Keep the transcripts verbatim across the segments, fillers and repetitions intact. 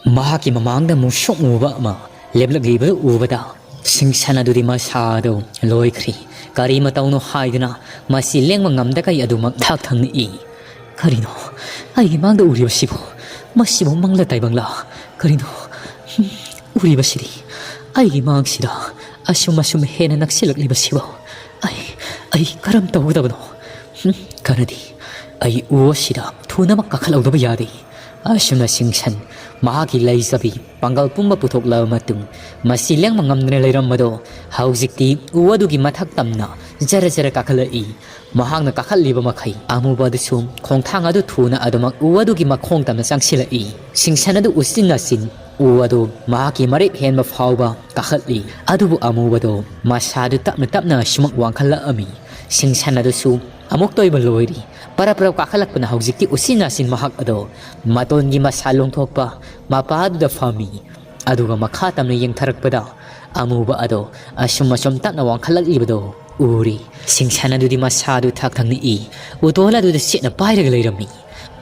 ꯃꯍꯥꯛꯀꯤ ꯃꯃꯥꯡꯗ ꯃꯨꯁꯨꯛ ꯃꯨꯕ ꯑꯃ ꯂꯦꯞꯂꯛꯂꯤꯕ ꯎꯕꯗ ꯁꯤꯡꯁꯟ ꯑꯗꯨꯗꯤ ꯃꯁꯥꯗꯨ ꯂꯣꯏꯈ꯭ꯔꯤ꯫ ꯀꯔꯤ ꯃꯇꯧꯅꯣ ꯍꯥꯏꯗꯨꯅ ꯃꯁꯤ ꯂꯦꯡꯕ ꯉꯝꯗꯈꯩ ꯑꯗꯨꯃꯛ ꯊꯥꯛ ꯊꯪꯅ ꯏ꯫ "ꯀꯔꯤꯅꯣ ꯑꯩꯒꯤ ꯃꯥꯡꯗ ꯎꯔꯤꯕꯁꯤꯕꯨ? ꯃꯁꯤꯕꯨ ꯃꯪꯂ ꯇꯥꯏꯕꯪꯂ? ꯀꯔꯤꯅꯣ, ꯎꯔꯤꯕꯁꯤꯗꯤ? ꯑꯩꯒꯤ ꯃꯥꯡꯁꯤꯗ ꯑꯁꯨꯝ ꯑꯁꯨꯝ ꯍꯦꯟꯅ ꯅꯛꯁꯤꯜꯂꯛꯂꯤꯕꯁꯤꯕꯨ ꯑꯩ, ꯑꯩ ꯀꯔꯝ ꯇꯧꯒꯗꯕꯅꯣ? ꯀꯥꯟꯅꯗꯦ, ꯑꯩ ꯎ ꯑꯁꯤꯗ ꯊꯨꯅꯃꯛ ꯀꯥꯈꯠꯍꯧꯗꯕ ꯌꯥꯗꯦ"꯫ ꯑꯁꯨꯝꯅ ꯁꯤꯡꯁꯟ ꯃꯍꯥꯛꯀꯤ ꯂꯩꯖꯕꯤ ꯄꯥꯡꯒꯜ ꯄꯨꯝꯕ ꯄꯨꯊꯣꯛꯂꯕ ꯃꯇꯨꯡ, ꯃꯁꯤ ꯂꯦꯡꯕ ꯉꯝꯗꯅ ꯂꯩꯔꯝꯕꯗꯣ ꯍꯧꯖꯤꯛꯇꯤ ꯎ ꯑꯗꯨꯒꯤ ꯃꯊꯛ ꯇꯝꯅ ꯖꯔ ꯖꯔ ꯀꯥꯈꯠꯂꯛꯏ꯫ ꯃꯍꯥꯛꯅ ꯀꯥꯈꯠꯂꯤꯕ ꯃꯈꯩ ꯑꯃꯨꯕ ꯑꯗꯨꯁꯨ ꯈꯣꯡꯊꯥꯡ ꯑꯗꯨ ꯊꯨꯅ ꯑꯗꯨꯃꯛ ꯎ ꯑꯗꯨꯒꯤ ꯃꯈꯣꯡ ꯇꯝꯅ ꯆꯪꯁꯤꯜꯂꯛꯏ꯫ ꯁꯤꯡꯁꯟ ꯑꯗꯨ ꯎꯆꯤꯟ ꯅꯥꯆꯤꯟ ꯎ ꯑꯗꯨ ꯃꯍꯥꯛꯀꯤ ꯃꯔꯦꯞ ꯍꯦꯟꯕ ꯐꯥꯎꯕ ꯀꯥꯈꯠꯂꯤ꯫ ꯑꯗꯨꯕꯨ ꯑꯃꯨꯕꯗꯣ ꯃꯁꯥꯗꯨ ꯇꯞꯅ ꯇꯞꯅ ꯑꯁꯨꯃꯛ ꯋꯥꯡꯈꯠꯂꯛꯑꯝꯃꯤ꯫ ꯁꯤꯡꯁꯟ ꯑꯗꯨꯁꯨ ꯑꯃꯨꯛꯇ ꯑꯣꯏꯕ ꯂꯣꯏꯔꯤ꯫ ꯄꯔꯞ ꯄꯔꯞ ꯀꯥꯈꯠꯂꯛꯄꯅ ꯍꯧꯖꯤꯛꯇꯤ ꯎꯆꯤꯟ ꯅꯥꯆꯤꯟ ꯃꯍꯥꯛ ꯑꯗꯣ ꯃꯇꯣꯟꯒꯤ ꯃꯁꯥ ꯂꯣꯡꯊꯣꯛꯄ ꯃꯄꯥ ꯑꯗꯨꯗ ꯐꯝꯃꯤ꯫ ꯑꯗꯨꯒ ꯃꯈꯥ ꯇꯝꯅ ꯌꯦꯡꯊꯔꯛꯄꯗ ꯑꯃꯨꯕ ꯑꯗꯣ ꯑꯁꯨꯝ ꯑꯁꯨꯝ ꯇꯞꯅ ꯋꯥꯡꯈꯠꯂꯛꯂꯤꯕꯗꯣ ꯎꯔꯤ꯫ ꯁꯤꯡꯁꯟ ꯑꯗꯨꯗꯤ ꯃꯁꯥꯗꯨ ꯊꯛ ꯊꯛꯅ ꯏ꯫ ꯎꯇꯣꯜ ꯑꯗꯨꯗ ꯆꯦꯠꯅ ꯄꯥꯏꯔꯒ ꯂꯩꯔꯝꯃꯤ꯫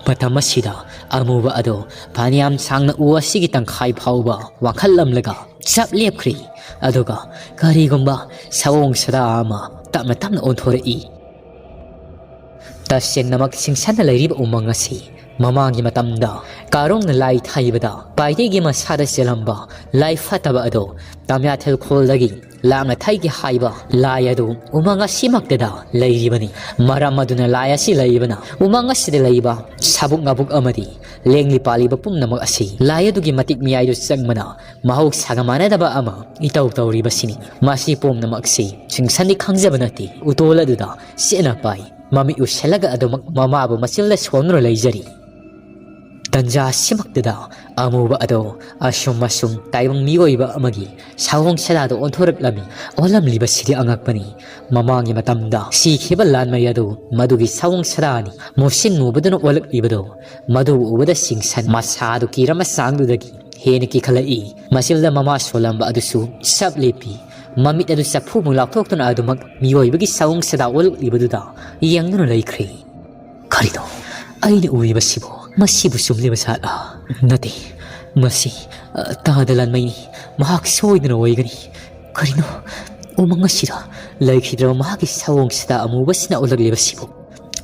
ꯃꯇꯝ ꯑꯁꯤꯗ ꯑꯃꯨꯕ ꯑꯗꯣ ꯐꯅꯌꯥꯝ ꯁꯥꯡꯅ ꯎ ꯑꯁꯤꯒꯤ ꯇꯪꯈꯥꯏ ꯐꯥꯎꯕ ꯋꯥꯡꯈꯠꯂꯝꯂꯒ ꯆꯞ ꯂꯦꯞꯈ꯭ꯔꯤ꯫ ꯑꯗꯨꯒ ꯀꯔꯤꯒꯨꯝꯕ ꯁꯑꯣꯡ ꯁꯥꯗꯥ ꯑꯃ ꯇꯞꯅ ꯇꯞꯅ ꯑꯣꯟꯊꯣꯔꯛꯏ꯫ ꯇꯁꯦꯡꯅꯃꯛ ꯁꯤꯡꯁꯟꯅ ꯂꯩꯔꯤꯕ ꯎꯃꯪ ꯑꯁꯤ ꯃꯃꯥꯡꯒꯤ ꯃꯇꯝꯗ ꯀꯥꯔꯣꯡꯅ ꯂꯥꯏ ꯊꯩꯕꯗ ꯄꯥꯏꯗꯦꯒꯤ ꯃꯁꯥꯗ ꯆꯦꯜꯂꯝꯕ ꯂꯥꯏ ꯐꯠꯇꯕ ꯑꯗꯣ ꯇꯝꯌꯥꯊꯦꯜ ꯈꯣꯜꯗꯒꯤ ꯂꯥꯡꯅ ꯊꯩꯒꯦ ꯍꯥꯏꯕ ꯂꯥꯏ ꯑꯗꯨ ꯎꯃꯪ ꯑꯁꯤꯃꯛꯇꯗ ꯂꯩꯔꯤꯕꯅꯤ꯫ ꯃꯔꯝ ꯑꯗꯨꯅ ꯂꯥꯏ ꯑꯁꯤ ꯂꯩꯕꯅ ꯎꯃꯪ ꯑꯁꯤꯗ ꯂꯩꯕ ꯁꯥꯕꯨꯛ ꯉꯥꯕꯨꯛ ꯑꯃꯗꯤ ꯂꯦꯡꯂꯤ ꯄꯥꯜꯂꯤꯕ ꯄꯨꯝꯅꯃꯛ ꯑꯁꯤ ꯂꯥꯏ ꯑꯗꯨꯒꯤ ꯃꯇꯤꯛ ꯃꯌꯥꯏꯗꯨ ꯆꯪꯕꯅ ꯃꯍꯧꯁꯥꯒ ꯃꯥꯟꯅꯗꯕ ꯑꯃ ꯏꯇꯧ ꯇꯧꯔꯤꯕꯁꯤꯅꯤ꯫ ꯃꯁꯤ ꯄꯨꯝꯅꯃꯛꯁꯤ ꯁꯤꯡꯁꯟꯗꯤ ꯈꯪꯖꯕ ꯅꯠꯇꯦ꯫ ꯎꯇꯣꯜ ꯑꯗꯨꯗ ꯆꯦꯠꯅ ꯄꯥꯏ꯫ ꯃꯃꯤꯠ ꯎꯏꯁꯤꯜꯂꯒ ꯑꯗꯨꯃꯛ ꯃꯃꯥꯕꯨ ꯃꯆꯤꯜꯗ ꯁꯣꯟꯗꯨꯅ ꯂꯩꯖꯔꯤ꯫ ꯇꯟꯖꯥ ꯑꯁꯤꯃꯛꯇꯗ ꯑꯃꯨꯕ ꯑꯗꯣ ꯑꯁꯨꯝ ꯑꯁꯨꯝ ꯇꯥꯏꯕꯪ ꯃꯤꯑꯣꯏꯕ ꯑꯃꯒꯤ ꯁꯑꯣꯡ ꯁꯥꯗꯥꯗ ꯑꯣꯟꯊꯣꯔꯛꯂꯝꯃꯤ꯫ ꯑꯣꯜꯂꯝꯂꯤꯕꯁꯤꯗꯤ ꯑꯉꯛꯄꯅꯤ꯫ ꯃꯃꯥꯡꯒꯤ ꯃꯇꯝꯗ ꯁꯤꯈꯤꯕ ꯂꯥꯟꯃꯩ ꯑꯗꯨ ꯃꯗꯨꯒꯤ ꯁꯑꯣꯡ ꯁꯥꯗꯥꯅꯤ꯫ ꯃꯨꯁꯤꯟ ꯃꯨꯕꯗꯨꯅ ꯑꯣꯜꯂꯛꯂꯤꯕꯗꯣ ꯃꯗꯨ ꯎꯕꯗ ꯁꯤꯡꯁꯟ ꯃꯁꯥꯗꯨ ꯀꯤꯔꯝꯕ ꯆꯥꯡꯗꯨꯗꯒꯤ ꯍꯦꯟꯅ ꯀꯤꯈꯠꯂꯛꯏ꯫ ꯃꯆꯤꯜꯗ ꯃꯃꯥ ꯁꯣꯜꯂꯝꯕ ꯑꯗꯨꯁꯨ ꯆꯞ ꯂꯦꯞꯄꯤ꯫ ꯃꯃꯤꯠ ꯑꯗꯨ ꯆꯐꯨꯃꯨꯛ ꯂꯥꯎꯊꯣꯛꯇꯨꯅ ꯑꯗꯨꯃꯛ ꯃꯤꯑꯣꯏꯕꯒꯤ ꯁꯑꯣꯡ ꯁꯥꯗꯥ ꯑꯣꯜꯂꯛꯂꯤꯕꯗꯨꯗ ꯌꯦꯡꯗꯨꯅ ꯂꯩꯈ꯭ꯔꯦ꯫ "ꯀꯔꯤꯅꯣ ꯑꯩꯅ ꯎꯔꯤꯕꯁꯤꯕꯨ? ꯃꯁꯤꯕꯨ ꯆꯨꯝꯂꯤꯕ ꯖꯥꯠꯂꯥ? ꯅꯠꯇꯦ, "ꯃꯁꯤ, ꯑ, ꯇꯥꯗ ꯂꯥꯟꯃꯩꯅꯤ꯫ ꯃꯍꯥꯛ ꯁꯣꯏꯗꯅ ꯑꯣꯏꯒꯅꯤ꯫ ꯀꯔꯤꯅꯣ ꯎꯃꯪ ꯑꯁꯤꯗ ꯂꯩꯈꯤꯗ꯭ꯔꯕ ꯃꯍꯥꯛꯀꯤ ꯁꯑꯣꯡ ꯁꯥꯗꯥ ꯑꯃꯨꯕꯁꯤꯅ ꯎꯠꯂꯛꯂꯤꯕꯁꯤꯕꯨ?"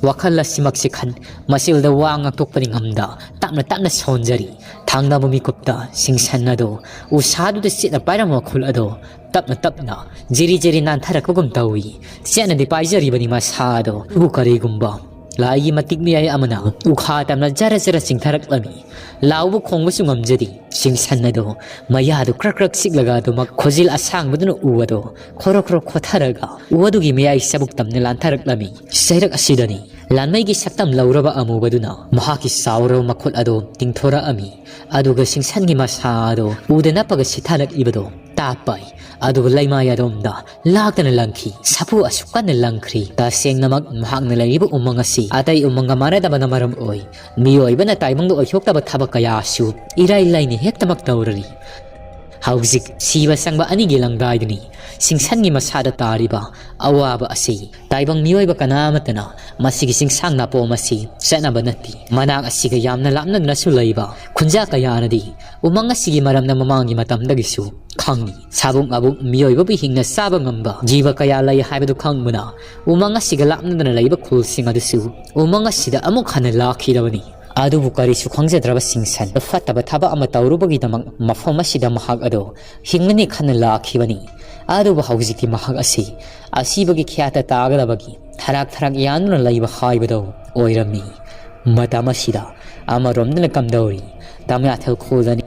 ꯋꯥꯈꯜ ꯑꯁꯤꯃꯛꯁꯦ ꯈꯟ, ꯃꯆꯤꯜꯗ ꯋꯥ ꯉꯥꯡꯊꯣꯛꯄꯗꯤ ꯉꯝꯗ, ꯇꯞꯅ ꯇꯞꯅ ꯁꯣꯟꯖꯔꯤ꯫ ꯊꯪꯅꯕ ꯃꯤꯀꯨꯞꯇ ꯁꯤꯡꯁꯟ ꯑꯗꯣ ꯎꯁꯥꯗꯨꯗ ꯆꯦꯠꯅ ꯄꯥꯏꯔꯝꯕ ꯃꯈꯨꯜ ꯑꯗꯣ ꯇꯞꯅ ꯇꯞꯅ, ꯖꯤꯔꯤ ꯖꯤꯔꯤ ꯅꯥꯟꯊꯔꯛꯄꯒꯨꯝ ꯇꯧꯏ꯫ ꯆꯦꯠꯅꯗꯤ ꯄꯥꯏꯖꯔꯤꯕꯅꯤ ꯃꯁꯥ ꯑꯗꯣ꯫ ꯑꯗꯨꯕꯨ ꯀꯔꯤꯒꯨꯝꯕ ꯂꯥꯏꯒꯤ ꯃꯇꯤꯛ ꯃꯌꯥꯏ ꯑꯃꯅ ꯎꯈꯥ ꯇꯝꯅ ꯖꯔ ꯖꯔ ꯆꯤꯡꯊꯔꯛꯂꯝꯃꯤ꯫ ꯂꯥꯎꯕ ꯈꯣꯡꯕꯁꯨ ꯉꯝꯖꯗꯦ꯫ ꯁꯤꯡꯁꯟ ꯑꯗꯣ ꯃꯌꯥꯗꯨ ꯀ꯭ꯔꯛ ꯀ꯭ꯔꯛ ꯆꯤꯛꯂꯒ ꯑꯗꯨꯃꯛ ꯈꯣꯖꯤꯜ ꯑꯁꯥꯡꯕꯗꯨꯅ ꯎ ꯑꯗꯣ ꯈꯣꯔꯣ ꯈꯣꯔꯣ ꯈꯣꯊꯔꯒ ꯎ ꯑꯗꯨꯒꯤ ꯃꯌꯥꯏ ꯆꯕꯨꯛ ꯇꯝꯅ ꯂꯥꯟꯊꯔꯛꯂꯝꯃꯤ꯫ ꯆꯩꯔꯛ ꯑꯁꯤꯗꯅꯤ ꯂꯥꯟꯃꯩꯒꯤ ꯁꯛꯇꯝ ꯂꯧꯔꯕ ꯑꯃꯨꯕꯗꯨꯅ ꯃꯍꯥꯛꯀꯤ ꯆꯥꯎꯔꯕ ꯃꯈꯨꯠ ꯑꯗꯣ ꯇꯤꯡꯊꯣꯔꯛꯑꯝꯃꯤ꯫ ꯑꯗꯨꯒ ꯁꯤꯡꯁꯟꯒꯤ ꯃꯁꯥ ꯑꯗꯣ ꯎꯗ ꯅꯞꯄꯒ ꯁꯤꯊꯥꯔꯛꯂꯤꯕꯗꯣ ꯇꯥꯞꯄꯥꯏ꯫ ꯑꯗꯨꯒ ꯂꯩꯃꯥꯏ ꯑꯗꯣꯝꯗ ꯂꯥꯛꯇꯅ ꯂꯪꯈꯤ꯫ ꯁꯥꯐꯨ ꯑꯁꯨꯛ ꯀꯟꯅ ꯂꯪꯈ꯭ꯔꯤ꯫ ꯇꯁꯦꯡꯅꯃꯛ ꯃꯍꯥꯛꯅ ꯂꯩꯔꯤꯕ ꯎꯃꯪ ꯑꯁꯤ ꯑꯇꯩ ꯎꯃꯪꯒ ꯃꯥꯟꯅꯗꯕꯅ ꯃꯔꯝ ꯑꯣꯏ ꯃꯤꯑꯣꯏꯕꯅ ꯇꯥꯏꯕꯪꯗ ꯑꯣꯏꯊꯣꯛꯇꯕ ꯊꯕꯛ ꯀꯌꯥꯁꯨ ꯏꯔꯥꯏ ꯂꯥꯏꯅ ꯍꯦꯛꯇꯃꯛ ꯇꯧꯔꯔꯤ꯫ ꯍꯧꯖꯤꯛ ꯁꯤꯕ ꯆꯪꯕ ꯑꯅꯤꯒꯤ ꯂꯪꯗꯥꯏꯗꯨꯅꯤ ꯁꯤꯡꯁꯟꯒꯤ ꯃꯁꯥꯗ ꯇꯥꯔꯤꯕ ꯑꯋꯥꯕ ꯑꯁꯤ꯫ ꯇꯥꯏꯕꯪ ꯃꯤꯑꯣꯏꯕ ꯀꯅꯥ ꯑꯃꯠꯇꯅ ꯃꯁꯤꯒꯤ ꯆꯤꯡꯁꯥꯡ ꯅꯥꯄꯣꯝ ꯑꯁꯤ ꯆꯠꯅꯕ ꯅꯠꯇꯦ꯫ ꯃꯅꯥꯛ ꯑꯁꯤꯒ ꯌꯥꯝꯅ ꯂꯥꯞꯅꯗꯨꯅꯁꯨ ꯂꯩꯕ ꯈꯨꯟꯖꯥ ꯀꯌꯥꯅꯗꯤ ꯎꯃꯪ ꯑꯁꯤꯒꯤ ꯃꯔꯝꯅ ꯃꯃꯥꯡꯒꯤ ꯃꯇꯝꯗꯒꯤꯁꯨ ꯈꯪꯏ꯫ ꯁꯥꯕꯨꯛ ꯃꯥꯕꯨꯛ ꯃꯤꯑꯣꯏꯕꯕꯨ ꯍꯤꯡꯅ ꯆꯥꯕ ꯉꯝꯕ ꯖꯤꯕ ꯀꯌꯥ ꯂꯩ ꯍꯥꯏꯕꯗꯨ ꯈꯪꯕꯅ ꯎꯃꯪ ꯑꯁꯤꯒ ꯂꯥꯞꯅꯗꯅ ꯂꯩꯕ ꯈꯨꯜꯁꯤꯡ ꯑꯗꯨꯁꯨ ꯎꯃꯪ ꯑꯁꯤꯗ ꯑꯃꯨꯛ ꯍꯟꯅ ꯂꯥꯛꯈꯤꯗꯕꯅꯤ꯫ ꯑꯗꯨꯕꯨ ꯀꯔꯤꯁꯨ ꯈꯪꯖꯗ꯭ꯔꯕ ꯁꯤꯡꯁꯟ ꯐꯠꯇꯕ ꯊꯕꯛ ꯑꯃ ꯇꯧꯔꯨꯕꯒꯤꯗꯃꯛ ꯃꯐꯝ ꯑꯁꯤꯗ ꯃꯍꯥꯛ ꯑꯗꯣ ꯍꯤꯡꯒꯅꯤ ꯈꯟꯅ ꯂꯥꯛꯈꯤꯕꯅꯤ꯫ ꯑꯗꯨꯕꯨ ꯍꯧꯖꯤꯛꯇꯤ ꯃꯍꯥꯛ ꯑꯁꯤ ꯑꯁꯤꯕꯒꯤ ꯈ꯭ꯌꯥꯠꯇ ꯇꯥꯒꯗꯕꯒꯤ ꯊꯔꯥꯛ ꯊꯔꯥꯛ ꯌꯥꯟꯗꯨꯅ ꯂꯩꯕ ꯍꯥꯏꯕꯗꯣ ꯑꯣꯏꯔꯝꯃꯤ꯫ ꯃꯇꯝ ꯑꯁꯤꯗ ꯑꯃꯔꯣꯝꯗꯅ ꯀꯝꯗꯧꯔꯤ? ꯇꯝꯌꯥꯊꯦꯜ ꯈꯨꯜꯗꯅꯤ꯫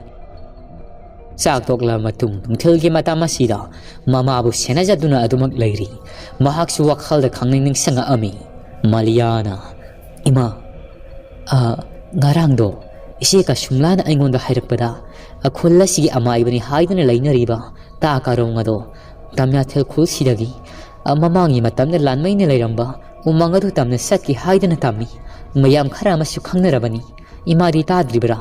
ꯆꯥꯛ ꯇꯣꯛꯂꯕ ꯃꯇꯨꯡ ꯅꯨꯡꯊꯤꯜꯒꯤ ꯃꯇꯝ ꯑꯁꯤꯗ ꯃꯃꯥꯕꯨ ꯁꯦꯟꯅꯖꯗꯨꯅ ꯑꯗꯨꯃꯛ ꯂꯩꯔꯤ꯫ ꯃꯍꯥꯛꯁꯨ ꯋꯥꯈꯜꯗ ꯈꯪꯅꯤꯡ ꯅꯤꯡꯁꯤꯡꯉꯛꯑꯝꯃꯤ꯫ ꯃꯂꯤꯌꯥꯅ, "ꯏꯃꯥ, ꯑ, ꯉꯔꯥꯡꯗꯣ ꯏꯆꯦ ꯀꯁꯨꯝꯂꯥꯅ ꯑꯩꯉꯣꯟꯗ ꯍꯥꯏꯔꯛꯄꯗ, ꯑꯈꯨꯜ ꯑꯁꯤꯒꯤ ꯑꯃꯥꯏꯕꯅꯤ ꯍꯥꯏꯗꯨꯅ ꯂꯩꯅꯔꯤꯕ ꯇꯥ ꯀꯥꯔꯣꯡ ꯑꯗꯣ ꯇꯝꯌꯥꯊꯦꯜ ꯈꯨꯜꯁꯤꯗꯒꯤ, ꯑ, ꯃꯃꯥꯡꯒꯤ ꯃꯇꯝꯗ ꯂꯥꯟꯃꯩꯅ ꯂꯩꯔꯝꯕ ꯎꯃꯪ ꯑꯗꯨ ꯇꯝꯅ ꯆꯠꯈꯤ ꯍꯥꯏꯗꯨꯅ ꯇꯝꯃꯤ꯫ ꯃꯌꯥꯝ ꯈꯔ ꯑꯃꯁꯨ ꯈꯪꯅꯔꯕꯅꯤ꯫ ꯏꯃꯥꯗꯤ ꯇꯥꯗ꯭ꯔꯤꯕꯔꯥ?"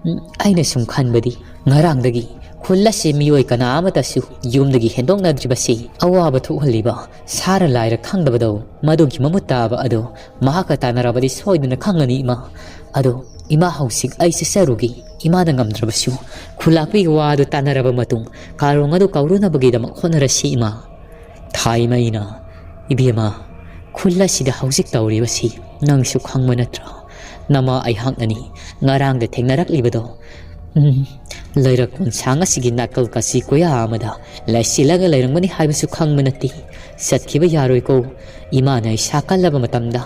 "ꯎꯝ, ꯑꯩꯅ ꯁꯨꯝ ꯈꯟꯕꯗꯤ ꯉꯔꯥꯡꯗꯒꯤ ꯈꯨꯜ ꯑꯁꯤ ꯃꯤꯑꯣꯏ ꯀꯅꯥ ꯑꯃꯠꯇꯁꯨ ꯌꯨꯝꯗꯒꯤ ꯍꯦꯟꯗꯣꯛꯅꯗ꯭ꯔꯤꯕꯁꯤ ꯑꯋꯥꯕ ꯊꯣꯛꯍꯜꯂꯤꯕ ꯁꯥꯔ ꯂꯥꯏꯔ ꯈꯪꯗꯕꯗꯧ꯫ ꯃꯗꯨꯒꯤ ꯃꯃꯨꯠ ꯇꯥꯕ ꯑꯗꯨ ꯃꯍꯥꯛꯀ ꯇꯥꯟꯅꯔꯕꯗꯤ ꯁꯣꯏꯗꯅ ꯈꯪꯒꯅꯤ, ꯏꯃꯥ꯫ ꯑꯗꯣ ꯏꯃꯥ, ꯍꯧꯖꯤꯛ ꯑꯩ ꯆꯠꯆꯔꯨꯒꯦ꯫ ꯏꯃꯥꯅ ꯉꯝꯗ꯭ꯔꯕꯁꯨ ꯈꯨꯂꯥꯛꯄꯤꯒꯤ ꯋꯥ ꯑꯗꯨ ꯇꯥꯟꯅꯔꯕ ꯃꯇꯨꯡ ꯀꯥꯔꯣꯡ ꯑꯗꯨ ꯀꯧꯔꯨꯅꯕꯒꯤꯗꯃꯛ ꯍꯣꯠꯅꯔꯁꯤ, ꯏꯃꯥ꯫ ꯊꯥꯏꯃꯩꯅ, ꯏꯕꯦꯝꯃ, ꯈꯨꯜ ꯑꯁꯤꯗ ꯍꯧꯖꯤꯛ ꯇꯧꯔꯤꯕꯁꯤ ꯅꯪꯁꯨ ꯈꯪꯕ ꯅꯠꯇ꯭ꯔꯥ? ꯅꯃꯥ ꯑꯩꯍꯥꯛꯅꯅꯤ ꯉꯔꯥꯡꯗ ꯊꯦꯡꯅꯔꯛꯂꯤꯕꯗꯣ꯫ ꯎꯝ, ꯂꯩꯔꯛ ꯀꯣꯟꯁꯥꯡ ꯑꯁꯤꯒꯤ ꯅꯥꯀꯜ ꯀꯥꯆꯤ ꯀꯣꯌꯥ ꯑꯃꯗ ꯂꯩꯁꯤꯜꯂꯒ ꯂꯩꯔꯝꯒꯅꯤ ꯍꯥꯏꯕꯁꯨ ꯈꯪꯕ ꯅꯠꯇꯦ꯫ ꯆꯠꯈꯤꯕ ꯌꯥꯔꯣꯏꯀꯣ꯫ ꯏꯃꯥꯅ ꯏꯁꯥ ꯀꯜꯂꯕ ꯃꯇꯝꯗ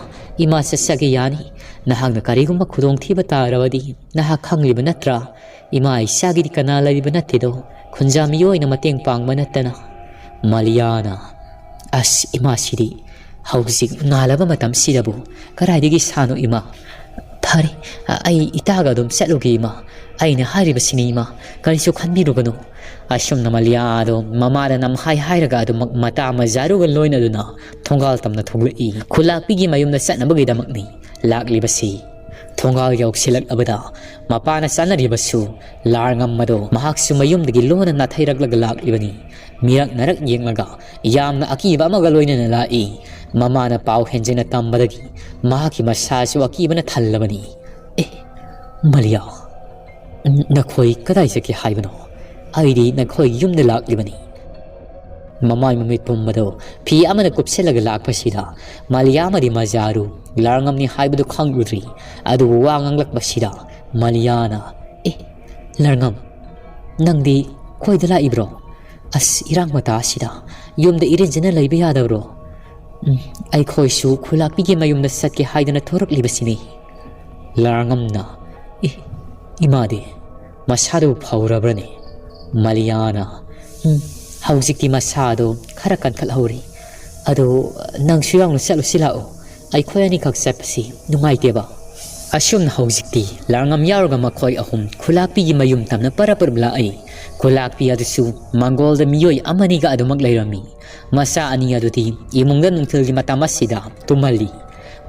ꯏꯃꯥ ꯆꯠꯆꯒꯦ ꯌꯥꯅꯤ꯫ ꯅꯍꯥꯛꯅ ꯀꯔꯤꯒꯨꯝꯕ ꯈꯨꯗꯣꯡꯊꯤꯕ ꯇꯥꯔꯕꯗꯤ ꯅꯍꯥꯛ ꯈꯪꯂꯤꯕ ꯅꯠꯇ꯭ꯔꯥ? ꯏꯃꯥ ꯏꯆꯥꯒꯤꯗꯤ ꯀꯅꯥ ꯂꯩꯔꯤꯕ ꯅꯠꯇꯦꯗꯣ, ꯈꯨꯟꯖꯥꯃꯤ ꯑꯣꯏꯅ ꯃꯇꯦꯡ ꯄꯥꯡꯕ ꯅꯠꯇꯅ꯫ ꯃꯂꯤꯌꯥꯅ, ꯑꯁ, ꯏꯃꯥꯁꯤꯗꯤ ꯍꯧꯖꯤꯛ ꯉꯥꯜꯂꯕ ꯃꯇꯝꯁꯤꯗꯕꯨ ꯀꯗꯥꯏꯗꯒꯤ ꯁꯥꯅꯣ, ꯏꯃꯥ? ꯐꯔꯦ, ꯑꯩ ꯏꯇꯥꯒ ꯑꯗꯨꯝ ꯆꯠꯂꯨꯒꯦ, ꯏꯃꯥ꯫ ꯑꯩꯅ ꯍꯥꯏꯔꯤꯕꯁꯤꯅꯤ, ꯏꯃꯥ, ꯀꯔꯤꯁꯨ ꯈꯟꯕꯤꯔꯨꯒꯅꯨ꯫ ꯑꯁꯨꯝꯅ ꯃꯂꯤꯌꯥꯗꯣ ꯃꯃꯥꯗ ꯅꯝꯍꯥꯏ ꯍꯥꯏꯔꯒ ꯑꯗꯨꯃꯛ ꯃꯇꯥ ꯃꯖꯥꯔꯨꯒ ꯂꯣꯏꯅꯗꯨꯅ ꯊꯣꯡꯒꯥꯜ ꯇꯝꯅ ꯊꯣꯛꯂꯛꯏ꯫ ꯈꯨꯂꯥꯛꯄꯤꯒꯤ ꯃꯌꯨꯝꯗ ꯆꯠꯅꯕꯒꯤꯗꯃꯛꯅꯤ ꯂꯥꯛꯂꯤꯕꯁꯤ꯫ ꯊꯣꯡꯒꯥꯜ ꯌꯧꯁꯤꯜꯂꯛꯂꯕꯗ ꯃꯄꯥꯅ ꯆꯥꯅꯔꯤꯕꯁꯨ ꯂꯥꯔꯉꯝ ꯑꯗꯣ ꯃꯍꯥꯛꯁꯨ ꯃꯌꯨꯝꯗꯒꯤ ꯂꯣꯟꯅ ꯅꯥꯊꯩꯔꯛꯂꯒ ꯂꯥꯛꯂꯤꯕꯅꯤ꯫ ꯃꯤꯔꯛ ꯅꯥꯔꯛ ꯌꯦꯡꯂꯒ ꯌꯥꯝꯅ ꯑꯀꯤꯕ ꯑꯃꯒ ꯂꯣꯏꯅꯅ ꯂꯥꯛꯏ꯫ ꯃꯃꯥꯅ ꯄꯥꯎ ꯍꯦꯟꯖꯤꯟꯅ ꯇꯝꯕꯗꯒꯤ ꯃꯍꯥꯛꯀꯤ ꯃꯁꯥꯁꯨ ꯑꯀꯤꯕꯅ ꯊꯜꯂꯕꯅꯤ꯫ "ꯑꯦ, ꯃꯂꯤꯌꯥ, ꯅꯈꯣꯏ ꯀꯗꯥꯏ ꯆꯠꯀꯦ ꯍꯥꯏꯕꯅꯣ? ꯑꯩꯗꯤ ꯅꯈꯣꯏ ꯌꯨꯝꯗ ꯂꯥꯛꯂꯤꯕꯅꯤ꯫" ꯃꯃꯥꯏ ꯃꯃꯤꯠ ꯄꯨꯝꯕꯗꯨ ꯐꯤ ꯑꯃꯅ ꯀꯨꯞꯁꯤꯜꯂꯒ ꯂꯥꯛꯄꯁꯤꯗ ꯃꯂꯤꯌꯥ ꯑꯃꯗꯤ ꯃꯖꯥꯔꯨ ꯂꯥꯔꯉꯝꯅꯤ ꯍꯥꯏꯕꯗꯨ ꯈꯪꯂꯨꯗ꯭ꯔꯤ꯫ ꯑꯗꯨꯕꯨ ꯋꯥ ꯉꯥꯡꯂꯛꯄꯁꯤꯗ ꯃꯂꯤꯌꯥꯅ, "ꯑꯦ, ꯂꯥꯔꯉꯝ, ꯅꯪꯗꯤ ꯀꯣꯏꯗ ꯂꯥꯛꯏꯕ꯭ꯔꯣ? ꯑꯁ, ꯏꯔꯥꯡ ꯃꯇꯥ ꯑꯁꯤꯗ ꯌꯨꯝꯗ ꯏꯔꯦꯟꯖꯅ ꯂꯩꯕ ꯌꯥꯗꯕ꯭ꯔꯣ?" "ꯎꯝ, ꯑꯩꯈꯣꯏꯁꯨ ꯈꯨꯂꯥꯛꯄꯤꯒꯤ ꯃꯌꯨꯝꯗ ꯆꯠꯀꯦ ꯍꯥꯏꯗꯅ ꯊꯣꯔꯛꯂꯤꯕꯁꯤꯅꯤ꯫" ꯂꯥꯔꯉꯝꯅ, "ꯑꯦ, ꯏꯃꯥꯗꯤ ꯃꯁꯥꯗꯨ ꯐꯧꯔꯕ꯭ꯔꯅꯦ?" ꯃꯂꯤꯌꯥꯅ, "ꯎꯝ, ꯍꯧꯖꯤꯛꯇꯤ ꯃꯁꯥꯗꯣ ꯈꯔ ꯀꯟꯈꯠꯍꯧꯔꯦ꯫ ꯑꯗꯣ ꯅꯪꯁꯨ ꯌꯥꯎꯅ ꯆꯠꯂꯨꯁꯤ ꯂꯥꯛꯑꯣ꯫ ꯑꯩꯈꯣꯏ ꯑꯅꯤꯈꯛ ꯆꯠꯄꯁꯤ ꯅꯨꯡꯉꯥꯏꯇꯦꯕ꯫" ꯑꯁꯨꯝꯅ ꯍꯧꯖꯤꯛꯇꯤ ꯂꯥꯔꯉꯝ ꯌꯥꯎꯔꯒ ꯃꯈꯣꯏ ꯑꯍꯨꯝ ꯈꯨꯂꯥꯛꯄꯤꯒꯤ ꯃꯌꯨꯝ ꯇꯝꯅ ꯄꯔꯞ ꯄꯔꯞ ꯂꯥꯛꯏ꯫ ꯈꯨꯂꯥꯛꯄꯤ ꯑꯗꯨꯁꯨ ꯃꯪꯒꯣꯜꯗ ꯃꯤꯑꯣꯏ ꯑꯃꯅꯤꯒ ꯑꯗꯨꯃꯛ ꯂꯩꯔꯝꯃꯤ꯫ ꯃꯆꯥ ꯑꯅꯤ ꯑꯗꯨꯗꯤ ꯏꯃꯨꯡꯗ ꯅꯨꯡꯊꯤꯜꯒꯤ ꯃꯇꯝ ꯑꯁꯤꯗ ꯇꯨꯝꯍꯜꯂꯤ꯫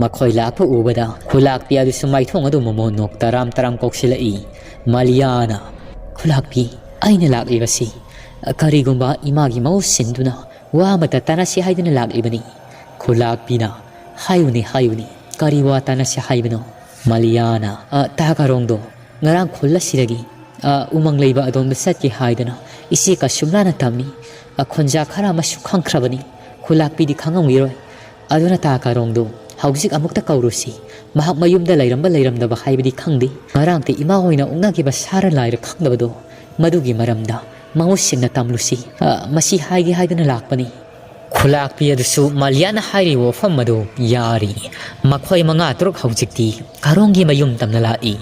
ꯃꯈꯣꯏ ꯂꯥꯛꯄ ꯎꯕꯗ ꯈꯨꯂꯥꯛꯄꯤ ꯑꯗꯨꯁꯨ ꯃꯥꯏꯊꯣꯡ ꯑꯗꯨ ꯃꯃꯣꯟ ꯅꯣꯛ ꯇꯔꯥꯝ ꯇꯔꯥꯝ ꯀꯧꯁꯤꯜꯂꯛꯏ꯫ ꯃꯂꯤꯌꯥꯅ, "ꯈꯨꯂꯥꯛꯄꯤ, ꯑꯩꯅ ꯂꯥꯛꯂꯤꯕꯁꯤ ꯀꯔꯤꯒꯨꯝꯕ ꯏꯃꯥꯒꯤ ꯃꯍꯨꯠ ꯁꯤꯟꯗꯨꯅ ꯋꯥ ꯑꯃꯇ ꯇꯥꯟꯅꯁꯤ ꯍꯥꯏꯗꯨꯅ ꯂꯥꯛꯂꯤꯕꯅꯤ꯫ ꯈꯨꯂꯥꯛꯄꯤꯅ, "ꯍꯥꯏꯌꯨꯅꯦ, ꯍꯥꯏꯌꯨꯅꯦ, ꯀꯔꯤ ꯋꯥ ꯇꯥꯟꯅꯁꯤ ꯍꯥꯏꯕꯅꯣ?" ꯃꯂꯤꯌꯥꯅ, "ꯑ, ꯇꯥ ꯀꯥꯔꯣꯡꯗꯣ ꯉꯔꯥꯡ ꯈꯨꯜ ꯑꯁꯤꯗꯒꯤ, ꯑ, ꯎꯃꯪ ꯂꯩꯕ ꯑꯗꯣꯝꯗ ꯆꯠꯀꯦ ꯍꯥꯏꯗꯨꯅ ꯏꯆꯦ ꯀꯁꯨꯝꯂꯥꯅ ꯇꯝꯃꯤ꯫ ꯑ, ꯈꯣꯟꯖꯥ ꯈꯔ ꯑꯃꯁꯨ ꯈꯪꯈ꯭ꯔꯕꯅꯤ꯫ ꯈꯨꯂꯥꯛꯄꯤꯗꯤ ꯈꯪꯉꯝꯈꯤꯔꯣꯏ꯫ ꯑꯗꯨꯅ ꯇꯥ ꯀꯥꯔꯣꯡꯗꯣ ꯍꯧꯖꯤꯛ ꯑꯃꯨꯛꯇ ꯀꯧꯔꯨꯁꯤ꯫ ꯃꯍꯥꯛ ꯃꯌꯨꯝꯗ ꯂꯩꯔꯝꯕ ꯂꯩꯔꯝꯗꯕ ꯍꯥꯏꯕꯗꯤ ꯈꯪꯗꯦ꯫ ꯉꯔꯥꯡꯇ ꯏꯃꯥ ꯍꯣꯏꯅ ꯑꯣꯛꯅꯈꯤꯕ ꯁꯥꯔ ꯂꯥꯏꯔ ꯈꯪꯗꯕꯗꯣ, ꯃꯗꯨꯒꯤ ꯃꯔꯝꯗ ꯃꯍꯨꯠ ꯁꯤꯟꯅ ꯇꯝꯂꯨꯁꯤ꯫ ꯑ, ꯃꯁꯤ ꯍꯥꯏꯒꯦ ꯍꯥꯏꯗꯨꯅ ꯂꯥꯛꯄꯅꯤ꯫" ꯈꯨꯂꯥꯛꯄꯤ ꯑꯗꯨꯁꯨ ꯃꯂꯤꯌꯥꯅ ꯍꯥꯏꯔꯤꯕ ꯋꯥꯐꯝ ꯑꯗꯨ ꯌꯥꯔꯤ꯫ ꯃꯈꯣꯏ ꯃꯉꯥ ꯇꯔꯨꯛ ꯍꯧꯖꯤꯛꯇꯤ ꯀꯥꯔꯣꯡꯒꯤ ꯃꯌꯨꯝ ꯇꯝꯅ ꯂꯥꯛꯏ꯫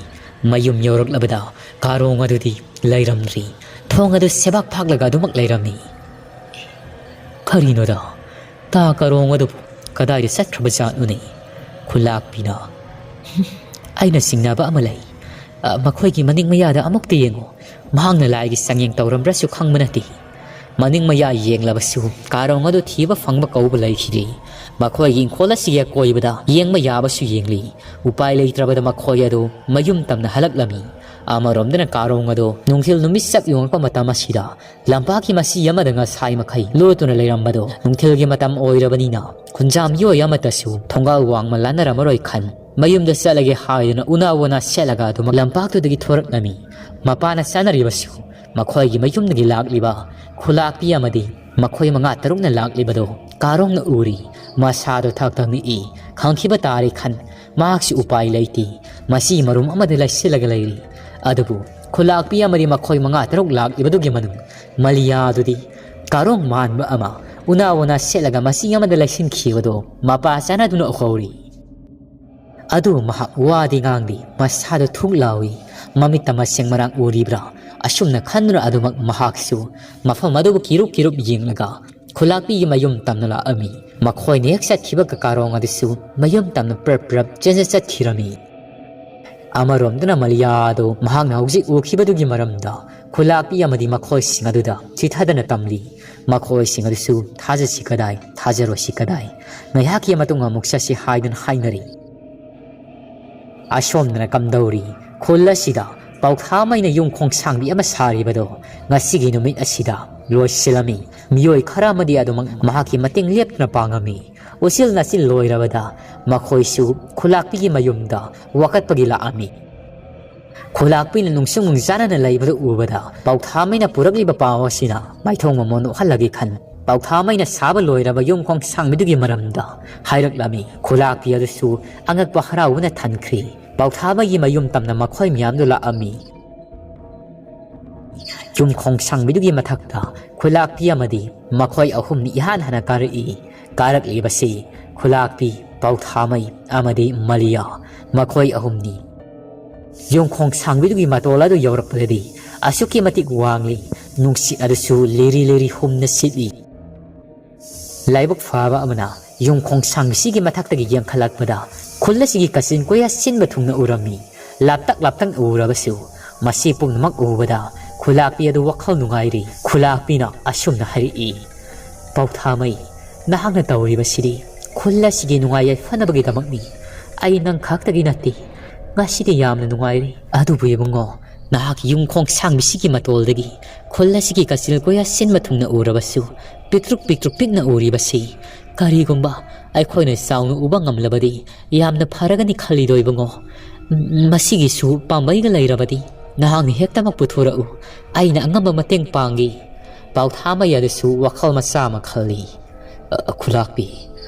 ꯃꯌꯨꯝ ꯌꯧꯔꯛꯂꯕꯗ ꯀꯥꯔꯣꯡ ꯑꯗꯨꯗꯤ ꯂꯩꯔꯝꯗ꯭ꯔꯤ꯫ ꯊꯣꯡ ꯑꯗꯨ ꯁꯦꯕꯥꯛ ꯐꯥꯛꯂꯒ ꯑꯗꯨꯃꯛ ꯂꯩꯔꯝꯃꯤ꯫ "ꯀꯔꯤꯅꯣꯗ? ꯇꯥ ꯀꯥꯔꯣꯡ ꯑꯗꯨꯕꯨ ꯀꯗꯥꯏꯗ ꯆꯠꯈ꯭ꯔꯕ ꯖꯥꯠꯅꯣꯅꯦ?" ꯈꯨꯂꯥꯛꯄꯤꯅ, "ꯑꯩꯅ ꯆꯤꯡꯅꯕ ꯑꯃ ꯂꯩ꯫ ꯑ, ꯃꯈꯣꯏꯒꯤ ꯃꯅꯤꯡ ꯃꯌꯥꯗ ꯑꯃꯨꯛꯇ ꯌꯦꯡꯉꯨ꯫ ꯃꯍꯥꯛꯅ ꯂꯥꯏꯒꯤ ꯆꯥꯡꯌꯦꯡ ꯇꯧꯔꯝꯕ꯭ꯔꯥꯁꯨ ꯈꯪꯕ ꯅꯠꯇꯦ꯫ ꯃꯅꯤꯡ ꯃꯌꯥ ꯌꯦꯡꯂꯕꯁꯨ ꯀꯥꯔꯣꯡ ꯑꯗꯨ ꯊꯤꯕ ꯐꯪꯕ ꯀꯧꯕ ꯂꯩꯈꯤꯗꯦ꯫ ꯃꯈꯣꯏꯒꯤ ꯏꯪꯈꯣꯜ ꯑꯁꯤꯒꯤ ꯑꯀꯣꯏꯕꯗ ꯌꯦꯡꯕ ꯌꯥꯕꯁꯨ ꯌꯦꯡꯂꯤ꯫ ꯎꯄꯥꯏ ꯂꯩꯇ꯭ꯔꯕꯗ ꯃꯈꯣꯏ ꯑꯗꯨ ꯃꯌꯨꯝ ꯇꯝꯅ ꯍꯜꯂꯛꯂꯝꯃꯤ꯫" ꯑꯃꯔꯣꯝꯗꯅ ꯀꯥꯔꯣꯡ ꯑꯗꯣ ꯅꯨꯡꯊꯤꯜ ꯅꯨꯃꯤꯠ ꯆꯞ ꯌꯨꯡꯉꯛꯄ ꯃꯇꯝ ꯑꯁꯤꯗ ꯂꯝꯄꯥꯛꯀꯤ ꯃꯆꯤ ꯑꯃꯗ ꯉꯁꯥꯏ ꯃꯈꯩ ꯂꯣꯠꯇꯨꯅ ꯂꯩꯔꯝꯕꯗꯣ ꯅꯨꯡꯊꯤꯜꯒꯤ ꯃꯇꯝ ꯑꯣꯏꯔꯕꯅꯤꯅ ꯈꯨꯟꯖꯥ ꯃꯤꯑꯣꯏ ꯑꯃꯠꯇꯁꯨ ꯊꯣꯡꯒꯥꯜ ꯋꯥꯡꯃ ꯂꯥꯟꯅꯔꯝꯃꯔꯣꯏ ꯈꯟ ꯃꯌꯨꯝꯗ ꯆꯠꯂꯒꯦ ꯍꯥꯏꯗꯨꯅ ꯎꯅꯥ ꯋꯥꯅꯥ ꯁꯦꯠꯂꯒ ꯑꯗꯨꯃꯛ ꯂꯝꯄꯥꯛꯇꯨꯗꯒꯤ ꯊꯣꯔꯛꯂꯝꯃꯤ꯫ ꯃꯄꯥꯅ ꯆꯥꯅꯔꯤꯕꯁꯨ ꯃꯈꯣꯏꯒꯤ ꯃꯌꯨꯝꯗꯒꯤ ꯂꯥꯛꯂꯤꯕ ꯈꯨꯂꯥꯛꯄꯤ ꯑꯃꯗꯤ ꯃꯈꯣꯏ ꯃꯉꯥ ꯇꯔꯨꯛꯅ ꯂꯥꯛꯂꯤꯕꯗꯣ ꯀꯥꯔꯣꯡꯅ ꯎꯔꯤ꯫ ꯃꯁꯥꯗꯣ ꯊꯛ ꯊꯛ ꯅꯤꯛꯏ꯫ ꯈꯪꯈꯤꯕ ꯇꯥꯔꯦ ꯈꯟ ꯃꯍꯥꯛꯁꯨ ꯎꯄꯥꯏ ꯂꯩꯇꯦ꯫ ꯃꯁꯤ ꯃꯔꯨꯝ ꯑꯃꯗ ꯂꯩꯁꯤꯜꯂꯒ ꯂꯩꯔꯤ꯫ ꯑꯗꯨꯕꯨ ꯈꯨꯂꯥꯛꯄꯤ ꯑꯃꯗꯤ ꯃꯈꯣꯏ ꯃꯉꯥ ꯇꯔꯨꯛ ꯂꯥꯛꯂꯤꯕꯗꯨꯒꯤ ꯃꯅꯨꯡ ꯃꯂꯤꯌꯥꯗꯨꯗꯤ ꯀꯥꯔꯣꯡ ꯃꯥꯟꯕ ꯑꯃ ꯎꯅꯥ ꯋꯥꯅꯥ ꯁꯦꯠꯂꯒ ꯃꯆꯤ ꯑꯃꯗ ꯂꯩꯁꯤꯟꯈꯤꯕꯗꯣ ꯃꯄꯥ ꯆꯥꯅꯗꯨꯅ ꯎꯍꯧꯔꯤ꯫ ꯑꯗꯨ ꯃꯍꯥꯛ ꯋꯥꯗꯤ ꯉꯥꯡꯗꯦ, ꯃꯁꯥꯗꯣ ꯊꯨꯛ ꯂꯥꯎꯏ꯫ ꯃꯃꯤꯠꯇ ꯃꯁꯦꯡ ꯃꯔꯥꯡ ꯎꯔꯤꯕ꯭ꯔꯥ? ꯑꯁꯨꯝꯅ ꯈꯟꯗꯨꯅ ꯑꯗꯨꯃꯛ ꯃꯍꯥꯛꯁꯨ ꯃꯐꯝ ꯑꯗꯨꯕꯨ ꯀꯤꯔꯨꯞ ꯀꯤꯔꯨꯞ ꯌꯦꯡꯂꯒ ꯈꯨꯂꯥꯛꯄꯤꯒꯤ ꯃꯌꯨꯝ ꯇꯝꯅ ꯂꯥꯛꯑꯝꯃꯤ꯫ ꯃꯈꯣꯏꯅ ꯍꯦꯛ ꯆꯠꯈꯤꯕꯒ ꯀꯥꯔꯣꯡ ꯑꯗꯨꯁꯨ ꯃꯌꯨꯝ ꯇꯝꯅ ꯄ꯭ꯔꯞ ꯄ꯭ꯔꯞ ꯆꯦꯟꯖ ꯆꯠꯈꯤꯔꯝꯃꯤ꯫ ꯑꯃꯔꯣꯝꯗꯅ ꯃꯂꯤꯌꯥꯗꯣ ꯃꯍꯥꯛꯅ ꯍꯧꯖꯤꯛ ꯎꯈꯤꯕꯗꯨꯒꯤ ꯃꯔꯝꯗ ꯈꯨꯂꯥꯛꯄꯤ ꯑꯃꯗꯤ ꯃꯈꯣꯏꯁꯤꯡ ꯑꯗꯨꯗ ꯆꯤꯊꯗꯅ ꯇꯝꯂꯤ꯫ ꯃꯈꯣꯏꯁꯤꯡ ꯑꯗꯨꯁꯨ ꯊꯥꯖꯁꯤ ꯀꯗꯥꯏ, ꯊꯥꯖꯔꯣꯏꯁꯤ ꯀꯗꯥꯏ, ꯉꯥꯏꯍꯥꯛꯀꯤ ꯃꯇꯨꯡ ꯑꯃꯨꯛ ꯆꯠꯁꯤ ꯍꯥꯏꯗꯨꯅ ꯍꯥꯏꯅꯔꯤ꯫ ꯑꯁꯣꯝꯗꯅ ꯀꯝꯗꯧꯔꯤ? ꯈꯨꯜ ꯑꯁꯤꯗ ꯄꯥꯎꯊꯥꯃꯩꯅ ꯌꯨꯝ ꯈꯣꯡꯁꯥꯡꯕꯤ ꯑꯃ ꯁꯥꯔꯤꯕꯗꯣ ꯉꯁꯤꯒꯤ ꯅꯨꯃꯤꯠ ꯑꯁꯤꯗ ꯂꯣꯏꯁꯤꯜꯂꯝꯃꯤ꯫ ꯃꯤꯑꯣꯏ ꯈꯔ ꯑꯃꯗꯤ ꯑꯗꯨꯃꯛ ꯃꯍꯥꯛꯀꯤ ꯃꯇꯦꯡ ꯂꯦꯞꯇꯅ ꯄꯥꯡꯉꯝꯃꯤ꯫ ꯎꯆꯤꯜ ꯅꯥꯆꯤꯜ ꯂꯣꯏꯔꯕꯗ ꯃꯈꯣꯏꯁꯨ ꯈꯨꯂꯥꯛꯄꯤꯒꯤ ꯃꯌꯨꯝꯗ ꯋꯥꯀꯠꯄꯒꯤ ꯂꯥꯛꯑꯝꯃꯤ꯫ ꯈꯨꯂꯥꯛꯄꯤꯅ ꯅꯨꯡꯁꯨ ꯅꯨꯡꯖꯥꯅꯅ ꯂꯩꯕꯗꯨ ꯎꯕꯗ ꯄꯥꯎꯊꯥꯃꯩꯅ ꯄꯨꯔꯛꯂꯤꯕ ꯄꯥꯎ ꯑꯁꯤꯅ ꯃꯥꯏꯊꯣꯡ ꯃꯃꯣꯟ ꯑꯣꯛꯍꯜꯂꯒꯦ ꯈꯟ ꯄꯥꯎꯊꯥꯃꯩꯅ ꯁꯥꯕ ꯂꯣꯏꯔꯕ ꯌꯨꯝ ꯈꯣꯡꯁꯥꯡꯕꯤꯗꯨꯒꯤ ꯃꯔꯝꯗ ꯍꯥꯏꯔꯛꯂꯝꯃꯤ꯫ ꯈꯨꯂꯥꯛꯄꯤ ꯑꯗꯨꯁꯨ ꯑꯉꯛꯄ ꯍꯔꯥꯎꯕꯅ ꯊꯟꯈ꯭ꯔꯤ꯫ ꯄꯥꯎꯊꯥꯃꯩꯒꯤ ꯃꯌꯨꯝ ꯇꯝꯅ ꯃꯈꯣꯏ ꯃꯌꯥꯝꯗꯨ ꯂꯥꯛꯑꯝꯃꯤ꯫ ꯌꯨꯝ ꯈꯣꯡꯁꯥꯡꯕꯤꯗꯨꯒꯤ ꯃꯊꯛꯇ ꯈꯨꯂꯥꯛꯄꯤ ꯑꯃꯗꯤ ꯃꯈꯣꯏ ꯑꯍꯨꯝꯅꯤ ꯏꯍꯥꯟ ꯍꯥꯟꯅ ꯀꯥꯔꯛꯏ꯫ ꯀꯥꯔꯛꯂꯤꯕꯁꯤ ꯈꯨꯂꯥꯛꯄꯤ, ꯄꯥꯎꯊꯥꯃꯩ ꯑꯃꯗꯤ ꯃꯂꯤꯌꯥ, ꯃꯈꯣꯏ ꯑꯍꯨꯝꯅꯤ꯫ ꯌꯨꯝ ꯈꯣꯡꯁꯥꯡꯕꯤꯗꯨꯒꯤ ꯃꯇꯣꯜ ꯑꯗꯨ ꯌꯧꯔꯛꯄꯗꯗꯤ ꯑꯁꯨꯛꯀꯤ ꯃꯇꯤꯛ ꯋꯥꯡꯂꯤ꯫ ꯅꯨꯡꯁꯤꯠ ꯑꯗꯨꯁꯨ ꯂꯤꯔꯤ ꯂꯤꯔꯤ ꯍꯨꯝꯅ ꯁꯤꯠꯂꯤ꯫ ꯂꯥꯏꯕꯛ ꯐꯕ ꯑꯃꯅ ꯌꯨꯝ ꯈꯣꯡꯁꯥꯡꯕꯤꯁꯤꯒꯤ ꯃꯊꯛꯇꯒꯤ ꯌꯦꯡꯈꯠꯂꯛꯄꯗ ꯈꯨꯜ ꯑꯁꯤꯒꯤ ꯀꯥꯆꯤꯟ ꯀꯣꯏꯌꯥ ꯁꯤꯟꯕ ꯊꯨꯡꯅ ꯎꯔꯝꯃꯤ꯫ ꯂꯥꯞꯇꯛ ꯂꯥꯞꯇꯛꯅ ꯎꯔꯕꯁꯨ ꯃꯁꯤ ꯄꯨꯝꯅꯃꯛ ꯎꯕꯗ ꯈꯨꯂꯥꯛꯄꯤ ꯑꯗꯨ ꯋꯥꯈꯜ ꯅꯨꯡꯉꯥꯏꯔꯤ꯫ ꯈꯨꯂꯥꯛꯄꯤꯅ ꯑꯁꯨꯝꯅ ꯍꯥꯏꯔꯛꯏ, "ꯄꯥꯎꯊꯥꯃꯩ, ꯅꯍꯥꯛꯅ ꯇꯧꯔꯤꯕꯁꯤꯗꯤ ꯈꯨꯜ ꯑꯁꯤꯒꯤ ꯅꯨꯡꯉꯥꯏ ꯌꯥꯏꯐꯅꯕꯒꯤꯗꯃꯛꯅꯤ꯫ ꯑꯩ ꯅꯪ ꯈꯛꯇꯒꯤ ꯅꯠꯇꯦ꯫ ꯉꯁꯤꯗꯤ ꯌꯥꯝꯅ ꯅꯨꯡꯉꯥꯏꯔꯤ꯫ ꯑꯗꯨꯕꯨ ꯏꯕꯨꯡꯉꯣ, ꯅꯍꯥꯛ ꯌꯨꯝ ꯈꯣꯡꯁꯥꯡꯕꯤꯁꯤꯒꯤ ꯃꯇꯣꯜꯗꯒꯤ ꯈꯨꯜ ꯑꯁꯤꯒꯤ ꯀꯥꯆꯤꯟ ꯀꯣꯏꯌꯥ ꯁꯤꯟꯕ ꯊꯨꯡꯅ ꯎꯔꯕꯁꯨ ꯄꯤꯛꯇ꯭ꯔꯨꯛ ꯄꯤꯛꯇ꯭ꯔꯨꯛ ꯄꯤꯛꯅ ꯎꯔꯤꯕꯁꯤ ꯀꯔꯤꯒꯨꯝꯕ ꯑꯩꯈꯣꯏꯅ ꯆꯥꯎꯅ ꯎꯕ ꯉꯝꯂꯕꯗꯤ ꯌꯥꯝꯅ ꯐꯔꯒꯅꯤ ꯈꯜꯂꯤꯗꯣ ꯏꯕꯨꯡꯉꯣ꯫ ꯃꯁꯤꯒꯤꯁꯨ ꯄꯥꯝꯕꯩꯒ ꯂꯩꯔꯕꯗꯤ ꯅꯍꯥꯛꯅ ꯍꯦꯛꯇꯃꯛ ꯄꯨꯊꯣꯔꯛꯎ꯫ ꯑꯩꯅ ꯑꯉꯝꯕ ꯃꯇꯦꯡ ꯄꯥꯡꯒꯦ꯫" ꯄꯥꯎꯊꯥꯃꯩ ꯑꯗꯨꯁꯨ ꯋꯥꯈꯜ ꯃꯆꯥ ꯑꯃ ꯈꯜꯂꯤ꯫ "ꯑ, ꯈꯨꯂꯥꯛꯄꯤ,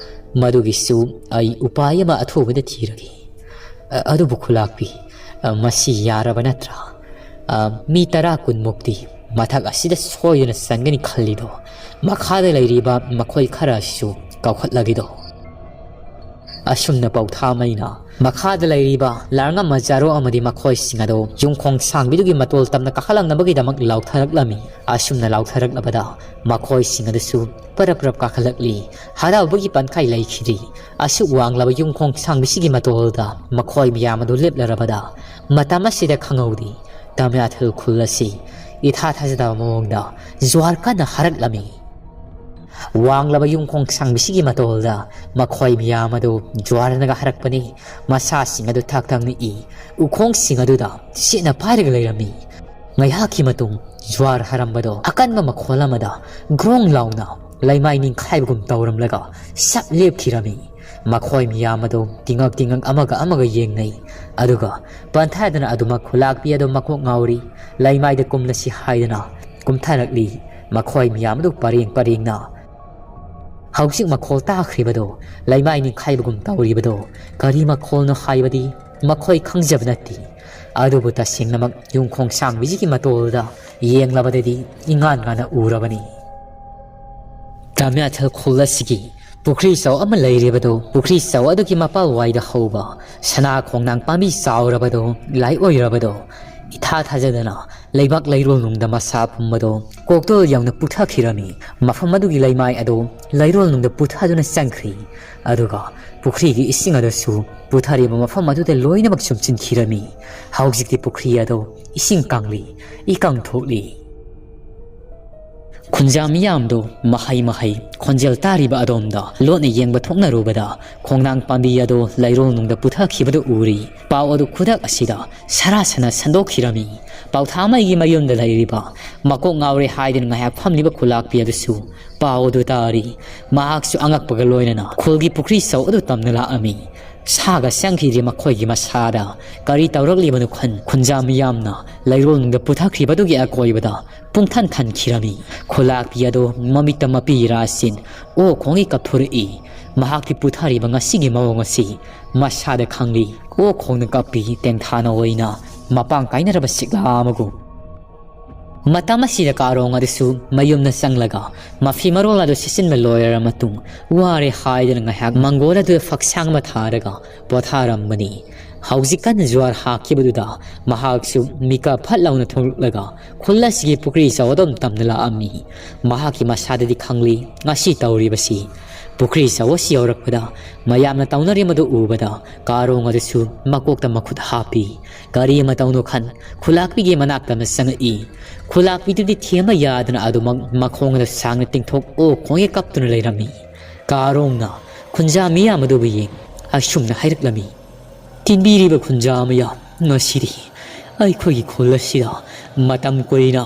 ꯃꯗꯨꯒꯤꯁꯨ ꯑꯩ ꯎꯄꯥꯏ ꯑꯃ ꯑꯊꯨꯕꯗ ꯊꯤꯔꯒꯦ꯫ ꯑ, ꯑꯗꯨꯕꯨ ꯈꯨꯂꯥꯛꯄꯤ, ꯑ, ꯃꯁꯤ ꯌꯥꯔꯕ ꯅꯠꯇ꯭ꯔꯥ? ꯑ, ꯃꯤ ꯇꯔꯥ ꯀꯨꯟꯃꯨꯛꯇꯤ ꯃꯊꯛ ꯑꯁꯤꯗ ꯁꯣꯏꯗꯅ ꯆꯟꯒꯅꯤ ꯈꯜꯂꯤꯗꯣ꯫ ꯃꯈꯥꯗ ꯂꯩꯔꯤꯕ ꯃꯈꯣꯏ ꯈꯔ ꯑꯁꯤꯁꯨ ꯀꯧꯈꯠꯂꯒꯦꯗꯣ꯫" ꯑꯁꯨꯝꯅ ꯄꯥꯎꯊꯥꯃꯩꯅ ꯃꯈꯥꯗ ꯂꯩꯔꯤꯕ ꯂꯥꯔꯉꯝ ꯃꯖꯥꯔꯣ ꯑꯃꯗꯤ ꯃꯈꯣꯏꯁꯤꯡ ꯑꯗꯨ ꯌꯨꯝ ꯈꯣꯡꯁꯥꯡꯕꯤꯗꯨꯒꯤ ꯃꯇꯣꯜ ꯇꯝꯅ ꯀꯥꯈꯠꯂꯛꯅꯕꯒꯤꯗꯃꯛ ꯂꯥꯎꯊꯔꯛꯂꯝꯃꯤ꯫ ꯑꯁꯨꯝꯅ ꯂꯥꯎꯊꯔꯛꯂꯕꯗ ꯃꯈꯣꯏꯁꯤꯡ ꯑꯗꯨꯁꯨ ꯄꯔꯞ ꯄꯔꯞ ꯀꯥꯈꯠꯂꯛꯂꯤ꯫ ꯍꯔꯥꯎꯕꯒꯤ ꯄꯟꯈꯥꯏ ꯂꯩꯈꯤꯗ꯭ꯔꯤ꯫ ꯑꯁꯨꯛ ꯋꯥꯡꯂꯕ ꯌꯨꯝ ꯈꯣꯡꯁꯥꯡꯕꯤꯁꯤꯒꯤ ꯃꯇꯣꯜꯗ ꯃꯈꯣꯏ ꯃꯌꯥꯝ ꯑꯗꯨ ꯂꯦꯞꯂꯔꯕꯗ ꯃꯇꯝ ꯑꯁꯤꯗ ꯈꯪꯍꯧꯗꯦ꯫ ꯇꯃꯤꯌꯥꯊꯦꯜ ꯈꯨꯜ ꯑꯁꯤ ꯏꯊꯥ ꯊꯥꯖꯗꯕ ꯃꯑꯣꯡꯗ ꯖ꯭ꯋꯥꯔ ꯀꯟꯅ ꯍꯥꯔꯛꯂꯝꯃꯤ꯫ ꯋꯥꯡꯂꯕ ꯌꯨꯝꯈꯣꯡ ꯁꯥꯡꯕꯤꯁꯤꯒꯤ ꯃꯇꯣꯜꯗ ꯃꯈꯣꯏ ꯃꯤꯌꯥꯝ ꯑꯗꯨ ꯖ꯭ꯋꯥꯔꯅꯒ ꯍꯥꯔꯛꯄꯅꯤ꯫ ꯃꯁꯥꯁꯤꯡ ꯑꯗꯨ ꯊꯛ ꯊꯛ ꯅꯤꯛꯏ꯫ ꯎꯈꯣꯡꯁꯤꯡ ꯑꯗꯨꯗ ꯁꯤꯠꯅ ꯄꯥꯏꯔꯒ ꯂꯩꯔꯝꯃꯤ꯫ ꯉꯥꯏꯍꯥꯛꯀꯤ ꯃꯇꯨꯡ ꯖ꯭ꯋꯥꯔ ꯍꯥꯔꯝꯕꯗꯣ ꯑꯀꯟꯕ ꯃꯈꯣꯜ ꯑꯃꯗ ꯒ꯭ꯔꯣꯡ ꯂꯥꯎꯅ ꯂꯩꯃꯥꯏ ꯅꯤꯡꯈꯥꯏꯕꯒꯨꯝ ꯇꯧꯔꯝꯂꯒ ꯁꯞ ꯂꯦꯞꯈꯤꯔꯝꯃꯤ꯫ ꯃꯈꯣꯏ ꯃꯤꯌꯥꯝ ꯑꯗꯨ ꯇꯤꯉꯛ ꯇꯤꯉꯛ ꯑꯃꯒ ꯑꯃꯒ ꯌꯦꯡꯅꯩ꯫ ꯑꯗꯨꯒ ꯄꯟꯊꯥꯗꯅ ꯑꯗꯨꯃꯛ ꯈꯨꯂꯥꯛꯄꯤ ꯑꯗꯨ ꯃꯀꯣꯛ ꯉꯥꯎꯔꯤ꯫ ꯂꯩꯃꯥꯏꯗ ꯀꯨꯝꯂꯁꯤ ꯍꯥꯏꯗꯅ ꯀꯨꯝꯊꯔꯛꯂꯤ꯫ ꯃꯈꯣꯏ ꯃꯤꯌꯥꯝ ꯑꯗꯨ ꯄꯔꯦꯡ ꯄꯔꯦꯡꯅ꯫ ꯍꯧꯖꯤꯛ ꯃꯈꯣꯜ ꯇꯥꯈ꯭ꯔꯤꯕꯗꯣ, ꯂꯩꯃꯥꯏ ꯅꯤꯡꯈꯥꯏꯕꯒꯨꯝ ꯇꯧꯔꯤꯕꯗꯣ ꯀꯔꯤ ꯃꯈꯣꯜꯅꯣ ꯍꯥꯏꯕꯗꯤ ꯃꯈꯣꯏ ꯈꯪꯖꯕ ꯅꯠꯇꯦ꯫ ꯑꯗꯨꯕꯨ ꯇꯁꯦꯡꯅꯃꯛ ꯌꯨꯝꯈꯣꯡ ꯁꯥꯡꯕꯤꯁꯤꯒꯤ ꯃꯇꯣꯜꯗ ꯌꯦꯡꯂꯕꯗꯗꯤ ꯏꯉꯥꯟ ꯉꯥꯟꯅ ꯎꯔꯕꯅꯤ꯫ ꯇꯃꯤꯌꯥꯊꯜ ꯈꯨꯜ ꯑꯁꯤꯒꯤ ꯄꯨꯈ꯭ꯔꯤ ꯆꯥꯎ ꯑꯃ ꯂꯩꯔꯤꯕꯗꯣ, ꯄꯨꯈ꯭ꯔꯤ ꯆꯥꯎ ꯑꯗꯨꯒꯤ ꯃꯄꯥꯜꯋꯥꯏꯗ ꯍꯧꯕ ꯁꯅꯥ ꯈꯣꯡꯅꯥꯡ ꯄꯥꯝꯕꯤ ꯆꯥꯎꯔꯕꯗꯣ, ꯂꯥꯏ ꯑꯣꯏꯔꯕꯗꯣ, ꯏꯊꯥ ꯊꯥꯖꯗꯅ ꯂꯩꯕꯥꯛ ꯂꯩꯔꯣꯜ ꯅꯨꯡꯗ ꯃꯁꯥ ꯄꯨꯝꯕꯗꯣ ꯀꯣꯛꯇꯣꯜ ꯌꯧꯅ ꯄꯨꯊꯈꯤꯔꯝꯃꯤ꯫ ꯃꯐꯝ ꯑꯗꯨꯒꯤ ꯂꯩꯃꯥꯏ ꯑꯗꯣ ꯂꯩꯔꯣꯜ ꯅꯨꯡꯗ ꯄꯨꯊꯗꯨꯅ ꯆꯪꯈ꯭ꯔꯤ꯫ ꯑꯗꯨꯒ ꯄꯨꯈ꯭ꯔꯤꯒꯤ ꯏꯁꯤꯡ ꯑꯗꯨꯁꯨ ꯄꯨꯊꯔꯤꯕ ꯃꯐꯝ ꯑꯗꯨꯗ ꯂꯣꯏꯅꯃꯛ ꯆꯨꯝꯁꯤꯟꯈꯤꯔꯝꯃꯤ꯫ ꯍꯧꯖꯤꯛꯇꯤ ꯄꯨꯈ꯭ꯔꯤ ꯑꯗꯣ ꯏꯁꯤꯡ ꯀꯪꯂꯤ, ꯏꯀꯪ ꯊꯣꯛꯂꯤ꯫ ꯈꯨꯟꯖꯥ ꯃꯤꯌꯥꯝꯗꯣ ꯃꯍꯩ ꯃꯍꯩ ꯈꯣꯟꯖꯦꯜ ꯇꯥꯔꯤꯕ ꯑꯗꯣꯝꯗ ꯂꯣꯠꯅ ꯌꯦꯡꯕ ꯊꯣꯛꯅꯔꯨꯕꯗ, ꯈꯣꯡꯅꯥꯡ ꯄꯥꯝꯕꯤ ꯑꯗꯣ ꯂꯩꯔꯣꯜ ꯅꯨꯡꯗ ꯄꯨꯊꯈꯤꯕꯗꯨ ꯎꯔꯤ꯫ ꯄꯥꯎ ꯑꯗꯨ ꯈꯨꯗꯛ ꯑꯁꯤꯗ ꯁꯔꯥ ꯁꯅ ꯁꯟꯗꯣꯛꯈꯤꯔꯝꯃꯤ꯫ ꯄꯥꯎꯊꯥꯃꯩꯒꯤ ꯃꯌꯨꯝꯗ ꯂꯩꯔꯤꯕ ꯃꯀꯣꯛ ꯉꯥꯎꯔꯦ ꯍꯥꯏꯗꯨꯅ ꯉꯥꯏꯍꯥꯛ ꯐꯝꯂꯤꯕ ꯈꯨꯂꯥꯛꯄꯤ ꯑꯗꯨꯁꯨ ꯄꯥꯎ ꯑꯗꯨ ꯇꯥꯔꯤ꯫ ꯃꯍꯥꯛꯁꯨ ꯑꯉꯛꯄꯒ ꯂꯣꯏꯅꯅ ꯈꯨꯜꯒꯤ ꯄꯨꯈ꯭ꯔꯤ ꯆꯧ ꯑꯗꯨ ꯇꯝꯅ ꯂꯥꯛꯑꯝꯃꯤ꯫ ꯁꯥꯒ ꯆꯪꯈꯤꯗ꯭ꯔꯤ ꯃꯈꯣꯏꯒꯤ ꯃꯁꯥꯗ꯫ ꯀꯔꯤ ꯇꯧꯔꯛꯂꯤꯕꯅꯣ ꯈꯟ ꯈꯨꯟꯖꯥ ꯃꯤꯌꯥꯝꯅ ꯂꯩꯔꯣꯜ ꯅꯨꯡꯗ ꯄꯨꯊꯈ꯭ꯔꯤꯕꯗꯨꯒꯤ ꯑꯀꯣꯏꯕꯗ ꯄꯨꯡꯊꯟ ꯊꯟꯈꯤꯔꯝꯃꯤ꯫ ꯈꯨꯂꯥꯛꯄꯤ ꯑꯗꯣ ꯃꯃꯤꯠꯇ ꯃꯄꯤ ꯔꯥꯁꯤꯟ ꯑꯣ ꯈꯣꯡꯒꯤ ꯀꯥꯞꯊꯣꯔꯛꯏ꯫ ꯃꯍꯥꯛꯀꯤ ꯄꯨꯊꯔꯤꯕ ꯉꯁꯤꯒꯤ ꯃꯑꯣꯡ ꯑꯁꯤ ꯃꯁꯥꯗ ꯈꯪꯂꯤ꯫ ꯑꯣ ꯈꯣꯡꯅ ꯀꯥꯞꯄꯤ ꯇꯦꯡꯊꯥꯅ ꯑꯣꯏꯅ ꯃꯄꯥꯡ ꯀꯥꯏꯅꯔꯕ ꯁꯤꯛꯂꯥ ꯑꯃꯒꯨꯝ꯫ ꯃꯇꯝ ꯑꯁꯤꯗ ꯀꯥꯔꯣꯡ ꯑꯗꯨꯁꯨ ꯃꯌꯨꯝꯗ ꯆꯪꯂꯒ ꯃꯐꯤ ꯃꯔꯣꯜ ꯑꯗꯨ ꯁꯤꯠꯆꯤꯟꯕ ꯂꯣꯏꯔꯕ ꯃꯇꯨꯡ, ꯋꯥꯔꯦ ꯍꯥꯏꯗꯨꯅ ꯉꯥꯏꯍꯥꯛ ꯃꯪꯒꯣꯜ ꯑꯗꯨꯗ ꯐꯛꯁꯥꯡ ꯑꯃ ꯊꯥꯔꯒ ꯄꯣꯊꯥꯔꯝꯕꯅꯤ꯫ ꯍꯧꯖꯤꯛ ꯀꯟꯅ ꯖ꯭ꯋꯥꯔ ꯍꯥꯛꯈꯤꯕꯗꯨꯗ ꯃꯍꯥꯛꯁꯨ ꯃꯤꯀꯞ ꯐꯠ ꯂꯥꯎꯅ ꯊꯣꯛꯂꯛꯂꯒ ꯈꯨꯜ ꯑꯁꯤꯒꯤ ꯄꯨꯈ꯭ꯔꯤ ꯆꯧ ꯑꯗꯨꯝ ꯇꯝꯅ ꯂꯥꯛꯑꯝꯃꯤ꯫ ꯃꯍꯥꯛꯀꯤ ꯃꯁꯥꯗꯗꯤ ꯈꯪꯂꯤ ꯉꯁꯤ ꯇꯧꯔꯤꯕꯁꯤ꯫ ꯄꯨꯈ꯭ꯔꯤ ꯆꯥꯎ ꯑꯁꯤ ꯌꯧꯔꯛꯄꯗ ꯃꯌꯥꯝꯅ ꯇꯧꯅꯔꯤꯕꯗꯨ ꯎꯕꯗ ꯀꯥꯔꯣꯡ ꯑꯗꯨꯁꯨ ꯃꯀꯣꯛꯇ ꯃꯈꯨꯠ ꯍꯥꯞꯄꯤ꯫ ꯀꯔꯤ ꯑꯃ ꯇꯧꯅꯣ ꯈꯟ ꯈꯨꯂꯥꯛꯄꯤꯒꯤ ꯃꯅꯥꯛꯇ ꯑꯃ ꯆꯪꯉꯛꯏ꯫ ꯈꯨꯂꯥꯛꯄꯤꯗꯨꯗꯤ ꯊꯦꯝꯕ ꯌꯥꯗꯅ ꯑꯗꯨꯃꯛ ꯃꯈꯣꯡ ꯑꯗꯨ ꯁꯥꯡꯅ ꯇꯤꯡꯊꯣꯛ ꯑꯣ ꯈꯣꯡꯉꯦ ꯀꯞꯇꯨꯅ ꯂꯩꯔꯝꯃꯤ꯫ ꯀꯥꯔꯣꯡꯅ ꯈꯨꯟꯖꯥ ꯃꯤꯌꯥꯝ ꯑꯗꯨꯕꯨ ꯌꯦꯡ ꯑꯁꯨꯝꯅ ꯍꯥꯏꯔꯛꯂꯝꯃꯤ꯫ ꯇꯤꯟꯕꯤꯔꯤꯕ ꯈꯨꯟꯖꯥ ꯃꯌꯥꯝ, ꯉꯁꯤꯗꯤ ꯑꯩꯈꯣꯏꯒꯤ ꯈꯨꯜ ꯑꯁꯤꯗ ꯃꯇꯝ ꯀꯨꯏꯅ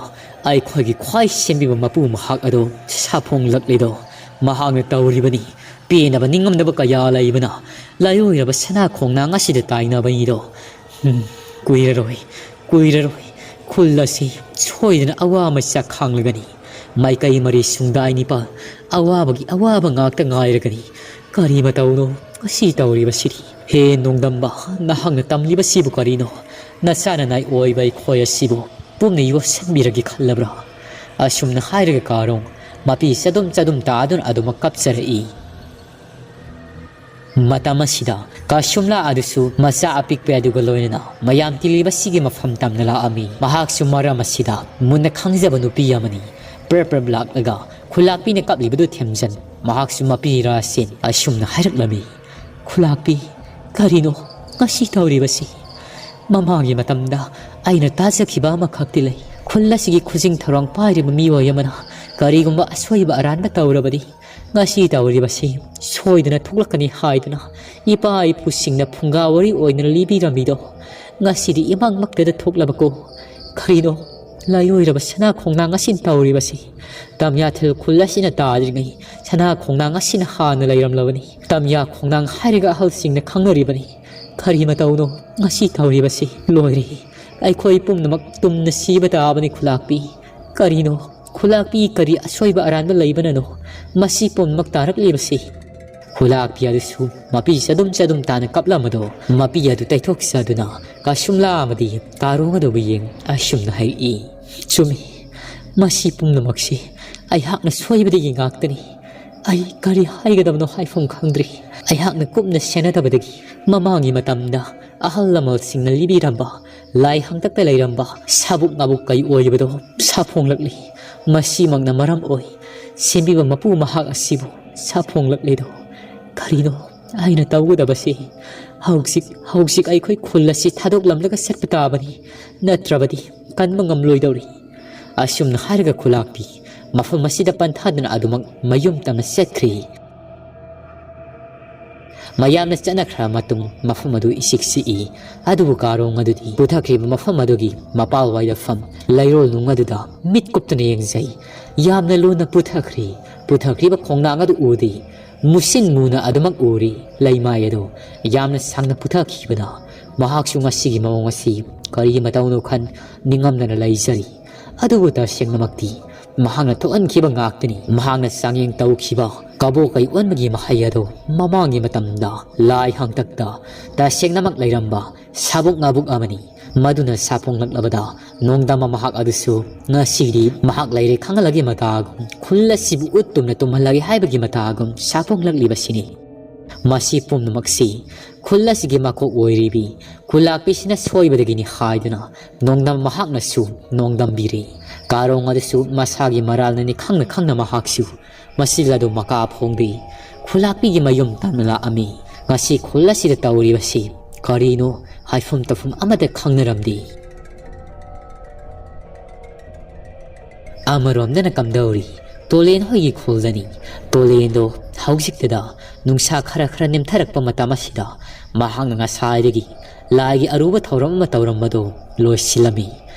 ꯑꯩꯈꯣꯏꯒꯤ ꯈ꯭ꯋꯥꯏ ꯁꯦꯝꯕꯤꯕ ꯃꯄꯨ ꯃꯍꯥꯛ ꯑꯗꯣ ꯁꯥꯐꯣꯡꯂꯛꯂꯤꯗꯣ ꯃꯍꯥꯛꯅ ꯇꯧꯔꯤꯕꯅꯤ꯫ ꯄꯦꯟꯗꯕ ꯅꯤꯡꯉꯝꯗꯕ ꯀꯌꯥ ꯂꯩꯕꯅ ꯂꯥꯏꯑꯣꯏꯔꯕ ꯁꯅꯥ ꯈꯣꯡꯅꯥꯡ ꯑꯁꯤꯗ ꯇꯥꯏꯅꯕꯅꯤꯗꯣ꯫ ꯎꯝ, ꯀꯨꯏꯔꯔꯣꯏ, ꯀꯨꯏꯔꯔꯣꯏ꯫ ꯈꯨꯜ ꯑꯁꯤ ꯁꯣꯏꯗꯅ ꯑꯋꯥꯕ ꯆꯥꯛꯈꯥꯡꯂꯒꯅꯤ꯫ ꯃꯥꯏꯀꯩ ꯃꯔꯤ ꯁꯨꯡꯗꯥꯏ ꯅꯤꯄꯥꯜ ꯑꯋꯥꯕꯒꯤ ꯑꯋꯥꯕ ꯉꯥꯛꯇ ꯉꯥꯏꯔꯒꯅꯤ꯫ ꯀꯔꯤ ꯃꯇꯧꯅꯣ ꯉꯁꯤ ꯇꯧꯔꯤꯕꯁꯤꯗꯤ? ꯍꯦ ꯅꯣꯡꯗꯝꯕ, ꯅꯍꯥꯛꯅ ꯇꯝꯂꯤꯕꯁꯤꯕꯨ ꯀꯔꯤꯅꯣ? ꯅꯆꯥ ꯅꯅꯥꯏ ꯑꯣꯏꯕ ꯑꯩꯈꯣꯏ ꯑꯁꯤꯕꯨ ꯄꯨꯝꯅ ꯌꯣꯠꯁꯤꯟꯕꯤꯔꯒꯦ ꯈꯜꯂꯕ꯭ꯔꯥ? ꯑꯁꯨꯝꯅ ꯍꯥꯏꯔꯒ ꯀꯥꯔꯣꯡ ꯃꯄꯤ ꯆꯗꯨꯝ ꯆꯗꯨꯝ ꯇꯥꯗꯨꯅ ꯑꯗꯨꯃꯛ ꯀꯞꯆꯔꯛꯏ꯫ ꯃꯇꯝ ꯑꯁꯤꯗ ꯀꯥꯁꯨꯝꯂꯥ ꯑꯗꯨꯁꯨ ꯃꯆꯥ ꯑꯄꯤꯛꯄ ꯑꯗꯨꯒ ꯂꯣꯏꯅꯅ ꯃꯌꯥꯝ ꯇꯤꯜꯂꯤꯕꯁꯤꯒꯤ ꯃꯐꯝ ꯇꯝꯅ ꯂꯥꯛꯑꯝꯃꯤ꯫ ꯃꯍꯥꯛꯁꯨ ꯃꯔꯝ ꯑꯁꯤꯗ ꯃꯨꯟꯅ ꯈꯪꯖꯕ ꯅꯨꯄꯤ ꯑꯃꯅꯤ꯫ ꯄ꯭ꯔꯞ ꯄ꯭ꯔꯞ ꯂꯥꯛꯂꯒ ꯈꯨꯂꯥꯛꯄꯤꯅ ꯀꯞꯂꯤꯕꯗꯨ ꯊꯦꯝꯖꯟ ꯃꯍꯥꯛꯁꯨ ꯃꯄꯤ ꯔꯥꯁꯦꯟ ꯑꯁꯨꯝꯅ ꯍꯥꯏꯔꯛꯂꯝꯃꯤ꯫ ꯈꯨꯂꯥꯛꯄꯤ, ꯀꯔꯤꯅꯣ ꯉꯁꯤ ꯇꯧꯔꯤꯕꯁꯤ? ꯃꯃꯥꯡꯒꯤ ꯃꯇꯝꯗ ꯑꯩꯅ ꯇꯥꯖꯈꯤꯕ ꯑꯃꯈꯛꯇꯤ ꯂꯩ꯫ ꯈꯨꯜ ꯑꯁꯤꯒꯤ ꯈꯨꯖꯤꯡ ꯊꯧꯔꯥꯡ ꯄꯥꯏꯔꯤꯕ ꯃꯤꯑꯣꯏ ꯑꯃꯅ ꯀꯔꯤꯒꯨꯝꯕ ꯑꯁꯣꯏꯕ ꯑꯔꯥꯟꯕ ꯇꯧꯔꯕꯗꯤ ꯉꯁꯤ ꯇꯧꯔꯤꯕꯁꯤ ꯁꯣꯏꯗꯅ ꯊꯣꯛꯂꯛꯀꯅꯤ ꯍꯥꯏꯗꯨꯅ ꯏꯄꯥ ꯏꯄꯨꯁꯤꯡꯅ ꯐꯨꯡꯒꯥ ꯋꯥꯔꯤ ꯑꯣꯏꯅ ꯂꯤꯕꯤꯔꯝꯃꯤꯗꯣ ꯉꯁꯤꯗꯤ ꯏꯃꯥꯡꯃꯛꯇꯗ ꯊꯣꯛꯂꯕꯀꯣ? ꯀꯔꯤꯅꯣ ꯂꯥꯏꯑꯣꯏꯔꯕ ꯁꯅꯥ ꯈꯣꯡꯅꯥꯡ ꯑꯁꯤꯅ ꯇꯧꯔꯤꯕꯁꯤ? ꯇꯝꯌꯥꯊꯦꯜ ꯈꯨꯜ ꯑꯁꯤꯅ ꯇꯥꯗ꯭ꯔꯤꯉꯩ ꯁꯅꯥ ꯈꯣꯡꯅꯥꯡ ꯑꯁꯤꯅ ꯍꯥꯟꯅ ꯂꯩꯔꯝꯂꯕꯅꯤ꯫ ꯇꯝꯌꯥ ꯈꯣꯡꯅꯥꯡ ꯍꯥꯏꯔꯒ ꯑꯍꯜꯁꯤꯡꯅ ꯈꯪꯅꯔꯤꯕꯅꯤ꯫ ꯀꯔꯤ ꯃꯇꯧꯅꯣ ꯉꯁꯤ ꯇꯧꯔꯤꯕꯁꯤ? ꯂꯣꯏꯔꯦ꯫ ꯑꯩꯈꯣꯏ ꯄꯨꯝꯅꯃꯛ ꯇꯨꯝꯅ ꯁꯤꯕ ꯇꯥꯕꯅꯤ ꯈꯨꯂꯥꯛꯄꯤ꯫ ꯀꯔꯤꯅꯣ? ꯈꯨꯂꯥꯛꯄꯤ ꯀꯔꯤ ꯑꯁꯣꯏꯕ ꯑꯔꯥꯟꯕ ꯂꯩꯕꯅꯅꯣ ꯃꯁꯤ ꯄꯨꯝꯅꯃꯛ ꯇꯥꯔꯛꯂꯤꯕꯁꯤ? ꯈꯨꯂꯥꯛꯄꯤ ꯑꯗꯨꯁꯨ ꯃꯄꯤ ꯆꯗꯨꯝ ꯆꯗꯨꯝ ꯇꯥꯅ ꯀꯞꯂꯝꯕꯗꯣ ꯃꯄꯤ ꯑꯗꯨ ꯇꯩꯊꯣꯛꯆꯗꯨꯅ ꯀꯥꯁꯨꯝꯂꯥ ꯑꯃꯗꯤ ꯀꯥꯔꯣꯡ ꯑꯗꯨꯕꯨ ꯌꯦꯡ ꯑꯁꯨꯝꯅ ꯍꯥꯏꯔꯛꯏ꯫ ꯆꯨꯝꯃꯤ꯫ ꯃꯁꯤ ꯄꯨꯝꯅꯃꯛꯁꯤ ꯑꯩꯍꯥꯛꯅ ꯁꯣꯏꯕꯗꯒꯤ ꯉꯥꯛꯇꯅꯤ꯫ ꯑꯩ ꯀꯔꯤ ꯍꯥꯏꯒꯗꯕꯅꯣ ꯍꯥꯏꯐꯝ ꯈꯪꯗ꯭ꯔꯤ꯫ ꯑꯩꯍꯥꯛꯅ ꯀꯨꯞꯅ ꯁꯦꯟꯅꯗꯕꯗꯒꯤ ꯃꯃꯥꯡꯒꯤ ꯃꯇꯝꯗ ꯑꯍꯜ ꯂꯃꯟꯁꯤꯡꯅ ꯂꯤꯕꯤꯔꯝꯕ ꯂꯥꯏ ꯍꯥꯡꯇꯛꯇ ꯂꯩꯔꯝꯕ ꯁꯥꯕꯨꯛ ꯉꯥꯕꯨꯛ ꯀꯩ ꯑꯣꯏꯔꯤꯕꯗꯣ ꯁꯥꯐꯣꯡꯂꯛꯂꯤ꯫ ꯃꯁꯤꯃꯛꯅ ꯃꯔꯝ ꯑꯣꯏ ꯁꯦꯝꯕꯤꯕ ꯃꯄꯨ ꯃꯍꯥꯛ ꯑꯁꯤꯕꯨ ꯁꯥꯐꯣꯡꯂꯛꯂꯤꯗꯣ꯫ ꯀꯔꯤꯅꯣ ꯑꯩꯅ ꯇꯧꯒꯗꯕꯁꯤ? ꯍꯧꯖꯤꯛ, ꯍꯧꯖꯤꯛ ꯑꯩꯈꯣꯏ ꯈꯨꯜ ꯑꯁꯤ ꯊꯥꯗꯣꯛꯂꯝꯂꯒ ꯆꯠꯄ ꯇꯥꯕꯅꯤ, ꯅꯠꯇ꯭ꯔꯕꯗꯤ ꯀꯟꯕ ꯉꯝꯂꯣꯏꯗꯧꯔꯤ꯫ ꯑꯁꯨꯝꯅ ꯍꯥꯏꯔꯒ ꯈꯨꯂꯥꯛꯄꯤ ꯃꯐꯝ ꯑꯁꯤꯗ ꯄꯟꯊꯥꯗꯨꯅ ꯑꯗꯨꯃꯛ ꯃꯌꯨꯝ ꯇꯝꯅ ꯆꯠꯈ꯭ꯔꯤ꯫ ꯃꯌꯥꯝꯅ ꯆꯠꯅꯈ꯭ꯔ ꯃꯇꯨꯡ ꯃꯐꯝ ꯑꯗꯨ ꯏꯁꯤꯛ ꯁꯤꯛꯏ꯫ ꯑꯗꯨꯕꯨ ꯀꯥꯔꯣꯡ ꯑꯗꯨꯗꯤ ꯄꯨꯊꯈ꯭ꯔꯤꯕ ꯃꯐꯝ ꯑꯗꯨꯒꯤ ꯃꯄꯥꯜꯋꯥꯏꯗ ꯐꯝ ꯂꯩꯔꯣꯜ ꯅꯨꯡ ꯑꯗꯨꯗ ꯃꯤꯠ ꯀꯨꯞꯇꯨꯅ ꯌꯦꯡꯖꯩ꯫ ꯌꯥꯝꯅ ꯂꯨꯅ ꯄꯨꯊꯈ꯭ꯔꯤ꯫ ꯄꯨꯊꯈ꯭ꯔꯤꯕ ꯈꯣꯡꯅꯥꯡ ꯑꯗꯨ ꯎꯗꯦ꯫ ꯃꯨꯁꯤꯟ ꯃꯨꯅ ꯑꯗꯨꯃꯛ ꯎꯔꯤ꯫ ꯂꯩꯃꯥꯏ ꯑꯗꯨ ꯌꯥꯝꯅ ꯁꯥꯡꯅ ꯄꯨꯊꯈꯤꯕꯅ ꯃꯍꯥꯛꯁꯨ ꯉꯁꯤꯒꯤ ꯃꯑꯣꯡ ꯑꯁꯤ ꯀꯔꯤ ꯃꯇꯧꯅꯣ ꯈꯟ ꯅꯤꯡꯉꯝꯗꯅ ꯂꯩꯖꯔꯤ꯫ ꯑꯗꯨꯕꯨ ꯇꯁꯦꯡꯅꯃꯛꯇꯤ ꯃꯍꯥꯛꯅ ꯊꯣꯛꯍꯟꯈꯤꯕ ꯉꯥꯛꯇꯅꯤ꯫ ꯃꯍꯥꯛꯅ ꯆꯥꯡꯌꯦꯡ ꯇꯧꯈꯤꯕ ꯀꯕꯣꯀꯩ ꯑꯣꯟꯕꯒꯤ ꯃꯍꯩ ꯑꯗꯨ ꯃꯃꯥꯡꯒꯤ ꯃꯇꯝꯗ ꯂꯥꯏ ꯍꯥꯡꯇꯛꯇ ꯇꯁꯦꯡꯅꯃꯛ ꯂꯩꯔꯝꯕ ꯁꯥꯕꯨꯛ ꯉꯥꯕꯨꯛ ꯑꯃꯅꯤ꯫ ꯃꯗꯨꯅ ꯁꯥꯐꯣꯡꯂꯛꯂꯕꯗ ꯅꯣꯡꯗꯝꯕ ꯃꯍꯥꯛ ꯑꯗꯨꯁꯨ ꯉꯁꯤꯗꯤ ꯃꯍꯥꯛ ꯂꯩꯔꯦ ꯈꯪꯍꯜꯂꯒꯦ ꯃꯇꯥꯒꯨꯝ, ꯈꯨꯜ ꯑꯁꯤꯕꯨ ꯎꯠ ꯇꯨꯝꯅ ꯇꯨꯝꯍꯜꯂꯒꯦ ꯍꯥꯏꯕꯒꯤ ꯃꯇꯥꯒꯨꯝ ꯁꯥꯐꯣꯡꯂꯛꯂꯤꯕꯁꯤꯅꯤ꯫ ꯃꯁꯤ ꯄꯨꯝꯅꯃꯛꯁꯤ ꯈꯨꯜ ꯑꯁꯤꯒꯤ ꯃꯀꯣꯛ ꯑꯣꯏꯔꯤꯕꯤ ꯈꯨꯜꯂꯥꯛꯄꯤꯁꯤꯅ ꯁꯣꯏꯕꯗꯒꯤꯅꯤ ꯍꯥꯏꯗꯨꯅ ꯅꯣꯡꯗꯝ ꯃꯍꯥꯛꯅꯁꯨ ꯅꯣꯡꯗꯝꯕꯤꯔꯤ꯫ ꯀꯥꯔꯣꯡ ꯑꯗꯨꯁꯨ ꯃꯁꯥꯒꯤ ꯃꯔꯥꯜꯅꯅꯤ ꯈꯪꯅ ꯈꯪꯅ ꯃꯍꯥꯛꯁꯨ ꯃꯁꯤꯜ ꯑꯗꯨ ꯃꯀꯥ ꯐꯣꯡꯗꯦ꯫ ꯈꯨꯜꯂꯥꯛꯄꯤꯒꯤ ꯃꯌꯨꯝ ꯇꯝꯅ ꯂꯥꯛꯑꯝꯃꯤ꯫ ꯉꯁꯤ ꯈꯨꯜ ꯑꯁꯤꯗ ꯇꯧꯔꯤꯕꯁꯤ ꯀꯔꯤꯅꯣ ꯍꯥꯏꯐꯝ ꯇꯧꯐꯝ ꯑꯃꯠꯇ ꯈꯪꯅꯔꯝꯗꯦ꯫ ꯑꯃꯔꯣꯝꯗꯅ ꯀꯝꯗꯧꯔꯤ? ꯇꯣꯂꯦꯟ ꯍꯣꯏꯒꯤ ꯈꯨꯜꯗꯅꯤ꯫ ꯇꯣꯂꯦꯟꯗꯣ ꯍꯧꯖꯤꯛꯇꯗ ꯅꯨꯡꯁꯥ ꯈꯔ ꯈꯔ ꯅꯦꯝꯊꯔꯛꯄ ꯃꯇꯝ ꯑꯁꯤꯗ ꯃꯍꯥꯛꯅ ꯉꯁꯥꯏꯗꯒꯤ ꯂꯥꯏꯒꯤ ꯑꯔꯨꯕ ꯊꯧꯔꯝ ꯑꯃ ꯇꯧꯔꯝꯕꯗꯨ ꯂꯣꯏꯁꯤꯜꯂꯝꯃꯤ꯫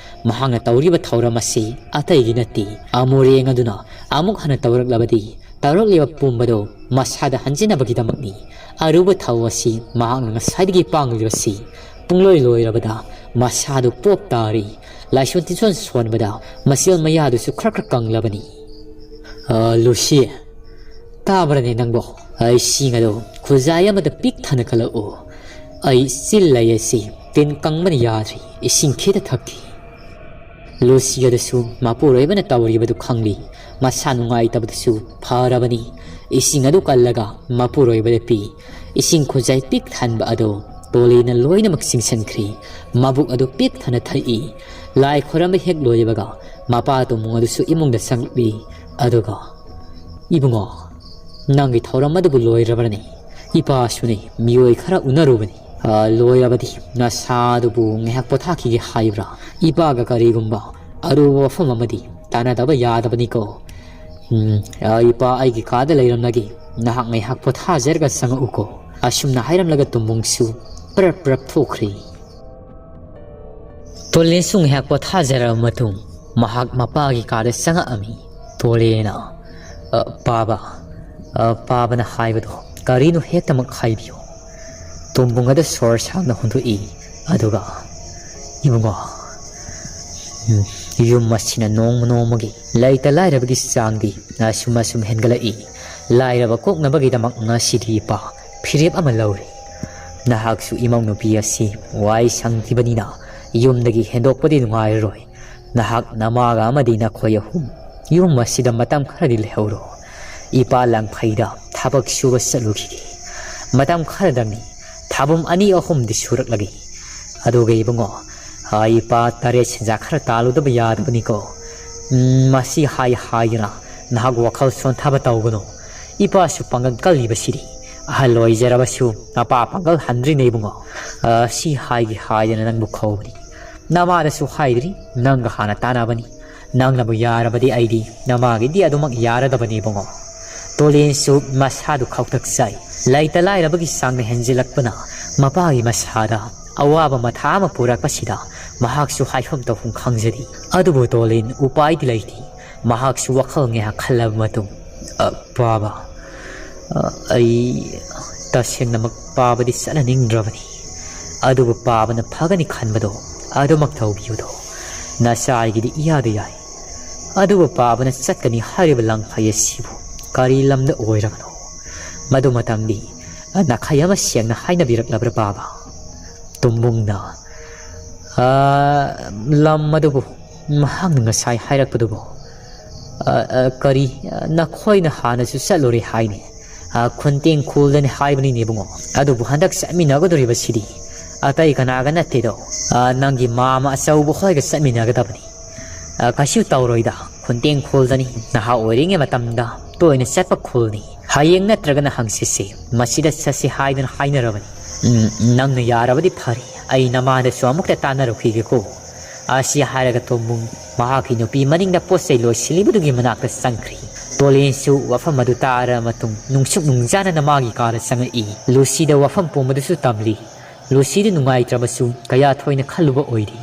ꯃꯍꯥꯛꯅ ꯇꯧꯔꯤꯕ ꯊꯧꯔꯝ ꯑꯁꯤ ꯑꯇꯩꯒꯤ ꯅꯠꯇꯦ, ꯑꯃꯨꯔꯦꯡ ꯑꯗꯨꯅ ꯑꯃꯨꯛ ꯍꯟꯅ ꯇꯧꯔꯛꯂꯕꯗꯤ ꯇꯧꯔꯛꯂꯤꯕ ꯄꯨꯝꯕꯗꯨ ꯃꯁꯥꯗ ꯍꯟꯖꯤꯟꯅꯕꯒꯤꯗꯃꯛꯅꯤ꯫ ꯑꯔꯨꯕ ꯊꯧ ꯑꯁꯤ ꯃꯍꯥꯛꯅ ꯉꯁꯥꯏꯗꯒꯤ ꯄꯥꯡꯂꯤꯕꯁꯤ ꯄꯨꯡꯂꯣꯏ ꯂꯣꯏꯔꯕꯗ ꯃꯁꯥꯗꯨ ꯄꯣꯞ ꯇꯥꯔꯤ꯫ ꯂꯥꯏꯁꯣꯟ ꯇꯤꯟꯁꯣꯟ ꯁꯣꯟꯕꯗ ꯃꯆꯦꯜ ꯃꯌꯥꯗꯨꯁꯨ ꯈꯔ ꯈꯔ ꯀꯪꯂꯕꯅꯤ꯫ "ꯑ, ꯂꯨꯁꯤ, ꯇꯥꯕ꯭ꯔꯅꯦ ꯅꯪꯕꯣ? ꯏꯁꯤꯡ ꯑꯗꯣ ꯈꯨꯖꯥꯏ ꯑꯃꯗ ꯄꯤꯛ ꯊꯟꯅ ꯀꯜꯂꯛꯎ꯫ ꯑꯩ ꯆꯤꯜ ꯂꯩ ꯑꯁꯤ ꯇꯤꯟ ꯀꯪꯕꯅ ꯌꯥꯗ꯭ꯔꯤ, ꯏꯁꯤꯡ ꯈꯤꯇ ꯊꯛꯈꯤ꯫" ꯂꯨꯁꯤ ꯑꯗꯨꯁꯨ ꯃꯄꯨꯔꯣꯏꯕꯅ ꯇꯧꯔꯤꯕꯗꯨ ꯈꯪꯂꯤ꯫ ꯃꯁꯥ ꯅꯨꯡꯉꯥꯏꯇꯕꯗꯨꯁꯨ ꯐꯔꯕꯅꯤ꯫ ꯏꯁꯤꯡ ꯑꯗꯨ ꯀꯜꯂꯒ ꯃꯄꯨꯔꯣꯏꯕꯗ ꯄꯤ꯫ ꯏꯁꯤꯡ ꯈꯨꯖꯥꯏ ꯄꯤꯛ ꯊꯟꯕ ꯑꯗꯨ ꯇꯣꯂꯤꯅ ꯂꯣꯏꯅꯃꯛ ꯆꯤꯡꯁꯤꯟꯈ꯭ꯔꯤ꯫ ꯃꯕꯨꯛ ꯑꯗꯨ ꯄꯤꯛ ꯊꯟꯅ ꯊꯛꯏ꯫ ꯂꯥꯏ ꯈꯣꯏꯔꯝꯕ ꯍꯦꯛ ꯂꯣꯏꯕꯒ ꯃꯄꯥ ꯇꯣꯃꯨ ꯑꯗꯨꯁꯨ ꯏꯃꯨꯡꯗ ꯆꯪꯂꯛꯂꯤ꯫ ꯑꯗꯨꯒ, "ꯏꯕꯨꯡꯉꯣ, "ꯅꯪꯒꯤ ꯊꯧꯔꯝ ꯑꯗꯨꯕꯨ ꯂꯣꯏꯔꯕ꯭ꯔꯅꯦ? ꯏꯄꯥꯁꯨꯅꯦ ꯃꯤꯑꯣꯏ ꯈꯔ ꯎꯅꯔꯨꯕꯅꯤ꯫ ꯑ, ꯂꯣꯏꯔꯕꯗꯤ ꯅꯁꯥ ꯑꯗꯨꯕꯨ ꯉꯥꯏꯍꯥꯛ ꯄꯣꯊꯥꯈꯤꯒꯦ ꯍꯥꯏꯕ꯭ꯔꯥ? ꯏꯄꯥꯒ ꯀꯔꯤꯒꯨꯝꯕ ꯑꯔꯨꯕ ꯋꯥꯐꯝ ꯑꯃꯗꯤ ꯇꯥꯟꯅꯗꯕ ꯌꯥꯗꯕꯅꯤꯀꯣ꯫ ꯎꯝ, ꯑ, ꯏꯄꯥ ꯑꯩꯒꯤ ꯀꯥꯗ ꯂꯩꯔꯝꯂꯒꯦ꯫ ꯅꯍꯥꯛ ꯉꯥꯏꯍꯥꯛ ꯄꯣꯊꯥꯖꯔꯒ ꯆꯪꯉꯛꯎꯀꯣ"꯫ ꯑꯁꯨꯝꯅ ꯍꯥꯏꯔꯝꯂꯒ ꯇꯨꯝꯕꯨꯡꯁꯨ ꯄ꯭ꯔꯞ ꯄ꯭ꯔꯞ ꯊꯣꯛꯈ꯭ꯔꯦ꯫ ꯇꯣꯂꯦꯟꯁꯨ ꯉꯥꯏꯍꯥꯛ ꯄꯣꯊꯥꯖꯔꯕ ꯃꯇꯨꯡ ꯃꯍꯥꯛ ꯃꯄꯥꯒꯤ ꯀꯥꯗ ꯆꯪꯉꯛꯑꯝꯃꯤ꯫ ꯇꯣꯂꯦꯟꯅ, "ꯑ, ꯄꯥꯕ, ꯑ, ꯄꯥꯕꯅ ꯍꯥꯏꯕꯗꯣ ꯀꯔꯤꯅꯣ ꯍꯦꯛꯇꯃꯛ ꯍꯥꯏꯕꯤꯌꯨ"꯫ ꯇꯣꯝꯕꯨꯡ ꯑꯗꯨ ꯁꯣꯔ ꯁꯥꯡꯅ ꯍꯣꯟꯗꯣꯛꯏ꯫ ꯑꯗꯨꯒ, "ꯏꯕꯨꯡꯉꯣ, ꯎꯝ, ꯌꯨꯝ ꯑꯁꯤꯅ ꯅꯣꯡꯃ ꯅꯣꯡꯃꯒꯤ ꯂꯩꯇ ꯂꯥꯏꯔꯕꯒꯤ ꯆꯥꯡꯗꯤ ꯑꯁꯨꯝ ꯑꯁꯨꯝ ꯍꯦꯟꯒꯠꯂꯛꯏ꯫ ꯂꯥꯏꯔꯕ ꯀꯣꯛꯅꯕꯒꯤꯗꯃꯛ ꯉꯁꯤꯗꯤ ꯏꯄꯥ ꯐꯤꯔꯦꯞ ꯑꯃ ꯂꯧꯔꯦ꯫ ꯅꯍꯥꯛꯁꯨ ꯏꯃꯧ ꯅꯨꯄꯤ ꯑꯁꯤ ꯋꯥꯏ ꯁꯪꯈꯤꯕꯅꯤꯅ ꯌꯨꯝꯗꯒꯤ ꯍꯦꯟꯗꯣꯛꯄꯗꯤ ꯅꯨꯡꯉꯥꯏꯔꯔꯣꯏ꯫ ꯅꯍꯥꯛ ꯅꯃꯥꯒ ꯑꯃꯗꯤ ꯅꯈꯣꯏ ꯑꯍꯨꯝ ꯌꯨꯝ ꯑꯁꯤꯗ ꯃꯇꯝ ꯈꯔꯗꯤ ꯂꯩꯍꯧꯔꯣ꯫ ꯏꯄꯥ ꯂꯪꯐꯩꯗ ꯊꯕꯛ ꯁꯨꯕ ꯆꯠꯂꯨꯈꯤꯒꯦ꯫ ꯃꯇꯝ ꯈꯔꯗꯪꯅꯤ, ꯊꯥꯕꯨꯝ ꯑꯅꯤ ꯑꯍꯨꯝꯗꯤ ꯁꯨꯔꯛꯂꯒꯦ꯫ ꯑꯗꯨꯒ ꯏꯕꯨꯡꯉꯣ, ꯑ, ꯏꯄꯥ ꯇꯔꯦꯠ ꯁꯦꯟꯖꯥ ꯈꯔ ꯇꯥꯜꯂꯨꯗꯕ ꯌꯥꯗꯕꯅꯤꯀꯣ꯫ ꯎꯝ, ꯃꯁꯤ ꯍꯥꯏ ꯍꯥꯏꯗꯨꯅ ꯅꯍꯥꯛ ꯋꯥꯈꯜ ꯁꯣꯟꯊꯕ ꯇꯧꯒꯅꯨ꯫ ꯏꯄꯥꯁꯨ ꯄꯥꯡꯒꯜ ꯀꯜꯂꯤꯕꯁꯤꯗꯤ꯫ ꯑꯍꯜ ꯑꯣꯏꯖꯔꯕꯁꯨ ꯃꯄꯥ ꯄꯥꯡꯒꯜ ꯍꯟꯗ꯭ꯔꯤꯅꯦ ꯏꯕꯨꯡꯉꯣ꯫ ꯑ, ꯁꯤ ꯍꯥꯏꯒꯦ ꯍꯥꯏꯗꯅ ꯅꯪꯕꯨ ꯀꯧꯕꯅꯤ꯫ ꯅꯃꯥꯗꯁꯨ ꯍꯥꯏꯗ꯭ꯔꯤ, ꯅꯪꯒ ꯍꯥꯟꯅ ꯇꯥꯟꯅꯕꯅꯤ꯫ ꯅꯪꯅꯕꯨ ꯌꯥꯔꯕꯗꯤ ꯑꯩꯗꯤ ꯅꯃꯥꯒꯤꯗꯤ ꯑꯗꯨꯃꯛ ꯌꯥꯔꯗꯕꯅꯤ ꯏꯕꯨꯡꯉꯣ꯫ ꯇꯣꯂꯦꯟꯁꯨ ꯃꯁꯥꯗꯨ ꯈꯧꯇꯛ ꯆꯥꯏ꯫ ꯂꯩꯇ ꯂꯥꯏꯔꯕꯒꯤ ꯆꯥꯡꯅ ꯍꯦꯟꯖꯤꯜꯂꯛꯄꯅ ꯃꯄꯥꯒꯤ ꯃꯁꯥꯗ ꯑꯋꯥꯕ ꯃꯊꯥ ꯑꯃ ꯄꯨꯔꯛꯄꯁꯤꯗ ꯃꯍꯥꯛꯁꯨ ꯍꯥꯏꯐꯝ ꯇꯧꯐꯝ ꯈꯪꯖꯗꯦ꯫ ꯑꯗꯨꯕꯨ ꯇꯣꯂꯦꯟ ꯎꯄꯥꯏꯗꯤ ꯂꯩꯇꯦ꯫ ꯃꯍꯥꯛꯁꯨ ꯋꯥꯈꯜ ꯉꯥꯏꯍꯥꯛ ꯈꯜꯂꯕ ꯃꯇꯨꯡ, "ꯑ, ꯄꯥꯕ, ꯑ, ꯑꯩ ꯇꯁꯦꯡꯅꯃꯛ ꯄꯥꯕꯗꯤ ꯆꯠꯍꯟꯅꯤꯡꯗ꯭ꯔꯕꯅꯤ꯫ ꯑꯗꯨꯕꯨ ꯄꯥꯕꯅ ꯐꯒꯅꯤ ꯈꯟꯕꯗꯣ ꯑꯗꯨꯃꯛ ꯇꯧꯕꯤꯌꯨꯗꯣ꯫ ꯅꯆꯥ ꯑꯩꯒꯤꯗꯤ ꯏꯌꯥꯗ ꯌꯥꯏ꯫ ꯑꯗꯨꯕꯨ ꯄꯥꯕꯅ ꯆꯠꯀꯅꯤ ꯍꯥꯏꯔꯤꯕ ꯂꯪꯐꯩ ꯑꯁꯤꯕꯨ ꯀꯔꯤ ꯂꯝꯗ ꯑꯣꯏꯔꯕꯅꯣ? ꯃꯗꯨꯃꯇꯪꯗꯤ ꯅꯥꯈꯩ ꯑꯃ ꯁꯦꯡꯅ ꯍꯥꯏꯅꯕꯤꯔꯛꯂꯕ꯭ꯔꯥ ꯄꯥꯕ?" ꯇꯨꯝꯕꯨꯡꯅ, "ꯑ, ꯂꯝ ꯑꯗꯨꯕꯨ ꯃꯍꯥꯛꯅ ꯉꯁꯥꯏ ꯍꯥꯏꯔꯛꯄꯗꯨꯕꯨ, ꯑ, ꯑ, ꯀꯔꯤ, ꯑ, ꯅꯈꯣꯏꯅ ꯍꯥꯟꯅꯁꯨ ꯆꯠꯂꯨꯔꯦ ꯍꯥꯏꯅꯦ꯫ ꯑ, ꯈꯨꯟꯇꯦꯡ ꯈꯨꯜꯗꯅꯤ ꯍꯥꯏꯕꯅꯤꯅꯦ ꯏꯕꯨꯡꯉꯣ꯫ ꯑꯗꯨꯕꯨ ꯍꯟꯗꯛ ꯆꯠꯃꯤꯟꯅꯒꯗꯧꯔꯤꯕꯁꯤꯗꯤ ꯑꯇꯩ ꯀꯅꯥꯒ ꯅꯠꯇꯦꯗꯣ꯫ ꯑ, ꯅꯪꯒꯤ ꯃꯥꯃ ꯑꯆꯧꯕ ꯍꯣꯏꯒ ꯆꯠꯃꯤꯟꯅꯒꯗꯕꯅꯤ꯫ ꯑ, ꯀꯩꯁꯨ ꯇꯧꯔꯣꯏꯗ, ꯈꯨꯟꯇꯦꯡ ꯈꯨꯜꯗꯅꯤ꯫ ꯅꯍꯥ ꯑꯣꯏꯔꯤꯉꯩ ꯃꯇꯝꯗ ꯇꯣꯏꯅ ꯆꯠꯄ ꯈꯨꯜꯅꯤ꯫ ꯍꯌꯦꯡ ꯅꯠꯇ꯭ꯔꯒꯅ ꯍꯪꯆꯤꯠꯁꯤ ꯃꯁꯤꯗ ꯆꯠꯁꯤ ꯍꯥꯏꯗꯨꯅ ꯍꯥꯏꯅꯔꯕꯅꯤ꯫ ꯎꯝ, ꯅꯪꯅ ꯌꯥꯔꯕꯗꯤ ꯐꯔꯦ, ꯑꯩ ꯅꯃꯥꯗꯁꯨ ꯑꯃꯨꯛꯇ ꯇꯥꯟꯅꯔꯨꯈꯤꯒꯦꯀꯣ꯫ ꯑꯁꯤ ꯍꯥꯏꯔꯒ ꯇꯣꯝꯕꯨꯡ ꯃꯍꯥꯛꯀꯤ ꯅꯨꯄꯤ ꯃꯅꯤꯡꯗ ꯄꯣꯠ ꯆꯩ ꯂꯣꯏꯁꯤꯜꯂꯤꯕꯗꯨꯒꯤ ꯃꯅꯥꯛꯇ ꯆꯪꯈ꯭ꯔꯤ꯫ ꯇꯣꯂꯦꯟꯁꯨ ꯋꯥꯐꯝ ꯑꯗꯨ ꯇꯥꯔꯕ ꯃꯇꯨꯡ ꯅꯨꯡꯁꯨꯛ ꯅꯨꯡꯖꯥꯅꯅ ꯃꯥꯒꯤ ꯀꯥꯗ ꯆꯪꯉꯛꯏ꯫ ꯂꯨꯁꯤꯗ ꯋꯥꯐꯝ ꯄꯨꯝꯕꯗꯨꯁꯨ ꯇꯝꯂꯤ꯫ ꯂꯨꯁꯤꯗꯨ ꯅꯨꯡꯉꯥꯏꯇ꯭ꯔꯕꯁꯨ ꯀꯌꯥ ꯊꯣꯏꯅ ꯈꯜꯂꯨꯕ ꯑꯣꯏꯗꯦ꯫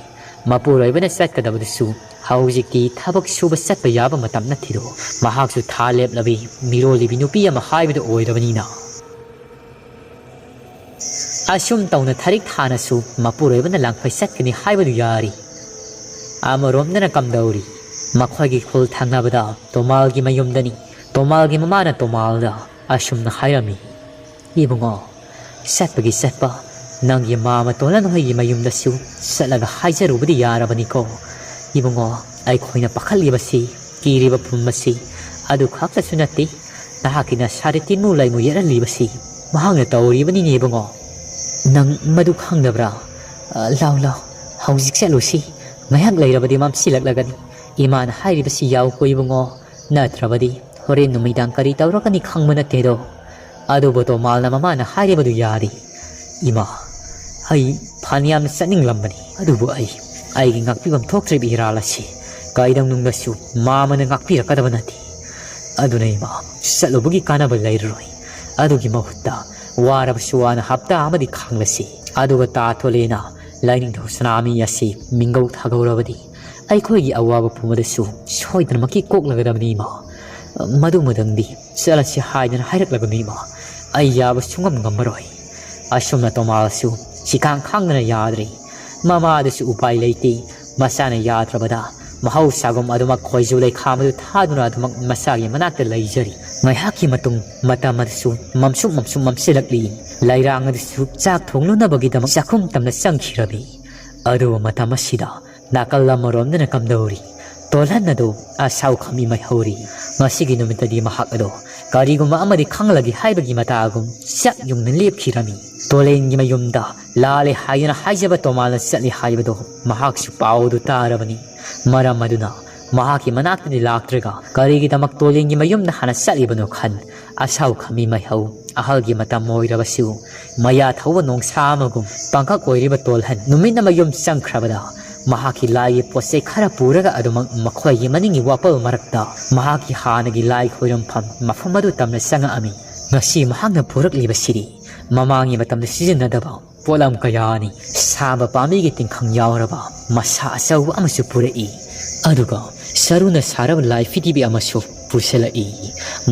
ꯃꯄꯨꯔꯣꯏꯕꯅ ꯆꯠꯀꯗꯕꯗꯨꯁꯨ ꯍꯧꯖꯤꯛꯇꯤ ꯊꯕꯛ ꯁꯨꯕ ꯆꯠꯄ ꯌꯥꯕ ꯃꯇꯝ ꯅꯠꯇꯦꯗꯣ꯫ ꯃꯍꯥꯛꯁꯨ ꯊꯥ ꯂꯦꯞꯂꯕꯤ ꯃꯤꯔꯣꯜꯂꯤꯕꯤ ꯅꯨꯄꯤ ꯑꯃ ꯍꯥꯏꯕꯗꯨ ꯑꯣꯏꯔꯕꯅꯤꯅ꯫ ꯑꯁꯨꯝ ꯇꯧꯅ ꯊꯔꯤꯛ ꯊꯥꯅꯁꯨ ꯃꯄꯨꯔꯣꯏꯕꯅ ꯂꯥꯡꯐꯩ ꯆꯠꯀꯅꯤ ꯍꯥꯏꯕꯗꯨ ꯌꯥꯔꯤ꯫ ꯑꯃꯔꯣꯝꯗꯅ ꯀꯝꯗꯧꯔꯤ? ꯃꯈꯣꯏꯒꯤ ꯈꯨꯜ ꯊꯪꯅꯕꯗ ꯇꯣꯃꯥꯜꯒꯤ ꯃꯌꯨꯝꯗꯅꯤ꯫ ꯇꯣꯃꯥꯜꯒꯤ ꯃꯃꯥꯅ ꯇꯣꯃꯥꯜꯗ ꯑꯁꯨꯝꯅ ꯍꯥꯏꯔꯝꯃꯤ, "ꯏꯕꯨꯡꯉꯣ, ꯆꯠꯄꯒꯤ ꯆꯠꯄ, ꯅꯪꯒꯤ ꯃꯥꯃ ꯇꯣꯂꯟ ꯍꯣꯏꯒꯤ ꯃꯌꯨꯝꯗꯁꯨ ꯆꯠꯂꯒ ꯍꯥꯏꯖꯔꯨꯕꯗꯤ ꯌꯥꯔꯕꯅꯤꯀꯣ꯫ ꯏꯕꯨꯡꯉꯣ, ꯑꯩꯈꯣꯏꯅ ꯄꯥꯈꯠꯂꯤꯕꯁꯤ, ꯀꯤꯔꯤꯕ ꯄꯨꯝꯕꯁꯤ ꯑꯗꯨ ꯈꯛꯇꯁꯨ ꯅꯠꯇꯦ, ꯅꯍꯥꯛꯀꯤ ꯅꯁꯥꯗ ꯇꯤꯟꯃꯨ ꯂꯩꯃꯨ ꯌꯦꯠꯍꯜꯂꯤꯕꯁꯤ ꯃꯍꯥꯛꯅ ꯇꯧꯔꯤꯕꯅꯤꯅꯦ ꯏꯕꯨꯡꯉꯣ꯫ ꯅꯪ ꯃꯗꯨ ꯈꯪꯗꯕ꯭ꯔꯥ? ꯑ, ꯂꯥꯎ, ꯂꯥꯎ, ꯍꯧꯖꯤꯛ ꯆꯠꯂꯨꯁꯤ꯫ ꯉꯥꯏꯍꯥꯛ ꯂꯩꯔꯕꯗꯤ ꯃꯝꯁꯤꯜꯂꯛꯂꯒꯅꯤ꯫ ꯏꯃꯥꯅ ꯍꯥꯏꯔꯤꯕꯁꯤ ꯌꯥꯎꯀꯣ ꯏꯕꯨꯡꯉꯣ, ꯅꯠꯇ꯭ꯔꯕꯗꯤ ꯍꯣꯔꯦꯟ ꯅꯨꯃꯤꯗꯥꯡ ꯀꯔꯤ ꯇꯧꯔꯛꯀꯅꯤ ꯈꯪꯕ ꯅꯠꯇꯦꯗꯣ꯫" ꯑꯗꯨꯕꯨ ꯇꯣꯃꯥꯜꯅ ꯃꯃꯥꯅ ꯍꯥꯏꯔꯤꯕꯗꯨ ꯌꯥꯔꯤ꯫ "ꯏꯃꯥ, ꯑꯩ ꯐꯅꯌꯥꯝꯅ ꯆꯠꯅꯤꯡꯂꯝꯕꯅꯤ, ꯑꯗꯨꯕꯨ ꯑꯩ ꯑꯩꯒꯤ ꯉꯥꯛꯄꯤꯐꯝ ꯊꯣꯛꯇ꯭ꯔꯤꯕ ꯏꯔꯥꯜ ꯑꯁꯤ ꯀꯩꯗꯧꯅꯨꯡꯗꯁꯨ ꯃꯥꯃꯅ ꯉꯥꯛꯄꯤꯔꯛꯀꯗꯕ ꯅꯠꯇꯦ꯫ ꯑꯗꯨꯅ ꯏꯃꯥ, ꯆꯠꯂꯨꯕꯒꯤ ꯀꯥꯟꯅꯕ ꯂꯩꯔꯔꯣꯏ꯫ ꯑꯗꯨꯒꯤ ꯃꯍꯨꯠꯇ ꯋꯥꯔꯕꯁꯨ ꯋꯥꯅ ꯍꯞꯇꯥ ꯑꯃꯗꯤ ꯈꯥꯡꯂꯁꯤ꯫ ꯑꯗꯨꯒ ꯇꯥ ꯊꯣꯂꯦꯅ ꯂꯥꯏꯅꯤꯡꯊꯧ ꯁꯅꯥꯃꯍꯤ ꯑꯁꯤ ꯃꯤꯡꯒꯧ ꯊꯥꯒꯧꯔꯕꯗꯤ ꯑꯩꯈꯣꯏꯒꯤ ꯑꯋꯥꯕ ꯄꯨꯝꯕꯗꯁꯨ ꯁꯣꯏꯗꯅꯃꯛꯀꯤ ꯀꯣꯛꯂꯒꯗꯕꯅꯤ ꯏꯃꯥ꯫ ꯃꯗꯨꯃꯗꯪꯗꯤ ꯆꯠꯂꯁꯤ ꯍꯥꯏꯗꯅ ꯍꯥꯏꯔꯛꯂꯕꯅꯤ ꯏꯃꯥ꯫ ꯑꯩ ꯌꯥꯕ ꯁꯨꯡꯉꯝ ꯉꯝꯃꯔꯣꯏ꯫" ꯑꯁꯨꯝꯅ ꯇꯣꯃꯥꯜꯁꯨ ꯁꯤꯈꯥꯡ ꯈꯥꯡꯗꯅ ꯌꯥꯗ꯭ꯔꯦ꯫ ꯃꯃꯥꯗꯁꯨ ꯎꯄꯥꯏ ꯂꯩꯇꯦ꯫ ꯃꯆꯥꯅ ꯌꯥꯗ꯭ꯔꯕꯗ ꯃꯍꯧꯁꯥꯒꯨꯝ ꯑꯗꯨꯃꯛ ꯈꯣꯏꯖꯨ ꯂꯩꯈꯥꯝ ꯑꯗꯨ ꯊꯥꯗꯨꯅ ꯑꯗꯨꯃꯛ ꯃꯆꯥꯒꯤ ꯃꯅꯥꯛꯇ ꯂꯩꯖꯔꯤ꯫ ꯉꯥꯏꯍꯥꯛꯀꯤ ꯃꯇꯨꯡ ꯃꯇꯝ ꯑꯗꯨꯁꯨ ꯃꯝꯁꯨꯝ ꯃꯝꯁꯨꯝ ꯃꯝꯁꯤꯜꯂꯛꯂꯤ꯫ ꯂꯩꯔꯥꯡ ꯑꯗꯨꯁꯨ ꯆꯥꯛ ꯊꯣꯡꯂꯨꯅꯕꯒꯤꯗꯃꯛ ꯆꯥꯛꯈꯨꯝ ꯇꯝꯅ ꯆꯪꯈꯤꯔꯝꯃꯤ꯫ ꯑꯗꯨꯕꯨ ꯃꯇꯝ ꯑꯁꯤꯗ ꯅꯥꯀꯜ ꯑꯃꯔꯣꯝꯗꯅ ꯀꯝꯗꯧꯔꯤ? ꯇꯣꯜꯍꯟ ꯑꯗꯨ ꯑꯁꯥꯎ ꯈꯥꯝꯕꯤ ꯃꯥꯏꯍꯧꯔꯤ꯫ ꯉꯁꯤꯒꯤ ꯅꯨꯃꯤꯠꯇꯗꯤ ꯃꯍꯥꯛ ꯑꯗꯣ ꯀꯔꯤꯒꯨꯝꯕ ꯑꯃꯗꯤ ꯈꯪꯂꯒꯦ ꯍꯥꯏꯕꯒꯤ ꯃꯇꯥꯒꯨꯝ ꯆꯞ ꯌꯨꯡꯅ ꯂꯦꯞꯈꯤꯔꯝꯃꯤ꯫ ꯇꯣꯂꯦꯟꯒꯤ ꯃꯌꯨꯝꯗ ꯂꯥꯜꯂꯦ ꯍꯥꯏꯗꯨꯅ ꯍꯥꯏꯖꯕ ꯇꯣꯃꯥꯜꯅ ꯆꯠꯂꯤ ꯍꯥꯏꯕꯗꯣ ꯃꯍꯥꯛꯁꯨ ꯄꯥꯎꯗꯨ ꯇꯥꯔꯕꯅꯤ꯫ ꯃꯔꯝ ꯑꯗꯨꯅ ꯃꯍꯥꯛꯀꯤ ꯃꯅꯥꯛꯇꯗꯤ ꯂꯥꯛꯇ꯭ꯔꯒ ꯀꯔꯤꯒꯤꯗꯃꯛ ꯇꯣꯂꯦꯟꯒꯤ ꯃꯌꯨꯝꯗ ꯍꯥꯟꯅ ꯆꯠꯂꯤꯕꯅꯣ ꯈꯟ ꯑꯁꯥꯎ ꯈꯥꯃꯤ ꯃꯩꯍꯧ ꯑꯍꯜꯒꯤ ꯃꯇꯝ ꯑꯣꯏꯔꯕꯁꯨ, ꯃꯌꯥ ꯊꯧꯕ ꯅꯣꯡꯁꯥ ꯑꯃꯒꯨꯝ ꯄꯥꯡꯀꯛ ꯑꯣꯏꯔꯤꯕ ꯇꯣꯜꯍꯟ ꯅꯨꯃꯤꯠ ꯑꯃ ꯌꯨꯝ ꯆꯪꯈ꯭ꯔꯕꯗ, ꯃꯍꯥꯛꯀꯤ ꯂꯥꯏꯒꯤ ꯄꯣꯠ ꯆꯩ ꯈꯔ ꯄꯨꯔꯒ ꯑꯗꯨꯃꯛ ꯃꯈꯣꯏꯒꯤ ꯃꯅꯤꯡꯒꯤ ꯋꯥꯄꯜ ꯃꯔꯛꯇ ꯃꯍꯥꯛꯀꯤ ꯍꯥꯟꯅꯒꯤ ꯂꯥꯏ ꯈꯣꯏꯔꯝꯐꯝ ꯃꯐꯝ ꯑꯗꯨ ꯇꯝꯅ ꯆꯪꯉꯛꯑꯝꯃꯤ꯫ ꯉꯁꯤ ꯃꯍꯥꯛꯅ ꯄꯨꯔꯛꯂꯤꯕꯁꯤꯗꯤ ꯃꯃꯥꯡꯒꯤ ꯃꯇꯝꯗ ꯁꯤꯖꯤꯟꯅꯗꯕ ꯄꯣꯠꯂꯝ ꯀꯌꯥꯅꯤ꯫ ꯁꯥꯕ ꯄꯥꯝꯕꯤꯒꯤ ꯇꯤꯡꯈꯪ ꯌꯥꯎꯔꯕ ꯃꯁꯥ ꯑꯆꯧꯕ ꯑꯃꯁꯨ ꯄꯨꯔꯛꯏ꯫ ꯑꯗꯨꯒ ꯁꯔꯨꯅ ꯁꯥꯔꯕ ꯂꯥꯏ ꯐꯤꯗꯤꯕꯤ ꯑꯃꯁꯨ ꯄꯨꯁꯤꯜꯂꯛꯏ꯫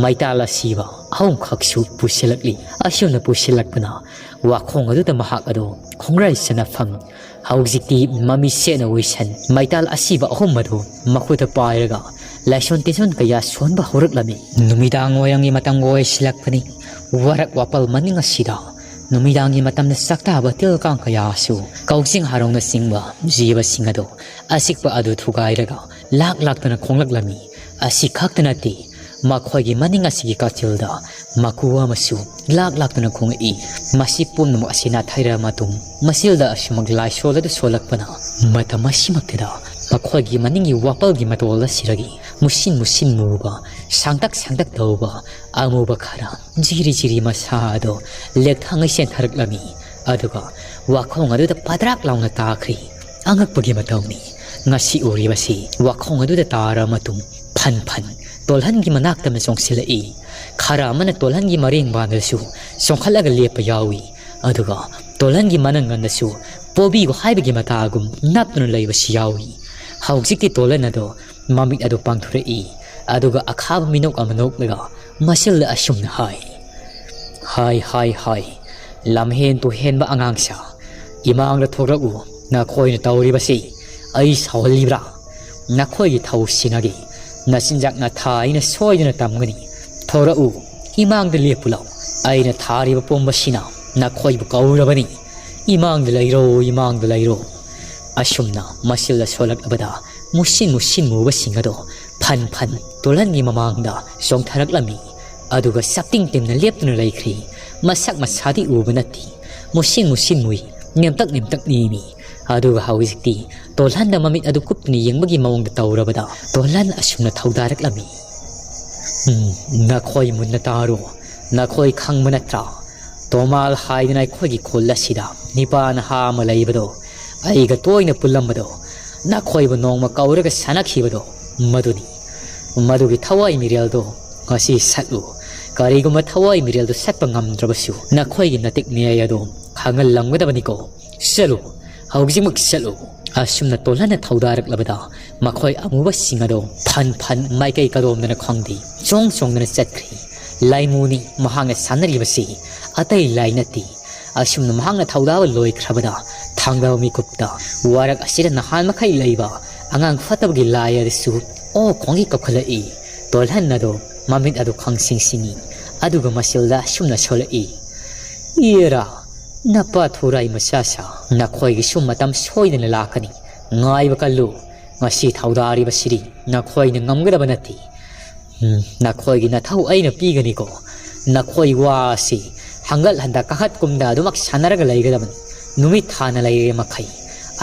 ꯃꯩꯇꯥꯜ ꯑꯁꯤꯕ ꯑꯍꯨꯝꯈꯛꯁꯨ ꯄꯨꯁꯤꯜꯂꯛꯂꯤ꯫ ꯑꯁꯨꯝꯅ ꯄꯨꯁꯤꯜꯂꯛꯄꯅ ꯋꯥꯈꯣꯡ ꯑꯗꯨꯗ ꯃꯍꯥꯛ ꯑꯗꯨ ꯈꯣꯡꯒ꯭ꯔꯥꯏ ꯆꯟꯅꯐꯝ꯫ ꯍꯧꯖꯤꯛꯇꯤ ꯃꯃꯤ ꯁꯦꯠꯅ ꯎꯏꯁꯟ ꯃꯩꯇꯥꯜ ꯑꯁꯤꯕ ꯑꯍꯨꯝ ꯑꯗꯨ ꯃꯈꯨꯠꯇ ꯄꯥꯏꯔꯒ ꯂꯥꯏꯁꯣꯟ ꯇꯤꯟꯁꯣꯟ ꯀꯌꯥ ꯁꯣꯟꯕ ꯍꯧꯔꯛꯂꯝꯃꯤ꯫ ꯅꯨꯃꯤꯗꯥꯡ ꯋꯥꯏꯔꯝꯒꯤ ꯃꯇꯝ ꯑꯣꯏꯁꯤꯜꯂꯛꯄꯅꯤ꯫ ꯋꯥꯔꯛ ꯋꯥꯄꯜ ꯃꯅꯤꯡ ꯑꯁꯤꯗ ꯅꯨꯃꯤꯗꯥꯡꯒꯤ ꯃꯇꯝꯗ ꯆꯥꯛꯇꯥꯕ ꯇꯤꯜ ꯀꯥꯡ ꯀꯌꯥꯁꯨ, ꯀꯥꯎꯖꯤꯡ ꯍꯔꯥꯎꯅꯆꯤꯡꯕ ꯖꯤꯕꯁꯤꯡ ꯑꯗꯨ ꯑꯆꯤꯛꯄ ꯑꯗꯨ ꯊꯨꯒꯥꯏꯔꯒ ꯂꯥꯛ ꯂꯥꯛꯇꯨꯅ ꯈꯣꯡꯂꯛꯂꯝꯃꯤ꯫ ꯑꯁꯤ ꯈꯛꯇ ꯅꯠꯇꯦ, ꯃꯈꯣꯏꯒꯤ ꯃꯅꯤꯡ ꯑꯁꯤꯒꯤ ꯀꯥꯆꯤꯜꯗ ꯃꯀꯨ ꯑꯃꯁꯨ ꯂꯥꯛ ꯂꯥꯛꯇꯨꯅ ꯈꯣꯡꯂꯛꯏ꯫ ꯃꯁꯤ ꯄꯨꯝꯅꯃꯛ ꯑꯁꯤ ꯅꯥꯊꯩꯔꯕ ꯃꯇꯨꯡ, ꯃꯁꯤꯜꯗ ꯑꯁꯨꯃꯛ ꯂꯥꯏꯁꯣꯜ ꯑꯗꯨ ꯁꯣꯜꯂꯛꯄꯅ, ꯃꯇꯝ ꯑꯁꯤꯃꯛꯇꯗ ꯃꯈꯣꯏꯒꯤ ꯃꯅꯤꯡꯒꯤ ꯋꯥꯄꯜꯒꯤ ꯃꯇꯣꯜ ꯑꯁꯤꯗꯒꯤ ꯃꯨꯁꯤꯟ ꯃꯨꯁꯤꯟ ꯃꯨꯕ, ꯁꯥꯡꯇꯛ ꯁꯥꯡꯇꯛ ꯇꯧꯕ ꯑꯃꯨꯕ ꯈꯔ ꯖꯤꯔꯤ ꯖꯤꯔꯤ ꯃꯁꯥ ꯑꯗꯨ ꯂꯦꯛꯊꯥꯡꯉꯩ ꯆꯦꯟꯊꯔꯛꯂꯝꯃꯤ꯫ ꯑꯗꯨꯒ ꯋꯥꯈꯣꯡ ꯑꯗꯨꯗ ꯄꯗ꯭ꯔꯥꯛ ꯂꯥꯎꯅ ꯇꯥꯈ꯭ꯔꯤ꯫ ꯑꯉꯛꯄꯒꯤ ꯃꯇꯧꯅꯤ꯫ ꯉꯁꯤ ꯎꯔꯤꯕꯁꯤ ꯋꯥꯈꯣꯡ ꯑꯗꯨꯗ ꯇꯥꯔꯕ ꯃꯇꯨꯡ ꯐꯟ ꯐꯟ ꯇꯣꯜꯍꯟꯒꯤ ꯃꯅꯥꯛꯇ ꯑꯃ ꯆꯣꯡꯁꯤꯜꯂꯛꯏ꯫ ꯈꯔ ꯑꯃꯅ ꯇꯣꯜꯍꯟꯒꯤ ꯃꯔꯦꯡꯕꯥꯟꯗꯁꯨ ꯆꯣꯡꯈꯠꯂꯒ ꯂꯦꯞꯄ ꯌꯥꯎꯏ꯫ ꯑꯗꯨꯒ ꯇꯣꯜꯍꯟꯒꯤ ꯃꯅꯪꯒꯟꯗꯁꯨ ꯄꯣꯕꯤꯌꯨ ꯍꯥꯏꯕꯒꯤ ꯃꯇꯥꯒꯨꯝ ꯅꯞꯇꯨꯅ ꯂꯩꯕꯁꯨ ꯌꯥꯎꯏ꯫ ꯍꯧꯖꯤꯛꯇꯤ ꯇꯣꯜꯍꯟ ꯑꯗꯣ ꯃꯃꯤꯠ ꯑꯗꯨ ꯄꯥꯡꯊꯣꯔꯛꯏ꯫ ꯑꯗꯨꯒ ꯑꯈꯥꯕ ꯃꯤꯅꯣꯛ ꯑꯃ ꯅꯣꯛꯂꯒ ꯃꯁꯤꯜꯗ ꯑꯁꯨꯝꯅ ꯍꯥꯏ, "ꯍꯥꯏ, ꯍꯥꯏ, ꯍꯥꯏ, ꯂꯝꯍꯦꯟ ꯇꯨꯍꯦꯟꯕ ꯑꯉꯥꯡꯁꯥ, ꯏꯃꯥꯡꯗ ꯊꯣꯛꯂꯛꯎ꯫ ꯅꯈꯣꯏꯅ ꯇꯧꯔꯤꯕꯁꯤ ꯑꯩ ꯁꯥꯎꯍꯜꯂꯤꯕ꯭ꯔꯥ? ꯅꯈꯣꯏꯒꯤ ꯊꯧꯁꯤꯅꯒꯤ ꯅꯆꯤꯟꯖꯥꯛ ꯅꯊꯥ ꯑꯩꯅ ꯁꯣꯏꯗꯅ ꯇꯝꯒꯅꯤ꯫ ꯊꯣꯔꯛꯎ, ꯏꯃꯥꯡꯗ ꯂꯦꯞꯄꯨ ꯂꯥꯎ꯫ ꯑꯩꯅ ꯊꯥꯔꯤꯕ ꯄꯣꯝꯕꯁꯤꯅ ꯅꯈꯣꯏꯕꯨ ꯀꯧꯔꯕꯅꯤ꯫ ꯏꯃꯥꯡꯗ ꯂꯩꯔꯣ, ꯏꯃꯥꯡꯗ ꯂꯩꯔꯣ꯫" ꯑꯁꯨꯝꯅ ꯃꯁꯤꯜꯗ ꯁꯣꯜꯂꯛꯂꯕꯗ ꯃꯨꯁꯤꯟ ꯃꯨꯁꯤꯟ ꯃꯨꯕꯁꯤꯡ ꯑꯗꯣ ꯐꯟ ꯐꯟ ꯇꯣꯜꯍꯟꯒꯤ ꯃꯃꯥꯡꯗ ꯆꯣꯡꯊꯔꯛꯂꯝꯃꯤ꯫ ꯑꯗꯨꯒ ꯆꯞꯇꯤꯡ ꯇꯤꯡꯅ ꯂꯦꯞꯇꯨꯅ ꯂꯩꯈ꯭ꯔꯤ꯫ ꯃꯁꯛ ꯃꯁꯥꯗꯤ ꯎꯕ ꯅꯠꯇꯦ꯫ ꯃꯨꯁꯤꯟ ꯃꯨꯁꯤꯟ ꯃꯨꯏ꯫ ꯅꯦꯝꯇꯛ ꯅꯦꯝꯇꯛ ꯅꯦꯝꯃꯤ꯫ ꯑꯗꯨꯒ ꯍꯧꯖꯤꯛꯇꯤ ꯇꯣꯜꯍꯟꯗ ꯃꯃꯤꯠ ꯑꯗꯨ ꯀꯨꯞꯇꯨꯅ ꯌꯦꯡꯕꯒꯤ ꯃꯑꯣꯡꯗ ꯇꯧꯔꯕꯗ ꯇꯣꯜꯍꯟ ꯑꯁꯨꯝꯅ ꯊꯧꯗꯥꯔꯛꯂꯝꯃꯤ꯫ ꯎꯝ, ꯅꯈꯣꯏ ꯃꯨꯟꯅ ꯇꯥꯔꯣ꯫ ꯅꯈꯣꯏ ꯈꯪꯕ ꯅꯠꯇ꯭ꯔꯥ? ꯇꯣꯃꯥꯜ ꯍꯥꯏꯗꯅ ꯑꯩꯈꯣꯏꯒꯤ ꯈꯨꯜ ꯑꯁꯤꯗ ꯅꯤꯄꯥ ꯅꯍꯥ ꯑꯃ ꯂꯩꯕꯗꯣ, ꯑꯩꯒ ꯇꯣꯏꯅ ꯄꯨꯜꯂꯝꯕꯗꯣ, ꯅꯈꯣꯏꯕꯨ ꯅꯣꯡꯃ ꯀꯧꯔꯒ ꯁꯥꯟꯅꯈꯤꯕꯗꯣ, ꯃꯗꯨꯅꯤ꯫ ꯃꯗꯨꯒꯤ ꯊꯋꯥꯏ ꯃꯤꯔꯦꯜꯗꯣ ꯉꯁꯤ ꯁꯠꯂꯨ꯫ ꯀꯔꯤꯒꯨꯝꯕ ꯊꯋꯥꯏ ꯃꯤꯔꯦꯜꯗꯨ ꯁꯠꯄ ꯉꯝꯗ꯭ꯔꯕꯁꯨ, ꯅꯈꯣꯏꯒꯤ ꯅꯇꯤꯛ ꯃꯌꯥꯏ ꯑꯗꯣ ꯈꯪꯍꯜꯂꯝꯒꯗꯕꯅꯤꯀꯣ꯫ ꯆꯠꯂꯨ, ꯍꯧꯖꯤꯛꯃꯛ ꯆꯠꯂꯨ꯫ ꯑꯁꯨꯝꯅ ꯇꯣꯜꯍꯟꯅ ꯊꯧꯗꯥꯔꯛꯂꯕꯗ, ꯃꯈꯣꯏ ꯑꯃꯨꯕꯁꯤꯡ ꯑꯗꯣ ꯐꯟ ꯐꯟ ꯃꯥꯏꯀꯩ ꯀꯗꯣꯝꯗꯅ ꯈꯪꯗꯦ, ꯆꯣꯡ ꯆꯣꯡꯗꯅ ꯆꯠꯈ꯭ꯔꯤ꯫ ꯂꯥꯏꯃꯨꯅꯤ ꯃꯍꯥꯛꯅ ꯁꯥꯟꯅꯔꯤꯕꯁꯤ, ꯑꯇꯩ ꯂꯥꯏ ꯅꯠꯇꯦ꯫ ꯑꯁꯨꯝꯅ ꯃꯍꯥꯛꯅ ꯊꯧꯗꯥꯕ ꯂꯣꯏꯈ꯭ꯔꯕꯗ, ꯊꯥꯡꯗꯕ ꯃꯤꯀꯨꯞꯇ ꯋꯥꯔꯛ ꯑꯁꯤꯗ ꯅꯍꯥꯟ ꯃꯈꯩ ꯂꯩꯕ ꯑꯉꯥꯡ ꯐꯠꯇꯕꯒꯤ ꯂꯥꯏ ꯑꯗꯨꯁꯨ ꯑꯣ ꯈꯣꯡꯒꯤ ꯀꯞꯈꯠꯂꯛꯏ꯫ ꯇꯣꯜꯍꯟ ꯑꯗꯣ ꯃꯃꯤꯠ ꯑꯗꯨ ꯈꯪꯁꯤꯡ ꯁꯤꯡꯏ, ꯑꯗꯨꯒ ꯃꯆꯤꯜꯗ ꯑꯁꯨꯝꯅ ꯁꯣꯜꯂꯛꯏ, "ꯏꯔꯥ, ꯅꯄꯥ ꯊꯨꯔꯥꯏ ꯃꯆꯥꯁꯥ, ꯅꯈꯣꯏꯒꯤꯁꯨ ꯃꯇꯝ ꯁꯣꯏꯗꯅ ꯂꯥꯛꯀꯅꯤ꯫ ꯉꯥꯏꯕ ꯀꯜꯂꯨ꯫ ꯉꯁꯤ ꯊꯧꯗꯥꯔꯤꯕꯁꯤꯗꯤ ꯅꯈꯣꯏꯅ ꯉꯝꯒꯗꯕ ꯅꯠꯇꯦ꯫ ꯎꯝ, ꯅꯈꯣꯏꯒꯤ ꯅꯊꯧ ꯑꯩꯅ ꯄꯤꯒꯅꯤꯀꯣ꯫ ꯅꯈꯣꯏ ꯋꯥ ꯑꯁꯤ ꯍꯪꯒꯠ ꯍꯟꯗ ꯀꯥꯈꯠ ꯀꯨꯝꯗ ꯑꯗꯨꯃꯛ ꯁꯥꯟꯅꯔꯒ ꯂꯩꯒꯗꯕꯅꯤ꯫ ꯅꯨꯃꯤꯠ ꯊꯥꯅ ꯂꯩꯔꯦ ꯃꯈꯩ꯫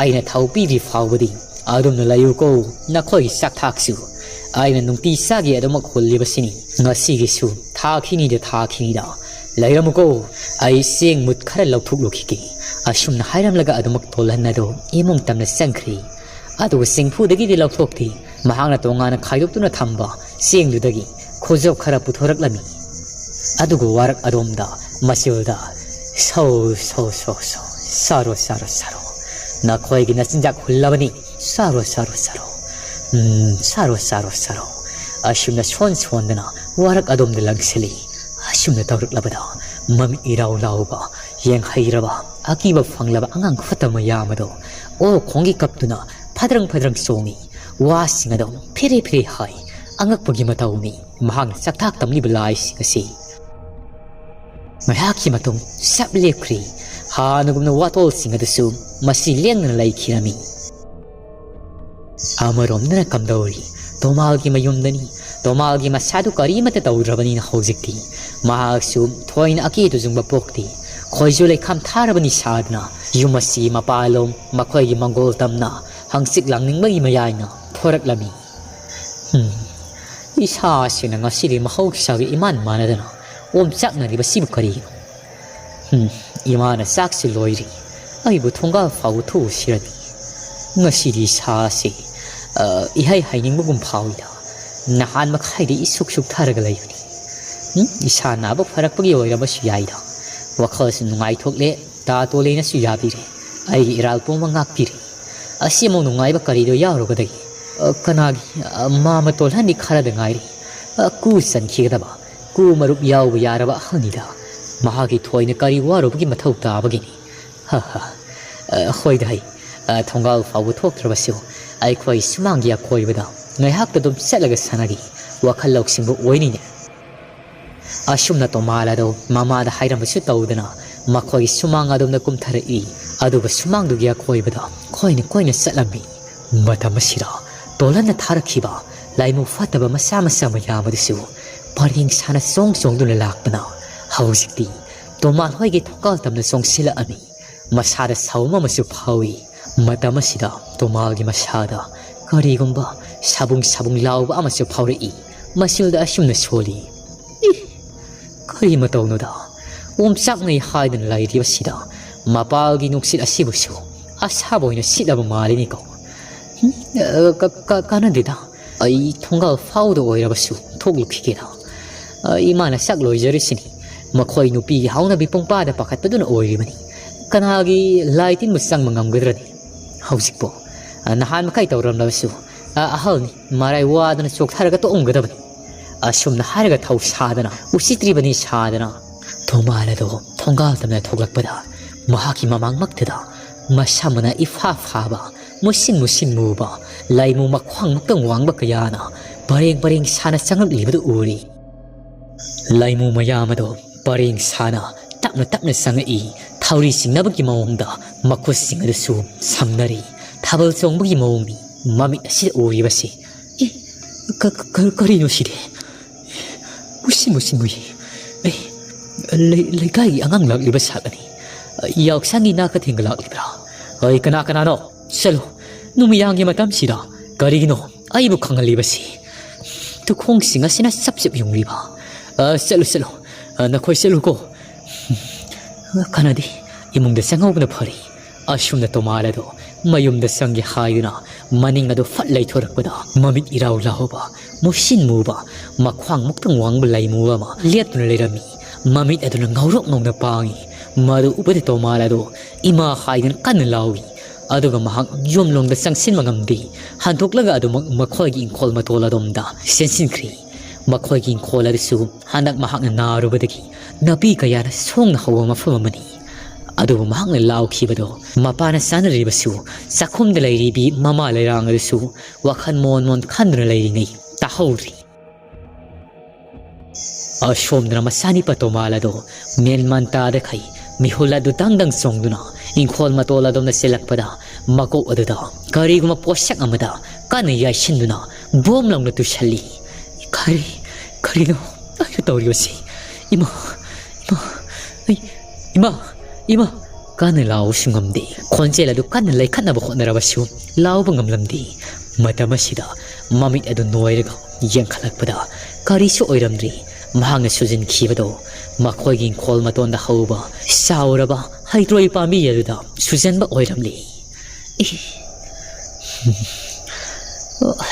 ꯑꯩꯅ ꯊꯧ ꯄꯤꯗ꯭ꯔꯤ ꯐꯥꯎꯕꯗꯤ ꯑꯗꯨꯝꯅ ꯂꯩꯌꯨꯀꯣ꯫ ꯅꯈꯣꯏꯒꯤ ꯆꯥꯛꯊꯥꯛꯁꯨ ꯑꯩꯅ ꯅꯨꯡꯇꯤ ꯆꯥꯒꯦ ꯑꯗꯨꯃꯛ ꯍꯨꯜꯂꯤꯕꯁꯤꯅꯤ꯫ ꯉꯁꯤꯒꯤꯁꯨ ꯊꯥꯈꯤꯅꯤꯗ ꯊꯥꯈꯤꯅꯤꯗ꯫ ꯂꯩꯔꯝꯃꯨꯀꯣ꯫ ꯑꯩ ꯆꯦꯡ ꯃꯨꯠ ꯈꯔ ꯂꯧꯊꯣꯛꯂꯨꯈꯤꯒꯦ꯫" ꯑꯁꯨꯝꯅ ꯍꯥꯏꯔꯝꯂꯒ ꯑꯗꯨꯃꯛ ꯇꯣꯜꯍꯟ ꯑꯗꯨ ꯏꯃꯨꯡ ꯇꯝꯅ ꯆꯪꯈ꯭ꯔꯤ꯫ ꯑꯗꯨꯒ ꯆꯦꯡꯐꯨꯗꯒꯤꯗꯤ ꯂꯧꯊꯣꯛꯇꯦ꯫ ꯃꯍꯥꯛꯅ ꯇꯣꯉꯥꯟꯅ ꯈꯥꯏꯗꯣꯛꯇꯨꯅ ꯊꯝꯕ ꯆꯦꯡꯗꯨꯗꯒꯤ ꯈꯨꯖꯣꯞ ꯈꯔ ꯄꯨꯊꯣꯔꯛꯂꯝꯃꯤ꯫ ꯑꯗꯨꯒ ꯋꯥꯔꯛ ꯑꯗꯣꯝꯗ ꯃꯆꯤꯜꯗ, "ꯁꯧ, ꯁꯧ, ꯁꯧ, ꯁꯧ, ꯁꯥꯔꯣ, ꯁꯥꯔꯣ, ꯁꯥꯔꯣ꯫ ꯅꯈꯣꯏꯒꯤ ꯅꯆꯤꯟꯖꯥꯛ ꯍꯨꯜꯂꯕꯅꯤ꯫ ꯁꯥꯔꯣ, ꯁꯥꯔꯣ, ꯁꯥꯔꯣ꯫ ꯎꯝ, ꯁꯥꯔꯣ, ꯁꯥꯔꯣ, ꯁꯥꯔꯣ꯫" ꯑꯁꯨꯝꯅ ꯁꯣꯟ ꯁꯣꯟꯗꯅ ꯋꯥꯔꯛ ꯑꯗꯣꯝꯗ ꯂꯪꯁꯤꯜꯂꯤ꯫ ꯑꯁꯨꯝꯅ ꯇꯧꯔꯛꯂꯕꯗ ꯃꯃꯤꯠ ꯏꯔꯥꯎ ꯂꯥꯎꯕ, ꯌꯦꯡꯍꯩꯔꯕ, ꯑꯀꯤꯕ ꯐꯪꯂꯕ ꯑꯉꯥꯡ ꯐꯠꯇꯕ ꯃꯌꯥꯝ ꯑꯗꯣ ꯑꯣ ꯈꯣꯡꯒꯤ ꯀꯞꯇꯨꯅ ꯐꯗ꯭ꯔꯪ ꯐꯗ꯭ꯔꯪ ꯆꯣꯡꯉꯤ꯫ ꯋꯥꯁꯤꯡ ꯑꯗꯣ ꯐꯤꯔꯤ ꯐꯤꯔꯤ ꯍꯥꯏ꯫ ꯑꯉꯛꯄꯒꯤ ꯃꯇꯧꯅꯤ꯫ ꯃꯍꯥꯛꯅ ꯆꯥꯛꯊꯥꯛ ꯇꯝꯂꯤꯕ ꯂꯥꯏꯁꯤꯡ ꯑꯁꯤ꯫ ꯉꯥꯏꯍꯥꯛꯀꯤ ꯃꯇꯨꯡ ꯆꯞ ꯂꯦꯞꯈ꯭ꯔꯤ꯫ ꯍꯥꯟꯅꯒꯨꯝꯅ ꯋꯥꯇꯣꯜꯁꯤꯡ ꯑꯗꯨꯁꯨ ꯃꯁꯤ ꯂꯦꯡꯗꯅ ꯂꯩꯈꯤꯔꯝꯃꯤ꯫ ꯑꯃꯔꯣꯝꯗꯅ ꯀꯝꯗꯧꯔꯤ? ꯇꯣꯃꯥꯜꯒꯤ ꯃꯌꯨꯝꯗꯅꯤ꯫ ꯇꯣꯃꯥꯜꯒꯤ ꯃꯁꯥꯗꯨ ꯀꯔꯤꯃꯠꯇ ꯇꯧꯗ꯭ꯔꯕꯅꯤꯅ ꯍꯧꯖꯤꯛꯇꯤ ꯃꯍꯥꯛꯁꯨ ꯊꯣꯏꯅ ꯑꯀꯤ ꯇꯨꯖꯨꯡꯕ ꯄꯣꯛꯇꯦ꯫ ꯈꯣꯏꯖꯨ ꯂꯩꯈꯥꯝ ꯊꯥꯔꯕꯅꯤ ꯁꯥꯗꯅ ꯌꯨꯝ ꯑꯁꯤ ꯃꯄꯥꯜꯂꯣꯝ ꯃꯈꯣꯏꯒꯤ ꯃꯪꯒꯣꯜ ꯇꯝꯅ ꯍꯪꯆꯤꯠ ꯂꯥꯡꯅꯤꯡꯕꯒꯤ ꯃꯌꯥꯏꯅ ꯊꯣꯔꯛꯂꯝꯃꯤ꯫ ꯎꯝ꯫ ꯏꯁꯥꯁꯤꯅ ꯉꯁꯤꯗꯤ ꯃꯍꯧꯁꯥꯒ ꯏꯃꯥꯟ ꯃꯥꯟꯅꯗꯅ ꯑꯣꯝꯆꯥꯛꯅꯔꯤꯕꯁꯤꯕꯨ ꯀꯔꯤꯒꯤꯅꯣ? ꯍꯨꯝ, ꯏꯃꯥꯅ ꯆꯥꯛꯁꯤ ꯂꯣꯏꯔꯤ, ꯑꯩꯕꯨ ꯊꯣꯡꯒꯥꯜ ꯐꯥꯎꯕ ꯊꯣꯛꯎꯁꯤꯔꯗꯤ꯫ ꯉꯁꯤꯗꯤ ꯏꯁꯥꯁꯤ, ꯑ, ꯏꯍꯩ ꯍꯩꯅꯤꯡꯕꯒꯨꯝ ꯐꯥꯎꯏꯗ꯫ ꯅꯍꯥꯟ ꯃꯈꯥꯏꯗꯤ ꯏꯁꯨꯛ ꯁꯨꯛꯊꯔꯒ ꯂꯩꯕꯅꯤ꯫ ꯍꯨꯝ, ꯏꯁꯥ ꯅꯥꯕ ꯐꯔꯛꯄꯒꯤ ꯑꯣꯏꯔꯕꯁꯨ ꯌꯥꯏꯗ꯫ ꯋꯥꯈꯜꯁꯨ ꯅꯨꯡꯉꯥꯏꯊꯣꯛꯂꯦ, ꯇꯥ ꯇꯣꯂꯦꯅꯁꯨ ꯌꯥꯕꯤꯔꯦ꯫ ꯑꯩꯒꯤ ꯏꯔꯥꯜ ꯄꯨꯝꯕ ꯉꯥꯛꯄꯤꯔꯦ꯫ ꯑꯁꯤꯃꯨꯛ ꯅꯨꯡꯉꯥꯏꯕ ꯀꯔꯤꯗꯣ ꯌꯥꯎꯔꯨꯒꯗꯒꯦ? ꯑ, ꯀꯅꯥꯒꯤ? ꯑ, ꯃꯥꯃ ꯇꯣꯜꯍꯟꯗꯤ ꯈꯔꯗ ꯉꯥꯏꯔꯤ꯫ ꯑ, ꯀꯨ ꯆꯟꯈꯤꯒꯗꯕ, ꯀꯨ ꯃꯔꯨꯞ ꯌꯥꯎꯕ ꯌꯥꯔꯕ ꯑꯍꯜꯅꯤꯗ꯫ ꯃꯍꯥꯛꯀꯤ ꯊꯣꯏꯅ ꯀꯔꯤ ꯋꯥꯔꯨꯕꯒꯤ ꯃꯊꯧ ꯇꯥꯕꯒꯤꯅꯤ? ꯍ ꯍ꯫ ꯑ, ꯍꯣꯏꯗ ꯍꯩ꯫ ꯑ, ꯊꯣꯡꯒꯥꯜ ꯐꯥꯎꯕ ꯊꯣꯛꯇ꯭ꯔꯕꯁꯨ ꯑꯩꯈꯣꯏ ꯁꯨꯃꯥꯡꯒꯤ ꯑꯀꯣꯏꯕꯗ ꯉꯥꯏꯍꯥꯛꯇ ꯑꯗꯨꯝ ꯆꯠꯂꯒ ꯁꯥꯟꯅꯔꯤ꯫ ꯋꯥꯈꯜ ꯂꯧꯁꯤꯡꯕ ꯑꯣꯏꯅꯤꯅꯦ꯫ ꯑꯁꯨꯝꯅ ꯇꯣꯃꯥꯜ ꯑꯗꯨ ꯃꯃꯥꯗ ꯍꯥꯏꯔꯝꯕꯁꯨ ꯇꯧꯗꯅ ꯃꯈꯣꯏ ꯁꯨꯃꯥꯡ ꯑꯗꯣꯝꯗ ꯀꯨꯝꯊꯔꯛꯏ꯫ ꯑꯗꯨꯒ ꯁꯨꯃꯥꯡꯗꯨꯒꯤ ꯑꯀꯣꯏꯕꯗ ꯀꯣꯏꯅ ꯀꯣꯏꯅ ꯆꯠꯂꯝꯃꯤ꯫ ꯃꯇꯝ ꯑꯁꯤꯗ ꯇꯣꯂꯟꯅ ꯊꯥꯔꯛꯈꯤꯕ ꯂꯥꯏꯃꯨ ꯐꯠꯇꯕ ꯃꯆꯥ ꯃꯆꯥ ꯃꯌꯥꯝ ꯑꯗꯨꯁꯨ ꯄꯔꯦꯡ ꯁꯥꯅ ꯆꯣꯡ ꯆꯣꯡꯗꯨꯅ ꯂꯥꯛꯄꯅ ꯍꯧꯖꯤꯛꯇꯤ ꯇꯣꯃꯥꯜ ꯍꯣꯏꯒꯤ ꯊꯣꯡꯀꯥꯜ ꯇꯝꯅ ꯆꯣꯡꯁꯤꯜꯂꯛꯑꯝꯃꯤ꯫ ꯃꯁꯥꯗ ꯁꯥꯎꯝ ꯑꯃꯁꯨ ꯐꯥꯎꯏ꯫ ꯃꯇꯝ ꯑꯁꯤꯗ ꯇꯣꯃꯥꯜꯒꯤ ꯃꯁꯥꯗ ꯀꯔꯤꯒꯨꯝꯕ ꯁꯥꯕꯨꯡ ꯁꯥꯕꯨꯡ ꯂꯥꯎꯕ ꯑꯃꯁꯨ ꯐꯥꯎꯔꯛꯏ꯫ ꯃꯆꯤꯜꯗ ꯑꯁꯨꯝꯅ ꯁꯣꯜꯂꯤ, "ꯏ! ꯀꯔꯤ ꯃꯇꯧꯅꯣꯗ? ꯑꯣꯝꯆꯥꯛꯅꯩ ꯍꯥꯏꯗꯅ ꯂꯩꯔꯤꯕꯁꯤꯗ ꯃꯄꯥꯜꯒꯤ ꯅꯨꯡꯁꯤꯠ ꯑꯁꯤꯕꯨꯁꯨ ꯑꯁꯥꯕ ꯑꯣꯏꯅ ꯁꯤꯠꯂꯕ ꯃꯥꯜꯂꯤꯅꯤꯀꯣ꯫ ꯍꯨꯝ, ꯑ, ꯀ-, ꯀ-, ꯀꯥꯟꯅꯗꯦꯗ꯫ ꯑꯩ ꯊꯣꯡꯒꯥꯜ ꯐꯥꯎꯗ ꯑꯣꯏꯔꯕꯁꯨ ꯊꯣꯛꯂꯨꯈꯤꯒꯦꯗ꯫ ꯑ, ꯏꯃꯥꯅ ꯆꯥꯛ ꯂꯣꯏꯖꯔꯤꯁꯤꯅꯤ꯫ ꯃꯈꯣꯏ ꯅꯨꯄꯤꯒꯤ ꯍꯧꯅꯕꯤ ꯄꯨꯡꯄꯥꯗ ꯄꯥꯈꯠꯄꯗꯨꯅ ꯑꯣꯏꯔꯤꯕꯅꯤ꯫ ꯀꯅꯥꯒꯤ ꯂꯥꯏ ꯇꯤꯟꯕꯨ ꯆꯪꯕ ꯉꯝꯒꯗ꯭ꯔꯅꯤ? ꯍꯧꯖꯤꯛꯄꯨ, ꯑ, ꯅꯍꯥꯟ ꯃꯈꯩ ꯇꯧꯔꯝꯂꯕꯁꯨ, ꯑ, ꯑꯍꯜꯅꯤ, ꯃꯔꯥꯏ ꯋꯥꯗꯅ ꯆꯣꯛꯊꯔꯒ ꯇꯣꯛꯑꯝꯒꯗꯕꯅꯤ"꯫ ꯑꯁꯨꯝꯅ ꯍꯥꯏꯔꯒ ꯊꯧ ꯁꯥꯗꯅ, ꯎꯁꯤꯠꯇ꯭ꯔꯤꯕꯅꯤ ꯁꯥꯗꯅ, ꯊꯣꯃꯥꯜ ꯑꯗꯨ ꯊꯣꯡꯒꯥꯜ ꯇꯝꯅ ꯊꯣꯛꯂꯛꯄꯗ, ꯃꯍꯥꯛꯀꯤ ꯃꯃꯥꯡꯃꯛꯇꯗ ꯃꯁꯝ ꯃꯅꯥ ꯏꯐꯥ ꯐꯥꯕ, ꯃꯨꯁꯤꯟ ꯃꯨꯁꯤꯟ ꯃꯨꯕ, ꯂꯥꯏꯃꯨ ꯃꯈ꯭ꯋꯥꯡꯃꯨꯛꯇꯪ ꯋꯥꯡꯕ ꯀꯌꯥꯅ ꯄꯔꯦꯡ ꯄꯔꯦꯡ ꯁꯥꯅ ꯆꯪꯂꯛꯂꯤꯕꯗꯨ ꯎꯔꯤ꯫ ꯂꯥꯏꯃꯨ ꯃꯌꯥꯝ ꯑꯗꯨ ꯄꯔꯦꯡ ꯁꯥꯅ ꯇꯞꯅ ꯇꯞꯅ ꯆꯪꯉꯛꯏ꯫ ꯊꯧꯔꯤ ꯆꯤꯡꯅꯕꯒꯤ ꯃꯑꯣꯡꯗ ꯃꯈꯨꯠꯁꯤꯡ ꯑꯗꯨꯁꯨ ꯁꯝꯅꯔꯤ꯫ ꯊꯥꯕꯜ ꯆꯣꯡꯕꯒꯤ ꯃꯑꯣꯡꯅꯤ ꯃꯃꯤꯠ ꯑꯁꯤꯗ ꯎꯔꯤꯕꯁꯤ꯫ "ꯑꯦ, ꯀ-, ꯀ-, ꯀꯔꯤꯅꯣ ꯁꯤꯗꯤ? ꯃꯨꯁꯤ ꯃꯨꯁꯤ ꯃꯨꯏ꯫ ꯑꯦ, ꯂꯩ-, ꯂꯩꯀꯥꯏꯒꯤ ꯑꯉꯥꯡ ꯂꯥꯛꯂꯤꯕ ꯁꯥꯒꯅꯤ꯫ ꯌꯥꯎꯁꯪꯒꯤ ꯅꯥꯀ ꯊꯦꯡꯒ ꯂꯥꯛꯂꯤꯕ꯭ꯔꯥ? ꯑꯩ, ꯀꯅꯥ ꯀꯅꯥꯅꯣ? ꯆꯠꯂꯨ꯫ ꯅꯨꯃꯤꯗꯥꯡꯒꯤ ꯃꯇꯝꯁꯤꯗ ꯀꯔꯤꯒꯤꯅꯣ ꯑꯩꯕꯨ ꯈꯪꯍꯜꯂꯤꯕꯁꯤ?" ꯇꯨꯈꯣꯡꯁꯤꯡ ꯑꯁꯤꯅ ꯆꯞ ꯆꯞ ꯌꯨꯡꯂꯤꯕ꯫ "ꯑ, ꯆꯠꯂꯨ, ꯆꯠꯂꯨ꯫ ꯑ, ꯅꯈꯣꯏ ꯆꯠꯂꯨꯀꯣ꯫ ꯀꯥꯟꯅꯗꯦ, ꯏꯃꯨꯡꯗ ꯆꯪꯍꯧꯕꯅ ꯐꯔꯦ"꯫ ꯑꯁꯨꯝꯅ ꯇꯣꯃꯥꯜ ꯑꯗꯨ ꯃꯌꯨꯝꯗ ꯆꯪꯒꯦ ꯍꯥꯏꯗꯨꯅ ꯃꯅꯤꯡ ꯑꯗꯨ ꯐꯠ ꯂꯩꯊꯣꯔꯛꯄꯗ, ꯃꯃꯤꯠ ꯏꯔꯥꯎ ꯂꯥꯎꯕ, ꯃꯨꯁꯤꯟ ꯃꯨꯕ, ꯃꯈ꯭ꯋꯥꯡ ꯃꯨꯛꯇꯪ ꯋꯥꯡꯕ ꯂꯩꯃꯨ ꯑꯃ ꯂꯦꯞꯇꯨꯅ ꯂꯩꯔꯝꯃꯤ꯫ ꯃꯃꯤꯠ ꯑꯗꯨꯅ ꯉꯧꯔꯣꯛ ꯉꯧꯅ ꯄꯥꯡꯏ꯫ ꯃꯗꯨ ꯎꯕꯗ ꯇꯣꯃꯥꯜ ꯑꯗꯨ "ꯏꯃꯥ" ꯍꯥꯏꯗꯨꯅ ꯀꯟꯅ ꯂꯥꯎꯏ꯫ ꯑꯗꯨꯒ ꯃꯍꯥꯛ ꯌꯨꯝꯂꯣꯝꯗ ꯆꯪꯁꯤꯟꯕ ꯉꯝꯗꯦ꯫ ꯍꯟꯗꯣꯛꯂꯒ ꯑꯗꯨꯃꯛ ꯃꯈꯣꯏꯒꯤ ꯏꯪꯈꯣꯜ ꯃꯇꯣꯜ ꯑꯗꯣꯝꯗ ꯆꯦꯟꯁꯤꯟꯈ꯭ꯔꯦ꯫ ꯃꯈꯣꯏꯒꯤ ꯏꯪꯈꯣꯜ ꯑꯗꯨꯁꯨ ꯍꯟꯗꯛ ꯃꯍꯥꯛꯅ ꯅꯥꯔꯨꯕꯗꯒꯤ ꯅꯥꯄꯤ ꯀꯌꯥꯅ ꯁꯣꯡꯅ ꯍꯧꯕ ꯃꯐꯝ ꯑꯃꯅꯤ꯫ ꯑꯗꯨꯕꯨ ꯃꯍꯥꯛꯅ ꯂꯥꯎꯈꯤꯕꯗꯣ ꯃꯄꯥꯅ ꯆꯥꯅꯔꯤꯕꯁꯨ ꯆꯥꯛꯈꯨꯝꯗ ꯂꯩꯔꯤꯕꯤ ꯃꯃꯥ ꯂꯩꯔꯥꯡ ꯑꯗꯨꯁꯨ ꯋꯥꯈꯜ ꯃꯣꯟ ꯃꯣꯟ ꯈꯟꯗꯨꯅ ꯂꯩꯔꯤꯉꯩ ꯇꯥꯍꯧꯗ꯭ꯔꯤ꯫ ꯑꯁꯣꯝꯗꯅ ꯃꯆꯥꯅꯤꯄꯥ ꯇꯣꯃꯥꯜ ꯑꯗꯣ ꯃꯦꯟ ꯃꯥꯟ ꯇꯥꯗꯈꯩ ꯃꯤꯍꯨꯜ ꯑꯗꯨ ꯗꯪ ꯗꯪ ꯆꯣꯡꯗꯨꯅ ꯏꯪꯈꯣꯜ ꯃꯇꯣꯜ ꯑꯗꯣꯝꯗ ꯆꯦꯜꯂꯛꯄꯗ, ꯃꯀꯣꯛ ꯑꯗꯨꯗ ꯀꯔꯤꯒꯨꯝꯕ ꯄꯣꯠꯁꯛ ꯑꯃꯗ ꯀꯟꯅ ꯌꯥꯏꯁꯤꯟꯗꯨꯅ ꯕꯣꯝ ꯂꯥꯎꯅ ꯇꯨꯁꯜꯂꯤ꯫ "ꯀꯔꯤ, ꯀꯔꯤꯅꯣ ꯑꯩꯅ ꯇꯧꯔꯤꯕꯁꯤ? ꯏꯃꯥ, ꯏꯃꯥ, ꯑꯩ, ꯏꯃꯥ, ꯏꯃꯥ!" ꯀꯟꯅ ꯂꯥꯎꯕꯁꯨ ꯉꯝꯗꯦ꯫ ꯈꯣꯟꯖꯦꯜ ꯑꯗꯨ ꯀꯟꯅ ꯂꯩꯈꯠꯅꯕ ꯍꯣꯠꯅꯔꯕꯁꯨ ꯂꯥꯎꯕ ꯉꯝꯂꯝꯗꯦ꯫ ꯃꯇꯝ ꯑꯁꯤꯗ ꯃꯃꯤꯠ ꯑꯗꯨ ꯅꯣꯏꯔꯒ ꯌꯦꯡꯈꯠꯂꯛꯄꯗ ꯀꯔꯤꯁꯨ ꯑꯣꯏꯔꯝꯗ꯭ꯔꯤ꯫ ꯃꯍꯥꯛꯅ ꯁꯨꯖꯤꯟꯈꯤꯕꯗꯣ ꯃꯈꯣꯏꯒꯤ ꯏꯪꯈꯣꯜ ꯃꯇꯣꯟꯗ ꯍꯧꯕ ꯆꯥꯎꯔꯕ ꯍꯩꯇ꯭ꯔꯣꯏ ꯄꯥꯝꯕꯤ ꯑꯗꯨꯗ ꯁꯨꯖꯟꯕ ꯑꯣꯏꯔꯝꯂꯤ꯫ "ꯑꯦ,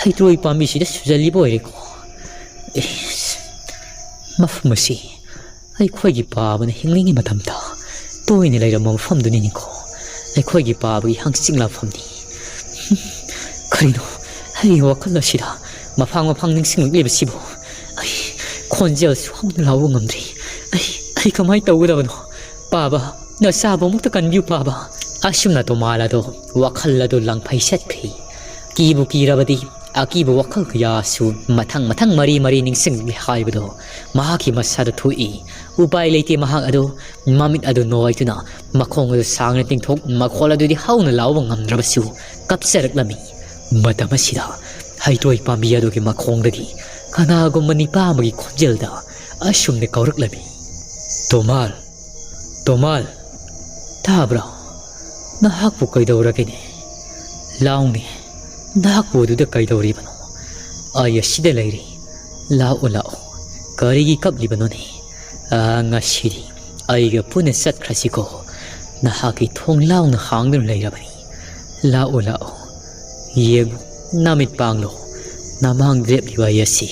ꯍꯩꯇ꯭ꯔꯣꯏ ꯄꯥꯝꯕꯤꯁꯤꯗ ꯁꯨꯖꯜꯂꯤꯕ ꯑꯣꯏꯔꯦꯀꯣ꯫ ꯑꯦ, ꯃꯐꯝ ꯑꯁꯤ ꯑꯩꯈꯣꯏꯒꯤ ꯄꯥꯕꯅ ꯍꯤꯡꯂꯤꯉꯩ ꯃꯇꯝꯗ ꯇꯣꯏꯅ ꯂꯩꯔꯝꯕ ꯃꯐꯝꯗꯨꯅꯤꯅꯦꯀꯣ꯫ ꯑꯩꯈꯣꯏꯒꯤ ꯄꯥꯕꯒꯤ ꯍꯪꯆꯤꯡ ꯂꯥꯛꯐꯝꯅꯤ꯫ ꯀꯔꯤꯅꯣ ꯑꯩꯒꯤ ꯋꯥꯈꯜ ꯑꯁꯤꯗ ꯃꯐꯥꯡ ꯃꯐꯥꯡ ꯅꯤꯡꯁꯤꯡꯂꯛꯂꯤꯕꯁꯤꯕꯨ? ꯑꯩ ꯈꯣꯟꯖꯦꯜꯁꯨ ꯍꯧꯅ ꯂꯥꯎꯕ ꯉꯝꯗ꯭ꯔꯤ꯫ ꯑꯩ, ꯑꯩ ꯀꯃꯥꯏꯅ ꯇꯧꯒꯗꯕꯅꯣ? ꯄꯥꯕ, ꯅꯆꯥꯕꯨ ꯑꯃꯨꯛꯇ ꯀꯟꯕꯤꯌꯨ, ꯄꯥꯕ!" ꯑꯁꯨꯝꯅ ꯇꯣꯃꯥꯜ ꯑꯗꯣ ꯋꯥꯈꯜ ꯑꯗꯨ ꯂꯥꯡꯐꯩ ꯆꯠꯈ꯭ꯔꯤ꯫ ꯀꯤꯕꯨ ꯀꯤꯔꯕꯗꯤ ꯑꯀꯤꯕ ꯋꯥꯈꯜ ꯀꯌꯥꯁꯨ ꯃꯊꯪ ꯃꯊꯪ ꯃꯔꯤ ꯃꯔꯤ ꯅꯤꯡꯁꯤꯡꯂꯛꯂꯦ ꯍꯥꯏꯕꯗꯣ ꯃꯍꯥꯛꯀꯤ ꯃꯁꯥꯗ ꯊꯣꯛꯏ꯫ ꯎꯄꯥꯏ ꯂꯩꯇꯦ, ꯃꯍꯥꯛ ꯑꯗꯨ ꯃꯃꯤꯠ ꯑꯗꯨ ꯅꯣꯏꯗꯨꯅ ꯃꯈꯣꯡ ꯑꯗꯨ ꯁꯥꯡꯅ ꯇꯤꯡꯊꯣꯛ, ꯃꯈꯣꯜ ꯑꯗꯨꯗꯤ ꯍꯧꯅ ꯂꯥꯎꯕ ꯉꯝꯗ꯭ꯔꯕꯁꯨ ꯀꯞꯆꯔꯛꯂꯝꯃꯤ꯫ ꯃꯇꯝ ꯑꯁꯤꯗ ꯍꯩꯇ꯭ꯔꯣꯏ ꯄꯥꯝꯕꯤ ꯑꯗꯨꯒꯤ ꯃꯈꯣꯡꯗꯒꯤ ꯀꯅꯥꯒꯨꯝꯕ ꯅꯤꯄꯥ ꯑꯃꯒꯤ ꯈꯣꯟꯖꯦꯜꯗ ꯑꯁꯨꯝꯅ ꯀꯧꯔꯛꯂꯝꯃꯤ, "ꯇꯣꯃꯥꯜ, ꯇꯣꯃꯥꯜ, ꯇꯥꯕ꯭ꯔꯣ? ꯅꯍꯥꯛꯄꯨ ꯀꯩꯗꯧꯔꯒꯦꯅꯦ? ꯂꯥꯎꯅꯦ, ꯅꯍꯥꯛꯄꯨ ꯑꯗꯨꯗ ꯀꯩꯗꯧꯔꯤꯕꯅꯣ? ꯑꯩ ꯑꯁꯤꯗ ꯂꯩꯔꯤ꯫ "ꯂꯥꯛꯑꯣ, ꯂꯥꯛꯑꯣ꯫ ꯀꯔꯤꯒꯤ ꯀꯞꯂꯤꯕꯅꯣꯅꯦ? ꯑꯥ, ꯉꯁꯤꯗꯤ ꯑꯩꯒ ꯄꯨꯟꯅ ꯆꯠꯈ꯭ꯔꯁꯤꯀꯣ꯫ ꯅꯍꯥꯛꯀꯤ ꯊꯣꯡ ꯂꯥꯎꯅ ꯍꯥꯡꯗꯨꯅ ꯂꯩꯔꯕꯅꯤ꯫ ꯂꯥꯛꯑꯣ, ꯂꯥꯛꯑꯣ꯫ ꯌꯦꯡꯉꯨ, ꯅꯃꯤꯠ ꯄꯥꯡꯂꯣ꯫ ꯅꯃꯥꯡꯗ ꯂꯦꯞꯂꯤꯕ ꯑꯩ ꯑꯁꯤ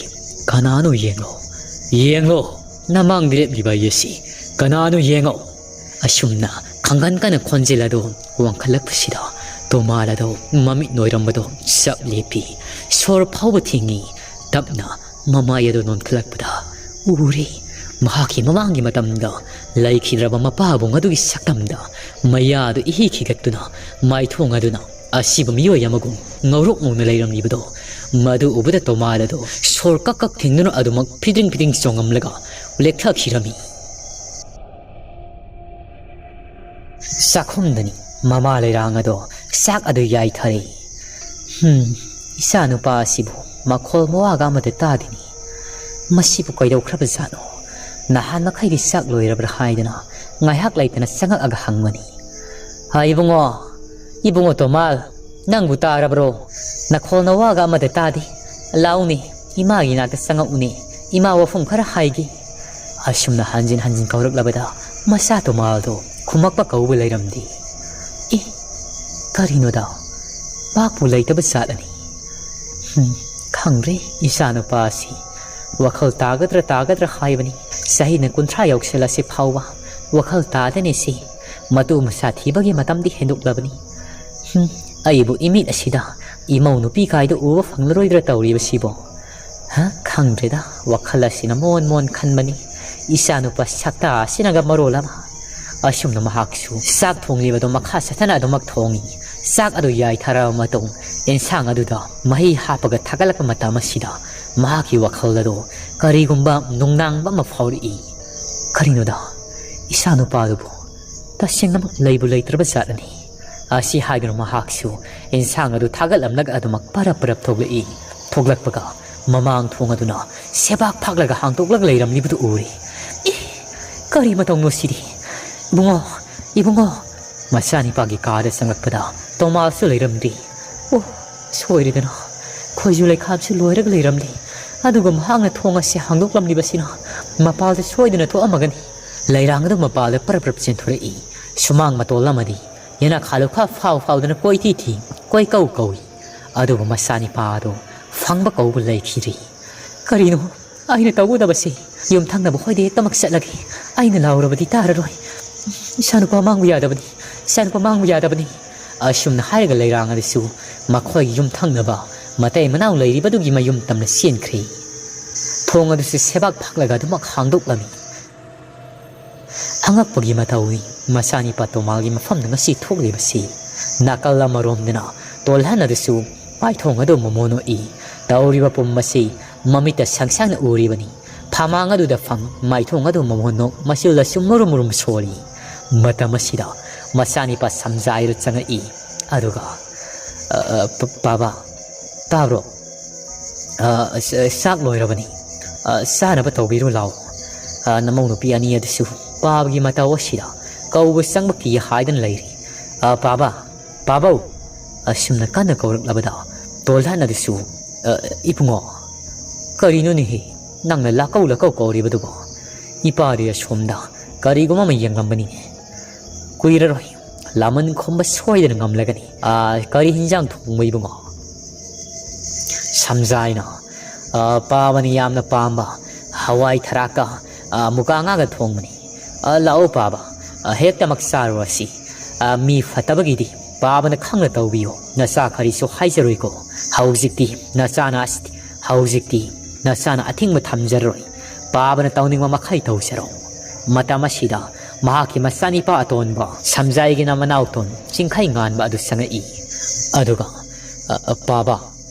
ꯀꯅꯥꯅꯣ ꯌꯦꯡꯂꯣ꯫ ꯌꯦꯡꯂꯣ, ꯅꯃꯥꯡꯗ ꯂꯦꯞꯂꯤꯕ ꯑꯩ ꯑꯁꯤ ꯀꯅꯥꯅꯣ ꯌꯦꯡꯉꯣ꯫" ꯑꯁꯨꯝꯅ ꯈꯪꯒꯟ ꯀꯟꯅ ꯈꯣꯟꯖꯦꯜ ꯑꯗꯨ ꯋꯥꯡꯈꯠꯂꯛꯄꯁꯤꯗ ꯇꯣꯃꯥꯜ ꯑꯗꯨ ꯃꯃꯤꯠ ꯅꯣꯏꯔꯝꯕꯗꯨ ꯆꯞ ꯂꯦꯞꯄꯤ꯫ ꯁꯣꯔ ꯐꯥꯎꯕ ꯊꯤꯡꯉꯤ꯫ ꯇꯞꯅ ꯃꯃꯥꯏ ꯑꯗꯨ ꯅꯣꯟꯈꯠꯂꯛꯄꯗ ꯎꯔꯦ, ꯃꯍꯥꯛꯀꯤ ꯃꯃꯥꯡꯒꯤ ꯃꯇꯝꯗ ꯂꯩꯈꯤꯗ꯭ꯔꯕ ꯃꯄꯥꯕꯨꯡ ꯑꯗꯨꯒꯤ ꯁꯛꯇꯝꯗ ꯃꯌꯥꯗꯨ ꯏꯍꯤ ꯈꯤꯒꯠꯇꯨꯅ ꯃꯥꯏꯊꯣꯡ ꯑꯗꯨꯅ ꯑꯁꯤꯕ ꯃꯤꯑꯣꯏ ꯑꯃꯒꯨꯝ ꯉꯧꯔꯣꯛ ꯉꯧꯅ ꯂꯩꯔꯝꯂꯤꯕꯗꯣ, ꯃꯗꯨ ꯎꯕꯗ ꯇꯣꯃꯥꯜ ꯑꯗꯨ ꯁꯣꯔ ꯀꯛ ꯀꯛ ꯊꯤꯡꯗꯨꯅ ꯑꯗꯨꯃꯛ ꯐꯤꯗ꯭ꯔꯤꯡ ꯐꯤꯗ꯭ꯔꯤꯡ ꯆꯣꯡꯉꯝꯂꯒ ꯂꯦꯛꯊꯈꯤꯔꯝꯃꯤ꯫ ꯆꯥꯛꯈꯨꯝꯗꯅꯤ ꯃꯃꯥ ꯂꯩꯔꯥꯡ ꯑꯗꯣ ꯆꯥꯛ ꯑꯗꯨ ꯌꯥꯏꯊꯔꯦ꯫ "ꯍꯨꯝ, ꯏꯆꯥ ꯅꯨꯄꯥ ꯑꯁꯤꯕꯨ ꯃꯈꯣꯜ ꯃꯋꯥꯒ ꯑꯃꯠꯇ ꯇꯥꯗꯦꯅꯦ꯫ ꯃꯁꯤꯕꯨ ꯀꯩꯗꯧꯈ꯭ꯔꯕ ꯖꯥꯠꯅꯣ?" ꯅꯍꯥꯟ ꯃꯈꯩꯗꯤ ꯆꯥꯛ ꯂꯣꯏꯔꯕ꯭ꯔꯥ ꯍꯥꯏꯗꯅ ꯉꯥꯏꯍꯥꯛ ꯂꯩꯇꯅ ꯆꯪꯉꯛꯑꯒ ꯍꯪꯕꯅꯤ꯫ "ꯍꯥ, ꯏꯕꯨꯡꯉꯣ, ꯏꯕꯨꯡꯉꯣ ꯇꯣꯃꯥꯜ, ꯅꯪꯕꯨ ꯇꯥꯔꯕ꯭ꯔꯣ? ꯅꯈꯣꯜ ꯅꯋꯥꯒ ꯑꯃꯠꯇ ꯇꯥꯗꯦ꯫ ꯂꯥꯎꯅꯦ, ꯏꯃꯥꯒꯤ ꯅꯥꯛꯇ ꯆꯪꯉꯛꯎꯅꯦ꯫ ꯏꯃꯥ ꯋꯥꯐꯝ ꯈꯔ ꯍꯥꯏꯒꯦ꯫" ꯑꯁꯨꯝꯅ ꯍꯟꯖꯤꯟ ꯍꯟꯖꯤꯟ ꯀꯧꯔꯛꯂꯕꯗ ꯃꯆꯥ ꯇꯣꯃꯥꯜꯗꯣ ꯈꯨꯝꯃꯛꯄ ꯀꯧꯕ ꯂꯩꯔꯝꯗꯦ꯫ ꯑꯦ, ꯀꯔꯤꯅꯣꯗ? ꯄꯥꯛꯄꯨ ꯂꯩꯇꯕ ꯖꯥꯠꯂꯅꯤ꯫ ꯍꯨꯝ, ꯈꯪꯗ꯭ꯔꯦ, ꯏꯆꯥꯅꯨꯄꯥ ꯑꯁꯤ ꯋꯥꯈꯜ ꯇꯥꯒꯗ꯭ꯔꯥ ꯇꯥꯒꯗ꯭ꯔꯥ ꯍꯥꯏꯕꯅꯤ꯫ ꯆꯍꯤꯅ ꯀꯨꯟꯊ꯭ꯔꯥ ꯌꯧꯁꯤꯜꯂꯁꯤ ꯐꯥꯎꯕ ꯋꯥꯈꯜ ꯇꯥꯗꯅꯦ ꯁꯤ꯫ ꯃꯇꯨ ꯃꯆꯥ ꯊꯤꯕꯒꯤ ꯃꯇꯝꯗꯤ ꯍꯦꯟꯗꯣꯛꯂꯕꯅꯤ꯫ ꯍꯨꯝ, ꯑꯩꯕꯨ ꯏꯃꯤꯠ ꯑꯁꯤꯗ ꯏꯃꯧ ꯅꯨꯄꯤ ꯀꯥꯏꯗꯨ ꯎꯕ ꯐꯪꯂꯔꯣꯏꯗ꯭ꯔꯥ ꯇꯧꯔꯤꯕꯁꯤꯕꯣ? ꯍ, ꯈꯪꯗ꯭ꯔꯦꯗ, ꯋꯥꯈꯜ ꯑꯁꯤꯅ ꯃꯣꯟ ꯃꯣꯟ ꯈꯟꯕꯅꯤ꯫ ꯏꯆꯥꯅꯨꯄꯥ ꯁꯛꯇꯥ ꯑꯁꯤꯅꯒ ꯃꯔꯣꯜ ꯑꯃ꯫ ꯑꯁꯨꯝꯅ ꯃꯍꯥꯛꯁꯨ ꯆꯥꯛ ꯊꯣꯡꯂꯤꯕꯗꯨ ꯃꯈꯥ ꯆꯠꯊꯅ ꯑꯗꯨꯃꯛ ꯊꯣꯡꯏ꯫ ꯆꯥꯛ ꯑꯗꯨ ꯌꯥꯏꯊꯔꯕ ꯃꯇꯨꯡ, ꯑꯦꯟꯁꯥꯡ ꯑꯗꯨꯗ ꯃꯍꯤ ꯍꯥꯞꯄꯒ ꯊꯥꯒꯠꯂꯛꯄ ꯃꯇꯝ ꯑꯁꯤꯗ ꯃꯍꯥꯛꯀꯤ ꯋꯥꯈꯜ ꯑꯗꯨ ꯀꯔꯤꯒꯨꯝꯕ ꯅꯨꯡꯅꯥꯡꯕ ꯑꯃ ꯐꯥꯎꯔꯛꯏ꯫ ꯀꯔꯤꯅꯣꯗ, ꯏꯆꯥꯅꯨꯄꯥꯗꯨꯕꯨ ꯇꯁꯦꯡꯅꯃꯛ ꯂꯩꯕꯨ ꯂꯩꯇ꯭ꯔꯕ ꯖꯥꯠꯂꯅꯤ꯫ ꯑꯁꯤ ꯍꯥꯏꯗꯨꯅ ꯃꯍꯥꯛꯁꯨ ꯑꯦꯟꯁꯥꯡ ꯑꯗꯨ ꯊꯥꯒꯠꯂꯝꯂꯒ ꯑꯗꯨꯃꯛ ꯄꯔꯞ ꯄꯔꯞ ꯊꯣꯛꯂꯛꯏ꯫ ꯊꯣꯛꯂꯛꯄꯒ ꯃꯃꯥꯡ ꯊꯣꯡ ꯑꯗꯨꯅ ꯁꯦꯕꯥꯛ ꯐꯥꯛꯂꯒ ꯍꯥꯡꯗꯣꯛꯂꯒ ꯂꯩꯔꯝꯂꯤꯕꯗꯨ ꯎꯔꯦ꯫ "ꯑꯦ, ꯀꯔꯤ ꯃꯇꯧꯅꯣ ꯁꯤꯗꯤ? ꯏꯕꯨꯡꯉꯣ, ꯏꯕꯨꯡꯉꯣ!" ꯃꯆꯥꯅꯤꯄꯥꯒꯤ ꯀꯥꯗ ꯆꯪꯂꯛꯄꯗ ꯇꯣꯃꯥꯜꯁꯨ ꯂꯩꯔꯝꯗꯦ꯫ "ꯑꯣ, ꯁꯣꯏꯔꯦꯗꯅ, ꯈꯣꯏꯖꯨ ꯂꯩꯈꯥꯝꯁꯨ ꯂꯣꯏꯔꯒ ꯂꯩꯔꯝꯂꯦ꯫ ꯑꯗꯨꯒ ꯃꯍꯥꯛꯅ ꯊꯣꯡ ꯑꯁꯤ ꯍꯥꯡꯗꯣꯛꯂꯝꯂꯤꯕꯁꯤꯅ ꯃꯄꯥꯜꯗ ꯁꯣꯏꯗꯅ ꯊꯣꯛꯑꯝꯃꯒꯅꯤ꯫ ꯂꯩꯔꯥꯡ ꯑꯗꯨ ꯃꯄꯥꯜꯗ ꯄꯔꯞ ꯄꯔꯞ ꯆꯦꯟꯊꯣꯔꯛꯏ꯫ ꯁꯨꯃꯥꯡ ꯃꯇꯣꯜ ꯑꯃꯗꯤ ꯌꯦꯅꯈꯥ ꯂꯨꯈꯥ ꯐꯥꯎ ꯐꯥꯎꯗꯅ ꯀꯣꯏꯊꯤ ꯊꯤ, ꯀꯣꯏꯀꯧ ꯀꯧꯏ꯫ ꯑꯗꯨꯕꯨ ꯃꯆꯥꯅꯤꯄꯥ ꯑꯗꯨ ꯐꯪꯕ ꯀꯧꯕ ꯂꯩꯈꯤꯗ꯭ꯔꯤ꯫ ꯀꯔꯤꯅꯣ ꯑꯩꯅ ꯇꯧꯒꯗꯕꯁꯤ? ꯌꯨꯝꯊꯪꯅꯕ ꯍꯣꯏꯗ ꯍꯦꯛꯇꯃꯛ ꯆꯠꯂꯒꯦ꯫ ꯑꯩꯅ ꯂꯥꯎꯔꯕꯗꯤ ꯇꯥꯔꯔꯣꯏ꯫ ꯏꯆꯥꯅꯨꯄꯥ ꯃꯥꯡꯕ ꯌꯥꯗꯕꯅꯤ, ꯏꯆꯥꯅꯨꯄꯥ ꯃꯥꯡꯕ ꯌꯥꯗꯕꯅꯤ꯫ ꯑꯁꯨꯝꯅ ꯍꯥꯏꯔꯒ ꯂꯩꯔꯥꯡ ꯑꯗꯨꯁꯨ ꯃꯈꯣꯏꯒꯤ ꯌꯨꯝꯊꯪꯅꯕ ꯃꯇꯩ ꯃꯅꯥꯎ ꯂꯩꯔꯤꯕꯗꯨꯒꯤ ꯃꯌꯨꯝ ꯇꯝꯅ ꯆꯦꯟꯈ꯭ꯔꯦ꯫ ꯊꯣꯡ ꯑꯗꯨꯁꯨ ꯁꯦꯕꯥꯛ ꯐꯥꯛꯂꯒ ꯑꯗꯨꯃꯛ ꯍꯥꯡꯗꯣꯛꯂꯝꯃꯤ꯫ ꯑꯉꯛꯄꯒꯤ ꯃꯇꯧꯏ, ꯃꯆꯥꯅꯤꯄꯥ ꯇꯣꯃꯥꯜꯒꯤ ꯃꯐꯝꯗ ꯉꯁꯤ ꯊꯣꯛꯂꯤꯕꯁꯤ꯫ ꯅꯥꯀꯜ ꯑꯃꯔꯣꯝꯗꯅ ꯇꯣꯜꯍꯟ ꯑꯗꯨꯁꯨ ꯃꯥꯏꯊꯣꯡ ꯑꯗꯨ ꯃꯃꯣꯟ ꯅꯣꯛꯏ꯫ ꯇꯧꯔꯤꯕ ꯄꯨꯝꯕꯁꯤ ꯃꯃꯤꯠꯇ ꯁꯪ ꯁꯪꯅ ꯎꯔꯤꯕꯅꯤ꯫ ꯐꯃꯥꯡ ꯑꯗꯨꯗ ꯐꯝ, ꯃꯥꯏꯊꯣꯡ ꯑꯗꯨ ꯃꯃꯣꯟ ꯅꯣꯛ, ꯃꯆꯤꯜ ꯑꯁꯨ ꯃꯨꯔꯨꯝ ꯃꯨꯔꯨꯝ ꯁꯣꯜꯂꯤ꯫ ꯃꯇꯝ ꯑꯁꯤꯗ ꯃꯆꯥꯅꯤꯄꯥ ꯁꯝꯖꯥꯏꯗꯨ ꯆꯪꯉꯛꯏ꯫ ꯑꯗꯨꯒ, "ꯑ, ꯑ, ꯄ-, ꯄꯥꯕ, ꯇꯥꯕ꯭ꯔꯣ? ꯑ, ꯆ-, ꯆꯥꯛ ꯂꯣꯏꯔꯕꯅꯤ꯫ ꯑ, ꯆꯥꯅꯕ ꯇꯧꯕꯤꯔꯨ ꯂꯥꯎ꯫ ꯑ, ꯅꯃꯧ ꯅꯨꯄꯤ ꯑꯅꯤ ꯑꯗꯨꯁꯨ ꯄꯥꯕꯒꯤ ꯃꯇꯧ ꯑꯁꯤꯗ ꯀꯧꯕ ꯆꯪꯕ ꯀꯤ ꯍꯥꯏꯗꯨꯅ ꯂꯩꯔꯤ꯫ ꯑ, ꯄꯥꯕ, ꯄꯥꯕꯧ!" ꯑꯁꯨꯝꯅ ꯀꯟꯅ ꯀꯧꯔꯛꯂꯕꯗ ꯇꯣꯜꯍꯟ ꯑꯗꯨꯁꯨ, "ꯑ, ꯏꯕꯨꯡꯉꯣ, ꯀꯔꯤꯅꯣꯅꯦꯍꯦ ꯅꯪꯅ ꯂꯥꯀꯧ ꯂꯥꯀꯧ ꯀꯧꯔꯤꯕꯗꯨꯕꯣ? ꯏꯄꯥꯗꯤ ꯑꯁꯣꯝꯗ ꯀꯔꯤꯒꯨꯝꯕ ꯑꯃ ꯌꯦꯡꯂꯝꯕꯅꯤꯅꯦ꯫ ꯀꯨꯏꯔꯔꯣꯏ, ꯂꯥꯃꯟ ꯈꯣꯝꯕ ꯁꯣꯏꯗꯅ ꯉꯝꯂꯒꯅꯤ꯫ ꯑ, ꯀꯔꯤ ꯍꯤꯟꯖꯥꯡ ꯊꯣꯡꯕ ꯏꯕꯨꯡꯉꯣ?" ꯁꯝꯖꯥꯏꯅ, "ꯑ, ꯄꯥꯕꯅ ꯌꯥꯝꯅ ꯄꯥꯝꯕ ꯍꯋꯥꯏ ꯊꯔꯥꯛꯀ, ꯑ, ꯃꯨꯀꯥ ꯉꯥꯒ ꯊꯣꯡꯕꯅꯤ꯫ ꯑ, ꯂꯥꯛꯑꯣ ꯄꯥꯕ, ꯑ, ꯍꯦꯛꯇꯃꯛ ꯆꯥꯔꯨꯔꯁꯤ꯫ ꯑ, ꯃꯤ ꯐꯠꯇꯕꯒꯤꯗꯤ ꯄꯥꯕꯅ ꯈꯪꯅ ꯇꯧꯕꯤꯌꯨ꯫ ꯅꯆꯥ ꯀꯔꯤꯁꯨ ꯍꯥꯏꯖꯔꯣꯏꯀꯣ꯫ ꯍꯧꯖꯤꯛꯇꯤ ꯅꯆꯥꯅ ꯑꯁ-, ꯍꯧꯖꯤꯛꯇꯤ ꯅꯆꯥꯅ ꯑꯊꯤꯡꯕ ꯊꯝꯖꯔꯔꯣꯏ꯫ ꯄꯥꯕꯅ ꯇꯧꯅꯤꯡꯕ ꯃꯈꯩ ꯇꯧꯖꯔꯣ꯫" ꯃꯇꯝ ꯑꯁꯤꯗ ꯃꯍꯥꯛꯀꯤ ꯃꯆꯥꯅꯤꯄꯥ ꯑꯇꯣꯟꯕ ꯁꯝꯖꯥꯏꯒꯤꯅ ꯃꯅꯥꯎꯇꯣꯟ ꯆꯤꯡꯈꯩ ꯉꯥꯟꯕ ꯑꯗꯨ ꯆꯪꯉꯛꯏ꯫ ꯑꯗꯨꯒ, "ꯑ, ꯑ, ꯄꯥꯕ,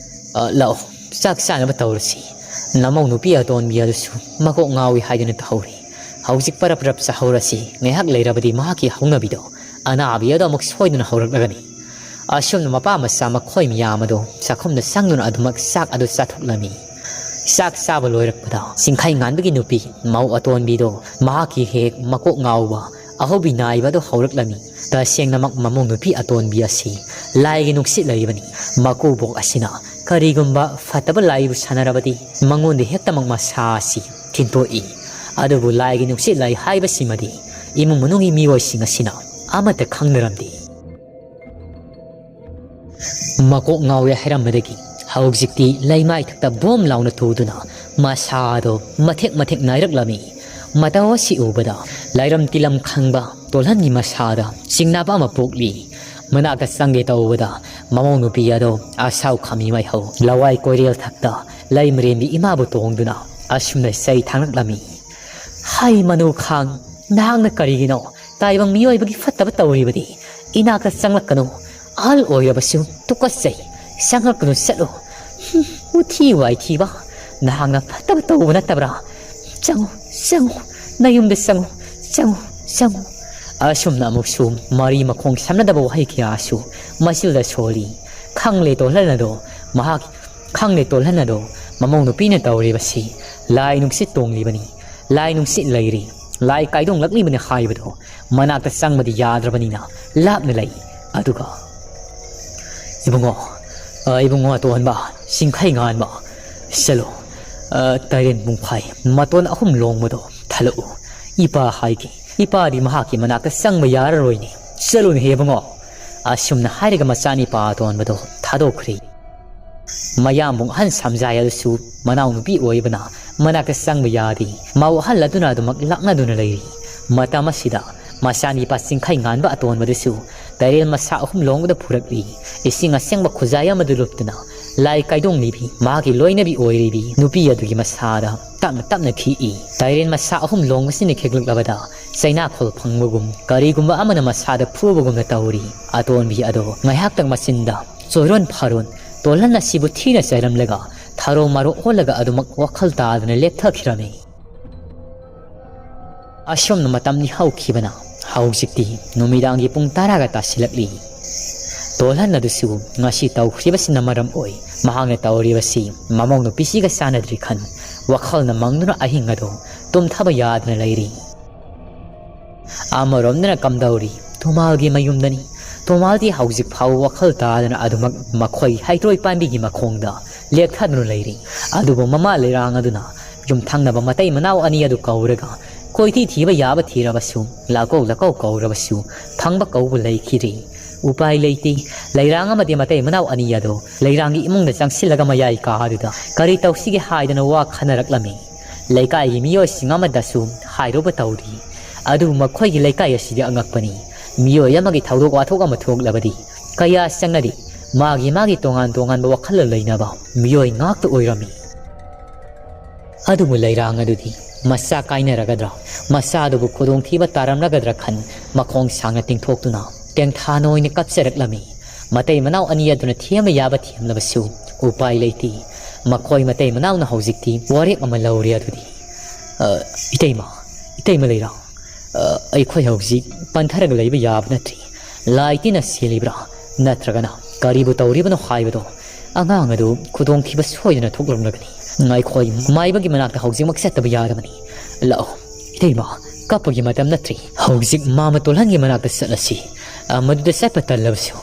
ꯑ, ꯂꯥꯛꯑꯣ, ꯆꯥꯛ ꯆꯥꯅꯕ ꯇꯧꯔꯁꯤ꯫ ꯅꯃꯧ ꯅꯨꯄꯤ ꯑꯇꯣꯟꯕꯤ ꯑꯗꯨꯁꯨ ꯃꯀꯣꯛ ꯉꯥꯎꯏ ꯍꯥꯏꯗꯨꯅ ꯇꯧꯍꯧꯔꯤ꯫ ꯍꯧꯖꯤꯛ ꯄꯔꯞ ꯄꯔꯞ ꯆꯥꯍꯧꯔꯁꯤ, ꯉꯥꯏꯍꯥꯛ ꯂꯩꯔꯕꯗꯤ ꯃꯍꯥꯛꯀꯤ ꯍꯧꯅꯕꯤꯗꯣ, ꯑꯅꯥꯕꯤ ꯑꯗꯣ ꯑꯃꯨꯛ ꯁꯣꯏꯗꯅ ꯍꯧꯔꯛꯂꯒꯅꯤ꯫" ꯑꯁꯨꯝꯅ ꯃꯄꯥ ꯃꯆꯥ ꯃꯈꯣꯏ ꯃꯌꯥꯝ ꯑꯗꯨ ꯆꯥꯛꯈꯨꯝꯗ ꯆꯪꯗꯨꯅ ꯑꯗꯨꯃꯛ ꯆꯥꯛ ꯑꯗꯨ ꯆꯥꯊꯣꯛꯂꯝꯃꯤ꯫ ꯆꯥꯛ ꯆꯥꯕ ꯂꯣꯏꯔꯛꯄꯗ ꯆꯤꯡꯈꯩ ꯉꯥꯟꯕꯒꯤ ꯅꯨꯄꯤ ꯃꯧ ꯑꯇꯣꯟꯕꯤꯗꯣ ꯃꯍꯥꯛꯀꯤ ꯍꯦꯛ ꯃꯀꯣꯛ ꯉꯥꯎꯕ, ꯑꯍꯧꯕꯤ ꯅꯥꯏꯕ ꯑꯗꯨ ꯍꯧꯔꯛꯂꯝꯃꯤ꯫ ꯇꯁꯦꯡꯅꯃꯛ ꯃꯃꯧ ꯅꯨꯄꯤ ꯑꯇꯣꯟꯕꯤ ꯑꯁꯤ ꯂꯥꯏꯒꯤ ꯅꯨꯡꯁꯤꯠ ꯂꯩꯔꯤꯕꯅꯤ꯫ ꯃꯀꯨꯕꯣꯛ ꯑꯁꯤꯅ ꯀꯔꯤꯒꯨꯝꯕ ꯐꯠꯇꯕ ꯂꯥꯏꯕꯨ ꯁꯥꯟꯅꯔꯕꯗꯤ ꯃꯉꯣꯟꯗ ꯍꯦꯛꯇꯃꯛ ꯃꯁꯥ ꯑꯁꯤ ꯊꯤꯟꯗꯣꯛꯏ꯫ ꯑꯗꯨꯕꯨ ꯂꯥꯏꯒꯤ ꯅꯨꯡꯁꯤꯠ ꯂꯥꯏ ꯍꯥꯏꯕꯁꯤꯃꯗꯤ ꯏꯃꯨꯡ ꯃꯅꯨꯡꯒꯤ ꯃꯤꯑꯣꯏꯁꯤꯡ ꯑꯁꯤꯅ ꯑꯃꯠꯇ ꯈꯪꯅꯔꯝꯗꯦ꯫ ꯃꯀꯣꯛ ꯉꯥꯎꯔꯦ ꯍꯥꯏꯔꯝꯕꯗꯒꯤ ꯍꯧꯖꯤꯛꯇꯤ ꯂꯩꯃꯥꯏ ꯊꯛꯇ ꯕꯣꯝ ꯂꯥꯎꯅ ꯇꯨꯗꯨꯅ ꯃꯁꯥꯗꯣ ꯃꯊꯦꯛ ꯃꯊꯦꯛ ꯅꯥꯏꯔꯛꯂꯝꯃꯤ꯫ ꯃꯇꯧ ꯑꯁꯤ ꯎꯕꯗ ꯂꯥꯏꯔꯝ ꯇꯤꯂꯝ ꯈꯪꯕ ꯇꯣꯜꯍꯟꯒꯤ ꯃꯁꯥꯗ ꯆꯤꯡꯅꯕ ꯑꯃ ꯄꯣꯛꯂꯤ꯫ ꯃꯅꯥꯛꯇ ꯆꯪꯒꯦ ꯇꯧꯕꯗ ꯃꯃꯧ ꯅꯨꯄꯤ ꯑꯗꯣ ꯑꯁꯥꯎ ꯈꯥꯃꯤ ꯃꯥꯏꯍꯧ ꯂꯋꯥꯏ ꯀꯣꯏꯔꯦꯜ ꯊꯛꯇ ꯂꯩꯃꯔꯦꯟꯕꯤ ꯏꯃꯥꯕꯨ ꯇꯣꯡꯗꯨꯅ ꯑꯁꯨꯝꯅ ꯆꯩ ꯊꯥꯡꯂꯛꯂꯝꯃꯤ꯫ ꯍꯩ ꯃꯅꯨ ꯈꯥꯡ, ꯅꯍꯥꯛꯅ ꯀꯔꯤꯒꯤꯅꯣ ꯇꯥꯏꯕꯪ ꯃꯤꯑꯣꯏꯕꯒꯤ ꯐꯠꯇꯕ ꯇꯧꯔꯤꯕꯗꯤ? ꯏꯅꯥꯛꯇ ꯆꯪꯂꯛꯀꯅꯨ꯫ ꯑꯍꯜ ꯑꯣꯏꯔꯕꯁꯨ ꯇꯨꯀꯠꯆꯩ꯫ ꯆꯪꯂꯛꯀꯅꯨ, ꯆꯠꯂꯨ꯫ ꯍꯨꯝ, ꯎꯊꯤ ꯋꯥꯏꯊꯤꯕ꯫ ꯅꯍꯥꯛꯅ ꯐꯠꯇꯕ ꯇꯧꯕ ꯅꯠꯇꯕ꯭ꯔꯥ? ꯆꯪꯉꯨ, ꯆꯪꯉꯨ꯫ ꯅꯌꯨꯝꯗ ꯆꯪꯉꯨ, ꯆꯪꯉꯨ, ꯆꯪꯉꯨ꯫ ꯑꯁꯨꯝꯅ ꯑꯃꯨꯛꯁꯨ ꯃꯔꯤ ꯃꯈꯣꯡ ꯁꯝꯅꯗꯕ ꯋꯥꯍꯩ ꯀꯌꯥꯁꯨ ꯃꯆꯤꯜꯗ ꯁꯣꯜꯂꯤ꯫ ꯈꯪꯂꯦ ꯇꯣꯜꯍꯟ ꯑꯗꯣ ꯃꯍꯥꯛ ꯈꯪꯂꯦ ꯇꯣꯜꯍꯟ ꯑꯗꯣ ꯃꯃꯧ ꯅꯨꯄꯤꯅ ꯇꯧꯔꯤꯕꯁꯤ ꯂꯥꯏ ꯅꯨꯡꯁꯤꯠ ꯇꯣꯡꯂꯤꯕꯅꯤ, ꯂꯥꯏ ꯅꯨꯡꯁꯤꯠ ꯂꯩꯔꯤ, ꯂꯥꯏ ꯀꯥꯏꯗꯣꯡꯂꯛꯂꯤꯕꯅꯤ ꯍꯥꯏꯕꯗꯣ ꯃꯅꯥꯛꯇ ꯆꯪꯕꯗꯤ ꯌꯥꯗ꯭ꯔꯕꯅꯤꯅ ꯂꯥꯞꯅ ꯂꯩ꯫ ꯑꯗꯨꯒ, "ꯏꯕꯨꯡꯉꯣ, ꯑ, ꯏꯕꯨꯡꯉꯣ ꯑꯇꯣꯟꯕ, ꯆꯤꯡꯈꯩ ꯉꯥꯟꯕ, ꯆꯠꯂꯣ, ꯑ, ꯇꯔꯦꯟ ꯄꯨꯡꯐꯥꯏ ꯃꯇꯣꯟ ꯑꯍꯨꯝ ꯂꯣꯡꯕꯗꯣ ꯊꯜꯂꯛꯎ꯫ ꯏꯄꯥ ꯍꯥꯏꯒꯦ, ꯏꯄꯥꯗꯤ ꯃꯍꯥꯛꯀꯤ ꯃꯅꯥꯛꯇ ꯆꯪꯕ ꯌꯥꯔꯔꯣꯏꯅꯦ꯫ ꯆꯠꯂꯨꯅꯦꯍꯦ ꯏꯕꯨꯡꯉꯣ"꯫ ꯑꯁꯨꯝꯅ ꯍꯥꯏꯔꯒ ꯃꯆꯥꯅꯤꯄꯥ ꯑꯇꯣꯟꯕꯗꯣ ꯊꯥꯗꯣꯛꯈ꯭ꯔꯦ꯫ ꯃꯌꯥꯝꯕꯨꯡ ꯑꯍꯟ ꯁꯝꯖꯥꯏ ꯑꯗꯨꯁꯨ ꯃꯅꯥꯎꯅꯨꯄꯤ ꯑꯣꯏꯕꯅ ꯃꯅꯥꯛꯇ ꯆꯪꯕ ꯌꯥꯗꯦ꯫ ꯃꯧ ꯑꯍꯜ ꯑꯗꯨꯅ ꯑꯗꯨꯃꯛ ꯂꯥꯛꯅꯗꯨꯅ ꯂꯩꯔꯤ꯫ ꯃꯇꯝ ꯑꯁꯤꯗ ꯃꯆꯥꯅꯤꯄꯥ ꯆꯤꯡꯈꯩ ꯉꯥꯟꯕ ꯑꯇꯣꯟꯕꯗꯨꯁꯨ ꯇꯔꯦꯜ ꯃꯁꯥ ꯑꯍꯨꯝ ꯂꯣꯡꯕꯗ ꯄꯨꯔꯛꯂꯤ꯫ ꯏꯁꯤꯡ ꯑꯁꯦꯡꯕ ꯈꯨꯖꯥꯏ ꯑꯃꯗꯨ ꯂꯨꯞꯇꯨꯅ ꯂꯥꯏ ꯀꯥꯏꯗꯣꯡꯂꯤꯕꯤ ꯃꯍꯥꯛꯀꯤ ꯂꯣꯏꯅꯕꯤ ꯑꯣꯏꯔꯤꯕꯤ ꯅꯨꯄꯤ ꯑꯗꯨꯒꯤ ꯃꯁꯥꯗ ꯇꯞꯅ ꯇꯞꯅ ꯈꯤꯛꯏ꯫ ꯇꯔꯦꯜ ꯃꯁꯥ ꯑꯍꯨꯝ ꯂꯣꯡꯕꯁꯤꯅ ꯈꯤꯛꯂꯛꯂꯕꯗ ꯆꯩꯅꯥꯈꯣꯜ ꯐꯪꯕꯒꯨꯝ ꯀꯔꯤꯒꯨꯝꯕ ꯑꯃꯅ ꯃꯁꯥꯗ ꯐꯨꯕꯒꯨꯝꯅ ꯇꯧꯔꯤ꯫ ꯑꯇꯣꯟꯕꯤ ꯑꯗꯣ ꯉꯥꯏꯍꯥꯛꯇꯪ ꯃꯆꯤꯟꯗ ꯆꯣꯏꯔꯣꯟ ꯐꯥꯔꯣꯟ ꯇꯣꯜꯍꯟ ꯑꯁꯤꯕꯨ ꯊꯤꯅ ꯆꯩꯔꯝꯂꯒ ꯊꯥꯔꯣ ꯃꯥꯔꯣ ꯑꯣꯜꯂꯒ ꯑꯗꯨꯃꯛ ꯋꯥꯈꯜ ꯇꯥꯗꯅ ꯂꯦꯞꯊꯈꯤꯔꯝꯃꯤ꯫ ꯑꯁꯨꯝꯅ ꯃꯇꯝꯗꯤ ꯍꯧꯈꯤꯕꯅ ꯍꯧꯖꯤꯛꯇꯤ ꯅꯨꯃꯤꯗꯥꯡꯒꯤ ꯄꯨꯡ ꯇꯔꯥꯒ ꯇꯥꯁꯤꯜꯂꯛꯂꯤ꯫ ꯇꯣꯜꯍꯟ ꯑꯗꯨꯁꯨ ꯉꯁꯤ ꯇꯧꯈ꯭ꯔꯤꯕꯁꯤꯅ ꯃꯔꯝ ꯑꯣꯏ ꯃꯍꯥꯛꯅ ꯇꯧꯔꯤꯕꯁꯤ ꯃꯃꯧ ꯅꯨꯄꯤꯁꯤꯒ ꯆꯥꯟꯅꯗ꯭ꯔꯤ ꯈꯟ ꯋꯥꯈꯜꯅ ꯃꯪꯗꯨꯅ ꯑꯍꯤꯡ ꯑꯗꯨ ꯇꯨꯝꯊꯕ ꯌꯥꯗꯅ ꯂꯩꯔꯤ꯫ ꯑꯃꯔꯣꯝꯗꯅ ꯀꯝꯗꯧꯔꯤ ꯙꯨꯃꯥꯜꯒꯤ ꯃꯌꯨꯝꯗꯅꯤ꯫ ꯇꯣꯃꯥꯜꯗꯤ ꯍꯧꯖꯤꯛ ꯐꯥꯎꯕ ꯋꯥꯈꯜ ꯇꯥꯗꯅ ꯑꯗꯨꯃꯛ ꯃꯈꯣꯏ ꯍꯩꯇ꯭ꯔꯣꯏ ꯄꯥꯝꯕꯤꯒꯤ ꯃꯈꯣꯡꯗ ꯂꯦꯛꯊꯗꯨꯅ ꯂꯩꯔꯤ꯫ ꯑꯗꯨꯕꯨ ꯃꯃꯥ ꯂꯩꯔꯥꯡ ꯑꯗꯨꯅ ꯌꯨꯝꯊꯪꯅꯕ ꯃꯇꯩ ꯃꯅꯥꯎ ꯑꯅꯤ ꯑꯗꯨ ꯀꯧꯔꯒ ꯀꯣꯏꯊꯤ ꯊꯤꯕ ꯌꯥꯕ ꯊꯤꯔꯕꯁꯨ, ꯂꯥꯛꯀꯧ ꯂꯥꯛꯀꯧ ꯀꯧꯔꯕꯁꯨ ꯐꯪꯕ ꯀꯧꯕ ꯂꯩꯈꯤꯗ꯭ꯔꯤ꯫ ꯎꯄꯥꯏ ꯂꯩꯇꯦ꯫ ꯂꯩꯔꯥꯡ ꯑꯃꯗꯤ ꯃꯇꯩ ꯃꯅꯥꯎ ꯑꯅꯤ ꯑꯗꯨ ꯂꯩꯔꯥꯡꯒꯤ ꯏꯃꯨꯡꯗ ꯆꯪꯁꯤꯜꯂꯒ ꯃꯌꯥꯏ ꯀꯥꯗꯨꯗ ꯀꯔꯤ ꯇꯧꯁꯤꯒꯦ ꯍꯥꯏꯗꯅ ꯋꯥ ꯈꯟꯅꯔꯛꯂꯝꯃꯤ꯫ ꯂꯩꯀꯥꯏꯒꯤ ꯃꯤꯑꯣꯏꯁꯤꯡ ꯑꯃꯗꯁꯨ ꯍꯥꯏꯔꯨꯕ ꯇꯧꯔꯤ꯫ ꯑꯗꯨꯕꯨ ꯃꯈꯣꯏꯒꯤ ꯂꯩꯀꯥꯏ ꯑꯁꯤꯗꯤ ꯑꯉꯛꯄꯅꯤ꯫ ꯃꯤꯑꯣꯏ ꯑꯃꯒꯤ ꯊꯧꯗꯣꯛ ꯋꯥꯊꯣꯛ ꯑꯃ ꯊꯣꯛꯂꯕꯗꯤ ꯀꯌꯥ ꯆꯪꯅꯗꯦ꯫ ꯃꯥꯒꯤ ꯃꯥꯒꯤ ꯇꯣꯉꯥꯟ ꯇꯣꯉꯥꯟꯕ ꯋꯥꯈꯜꯂꯣꯟ ꯂꯩꯅꯕ ꯃꯤꯑꯣꯏ ꯉꯥꯛꯇ ꯑꯣꯏꯔꯝꯃꯤ꯫ ꯑꯗꯨꯕꯨ ꯂꯩꯔꯥꯡ ꯑꯗꯨꯗꯤ ꯃꯆꯥ ꯀꯥꯏꯅꯔꯒꯗ꯭ꯔꯥ, ꯃꯆꯥꯗꯨꯕꯨ ꯈꯨꯗꯣꯡꯊꯤꯕ ꯇꯥꯔꯝꯂꯒꯗ꯭ꯔꯥ ꯈꯟ ꯃꯈꯣꯡ ꯁꯥꯡꯅ ꯇꯤꯡꯊꯣꯛꯇꯨꯅ ꯇꯦꯡꯊꯥꯅ ꯑꯣꯏꯅ ꯀꯞꯆꯔꯛꯂꯝꯃꯤ꯫ ꯃꯇꯩ ꯃꯅꯥꯎ ꯑꯅꯤ ꯑꯗꯨꯅ ꯊꯦꯝꯕ ꯌꯥꯕ ꯊꯦꯝꯂꯕꯁꯨ ꯎꯄꯥꯏ ꯂꯩꯇꯦ꯫ ꯃꯈꯣꯏ ꯃꯇꯩ ꯃꯅꯥꯎꯅ ꯍꯧꯖꯤꯛꯇꯤ ꯋꯥꯔꯦꯞ ꯑꯃ ꯂꯧꯔꯦ꯫ ꯑꯗꯨꯗꯤ, "ꯑ, ꯏꯇꯩꯃ, ꯏꯇꯩꯃ ꯂꯩꯔꯥꯡ, ꯑ, ꯑꯩꯈꯣꯏ ꯍꯧꯖꯤꯛ ꯄꯟꯊꯔꯒ ꯂꯩꯕ ꯌꯥꯕ ꯅꯠꯇ꯭ꯔꯤ꯫ ꯂꯥꯏ ꯇꯤꯟꯅ ꯆꯦꯜꯂꯤꯕ꯭ꯔꯥ, ꯅꯠꯇ꯭ꯔꯒꯅ ꯀꯔꯤꯕꯨ ꯇꯧꯔꯤꯕꯅꯣ ꯍꯥꯏꯕꯗꯣ ꯑꯉꯥꯡ ꯑꯗꯨ ꯈꯨꯗꯣꯡꯊꯤꯕ ꯁꯣꯏꯗꯅ ꯊꯣꯛꯂꯝꯂꯒꯅꯤ꯫ ꯑꯩꯈꯣꯏ ꯃꯥꯏꯕꯒꯤ ꯃꯅꯥꯛꯇ ꯍꯧꯖꯤꯛꯃꯛ ꯆꯠꯇꯕ ꯌꯥꯔꯕꯅꯤ꯫ ꯂꯥꯛꯑꯣ, ꯏꯇꯩꯃ, ꯀꯞꯄꯒꯤ ꯃꯇꯝ ꯅꯠꯇ꯭ꯔꯤ꯫ ꯍꯧꯖꯤꯛ ꯃꯥꯃ ꯇꯣꯜꯍꯟꯒꯤ ꯃꯅꯥꯛꯇ ꯆꯠꯂꯁꯤ꯫ ꯑ, ꯃꯗꯨꯗ ꯆꯠꯄ ꯇꯜꯂꯕꯁꯨ,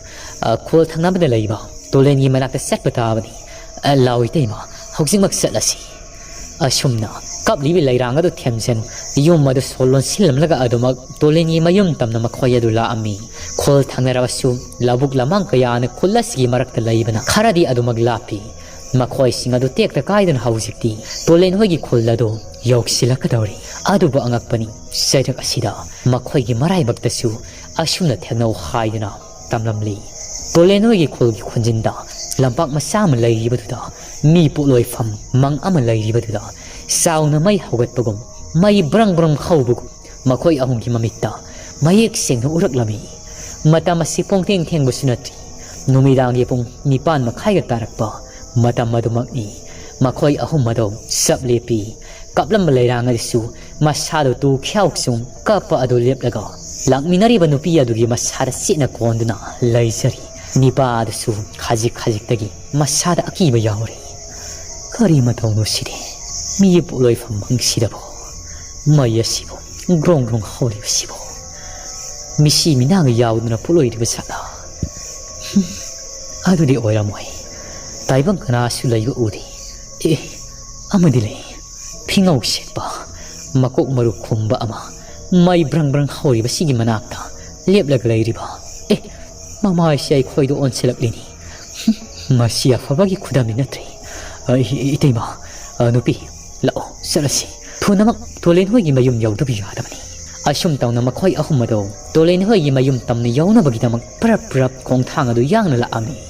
ꯑ, ꯈꯨꯜ ꯊꯪꯅꯕꯗ ꯂꯩꯕ ꯇꯣꯂꯦꯟꯒꯤ ꯃꯅꯥꯛꯇ ꯆꯠꯄ ꯇꯥꯕꯅꯤ꯫ ꯑ, ꯂꯥꯛꯑꯣ ꯏꯇꯩꯃ, ꯍꯧꯖꯤꯛꯃꯛ ꯆꯠꯂꯁꯤ꯫" ꯑꯁꯨꯝꯅ ꯀꯞꯂꯤꯕꯤ ꯂꯩꯔꯥꯡ ꯑꯗꯨ ꯊꯦꯝꯖꯟ ꯌꯨꯝ ꯑꯗꯨ ꯁꯣ ꯂꯣꯟꯁꯤꯜꯂꯝꯂꯒ ꯑꯗꯨꯃꯛ ꯇꯣꯂꯦꯟꯒꯤ ꯃꯌꯨꯝ ꯇꯝꯅ ꯃꯈꯣꯏ ꯑꯗꯨ ꯂꯥꯛꯑꯝꯃꯤ꯫ ꯈꯨꯜ ꯊꯪꯅꯔꯕꯁꯨ ꯂꯧꯕꯨꯛ ꯂꯝꯍꯥꯡ ꯀꯌꯥꯅ ꯈꯨꯜ ꯑꯁꯤꯒꯤ ꯃꯔꯛꯇ ꯂꯩꯕꯅ ꯈꯔꯗꯤ ꯑꯗꯨꯃꯛ ꯂꯥꯞꯄꯤ꯫ ꯃꯈꯣꯏꯁꯤꯡ ꯑꯗꯨ ꯇꯦꯛꯇ ꯀꯥꯏꯗꯅ ꯍꯧꯖꯤꯛꯇꯤ ꯇꯣꯂꯦꯟ ꯍꯣꯏꯒꯤ ꯈꯨꯜ ꯑꯗꯨ ꯌꯧꯁꯤꯜꯂꯛꯀꯗꯧꯔꯤ꯫ ꯑꯗꯨꯕꯨ ꯑꯉꯛꯄꯅꯤ, ꯆꯩꯔꯛ ꯑꯁꯤꯗ ꯃꯈꯣꯏꯒꯤ ꯃꯔꯥꯏꯕꯛꯇꯁꯨ ꯑꯁꯨꯝꯅ ꯊꯦꯡꯅꯧ ꯍꯥꯏꯗꯅ ꯇꯝꯂꯝꯂꯤ꯫ ꯇꯣꯂꯦꯟ ꯍꯣꯏꯒꯤ ꯈꯨꯜꯒꯤ ꯈꯨꯟꯖꯤꯟꯗ ꯂꯝꯄꯥꯛ ꯃꯆꯥ ꯑꯃ ꯂꯩꯔꯤꯕꯗꯨꯗ ꯃꯤ ꯄꯣꯠꯂꯣꯏꯐꯝ ꯃꯪ ꯑꯃ ꯂꯩꯔꯤꯕꯗꯨꯗ ꯆꯥꯎꯅ ꯃꯩ ꯍꯧꯒꯠꯄꯒꯨꯝ, ꯃꯩ ꯕ꯭ꯔꯪ ꯕ꯭ꯔꯪ ꯍꯧꯕꯒꯨꯝ ꯃꯈꯣꯏ ꯑꯍꯨꯝꯒꯤ ꯃꯃꯤꯠꯇ ꯃꯌꯦꯛ ꯁꯦꯡꯅ ꯎꯔꯛꯂꯝꯃꯤ꯫ ꯃꯇꯝ ꯑꯁꯤ ꯄꯨꯡꯊꯦꯡ ꯊꯦꯡꯕꯁꯨ ꯅꯠꯇ꯭ꯔꯤ꯫ ꯅꯨꯃꯤꯗꯥꯡꯒꯤ ꯄꯨꯡ ꯅꯤꯄꯥꯟ ꯃꯈꯥꯏꯒ ꯇꯥꯔꯛꯄ ꯃꯇꯝ ꯑꯗꯨꯃꯛꯅꯤ꯫ ꯃꯈꯣꯏ ꯑꯍꯨꯝ ꯑꯗꯨ ꯆꯞ ꯂꯦꯞꯄꯤ꯫ ꯀꯞꯂꯝꯕ ꯂꯩꯔꯥꯡ ꯑꯗꯨꯁꯨ ꯃꯁꯥꯗꯨ ꯇꯨ ꯈ꯭ꯌꯥꯎ ꯆꯨꯡ ꯀꯞꯄ ꯑꯗꯨ ꯂꯦꯞꯂꯒ ꯂꯥꯛꯃꯤꯟꯅꯔꯤꯕ ꯅꯨꯄꯤ ꯑꯗꯨꯒꯤ ꯃꯁꯥꯗ ꯆꯦꯠꯅ ꯀꯣꯟꯗꯨꯅ ꯂꯩꯖꯔꯤ꯫ ꯅꯤꯄꯥ ꯑꯗꯨꯁꯨ ꯈꯖꯤꯛ ꯈꯖꯤꯛꯇꯒꯤ ꯃꯁꯥꯗ ꯑꯀꯤꯕ ꯌꯥꯎꯔꯤ꯫ "ꯀꯔꯤ ꯃꯇꯧꯅꯣ ꯁꯤꯗꯤ? ꯃꯤ ꯄꯣꯠꯂꯣꯏꯐꯝ ꯃꯪꯁꯤꯗꯕꯣ? ꯃꯩ ꯑꯁꯤꯕꯨ ꯒ꯭ꯔꯣꯡ ꯒ꯭ꯔꯣꯡ ꯍꯧꯔꯤꯕꯁꯤꯕꯨ?" ꯃꯤꯁꯤ ꯃꯤꯅꯥꯒ ꯌꯥꯎꯗꯅ ꯄꯣꯛꯂꯣꯏꯔꯤꯕ ꯁꯥꯠꯂ? ꯍꯨꯝ, ꯑꯗꯨꯗꯤ ꯑꯣꯏꯔꯝꯃꯣꯏ꯫ ꯇꯥꯏꯕꯪ ꯀꯅꯥꯁꯨ ꯂꯩꯕ ꯎꯗꯦ꯫ ꯑꯦ, ꯑꯃꯗꯤ ꯂꯩ꯫ ꯐꯤꯉꯧ ꯁꯦꯠꯄ, ꯃꯀꯣꯛ ꯃꯔꯨ ꯈꯨꯝꯕ ꯑꯃ, ꯃꯩ ꯕ꯭ꯔꯪ ꯕ꯭ꯔꯪ ꯍꯧꯔꯤꯕꯁꯤꯒꯤ ꯃꯅꯥꯛꯇ ꯂꯦꯞꯂꯒ ꯂꯩꯔꯤꯕ꯫ ꯑꯦ, ꯃꯃꯥꯏꯁꯦ ꯑꯩꯈꯣꯏꯗ ꯑꯣꯟꯁꯤꯜꯂꯛꯂꯤꯅꯤ꯫ ꯍꯨꯝ, ꯃꯁꯤ ꯑꯐꯕꯒꯤ ꯈꯨꯗꯝꯗꯤ ꯅꯠꯇ꯭ꯔꯦ꯫ ꯑ, ꯏ-, ꯏ-, ꯏꯇꯩꯃ, ꯑ, ꯅꯨꯄꯤ, ꯂꯥꯛꯑꯣ, ꯆꯠꯂꯁꯤ꯫ ꯊꯨꯅꯃꯛ ꯇꯣꯂꯦꯟ ꯍꯣꯏꯒꯤ ꯃꯌꯨꯝ ꯌꯧꯗꯕ ꯌꯥꯗꯕꯅꯤ꯫ ꯑꯁꯨꯝ ꯇꯧꯅ ꯃꯈꯣꯏ ꯑꯍꯨꯝ ꯑꯗꯨ ꯇꯣꯂꯦꯟ ꯍꯣꯏꯒꯤ ꯃꯌꯨꯝ ꯇꯝꯅ ꯌꯧꯅꯕꯒꯤꯗꯃꯛ ꯄ꯭ꯔꯞ ꯄ꯭ꯔꯞ ꯈꯣꯡꯊꯥꯡ ꯑꯗꯨ ꯌꯥꯡꯅ ꯂꯥꯛꯑꯝꯃꯤ꯫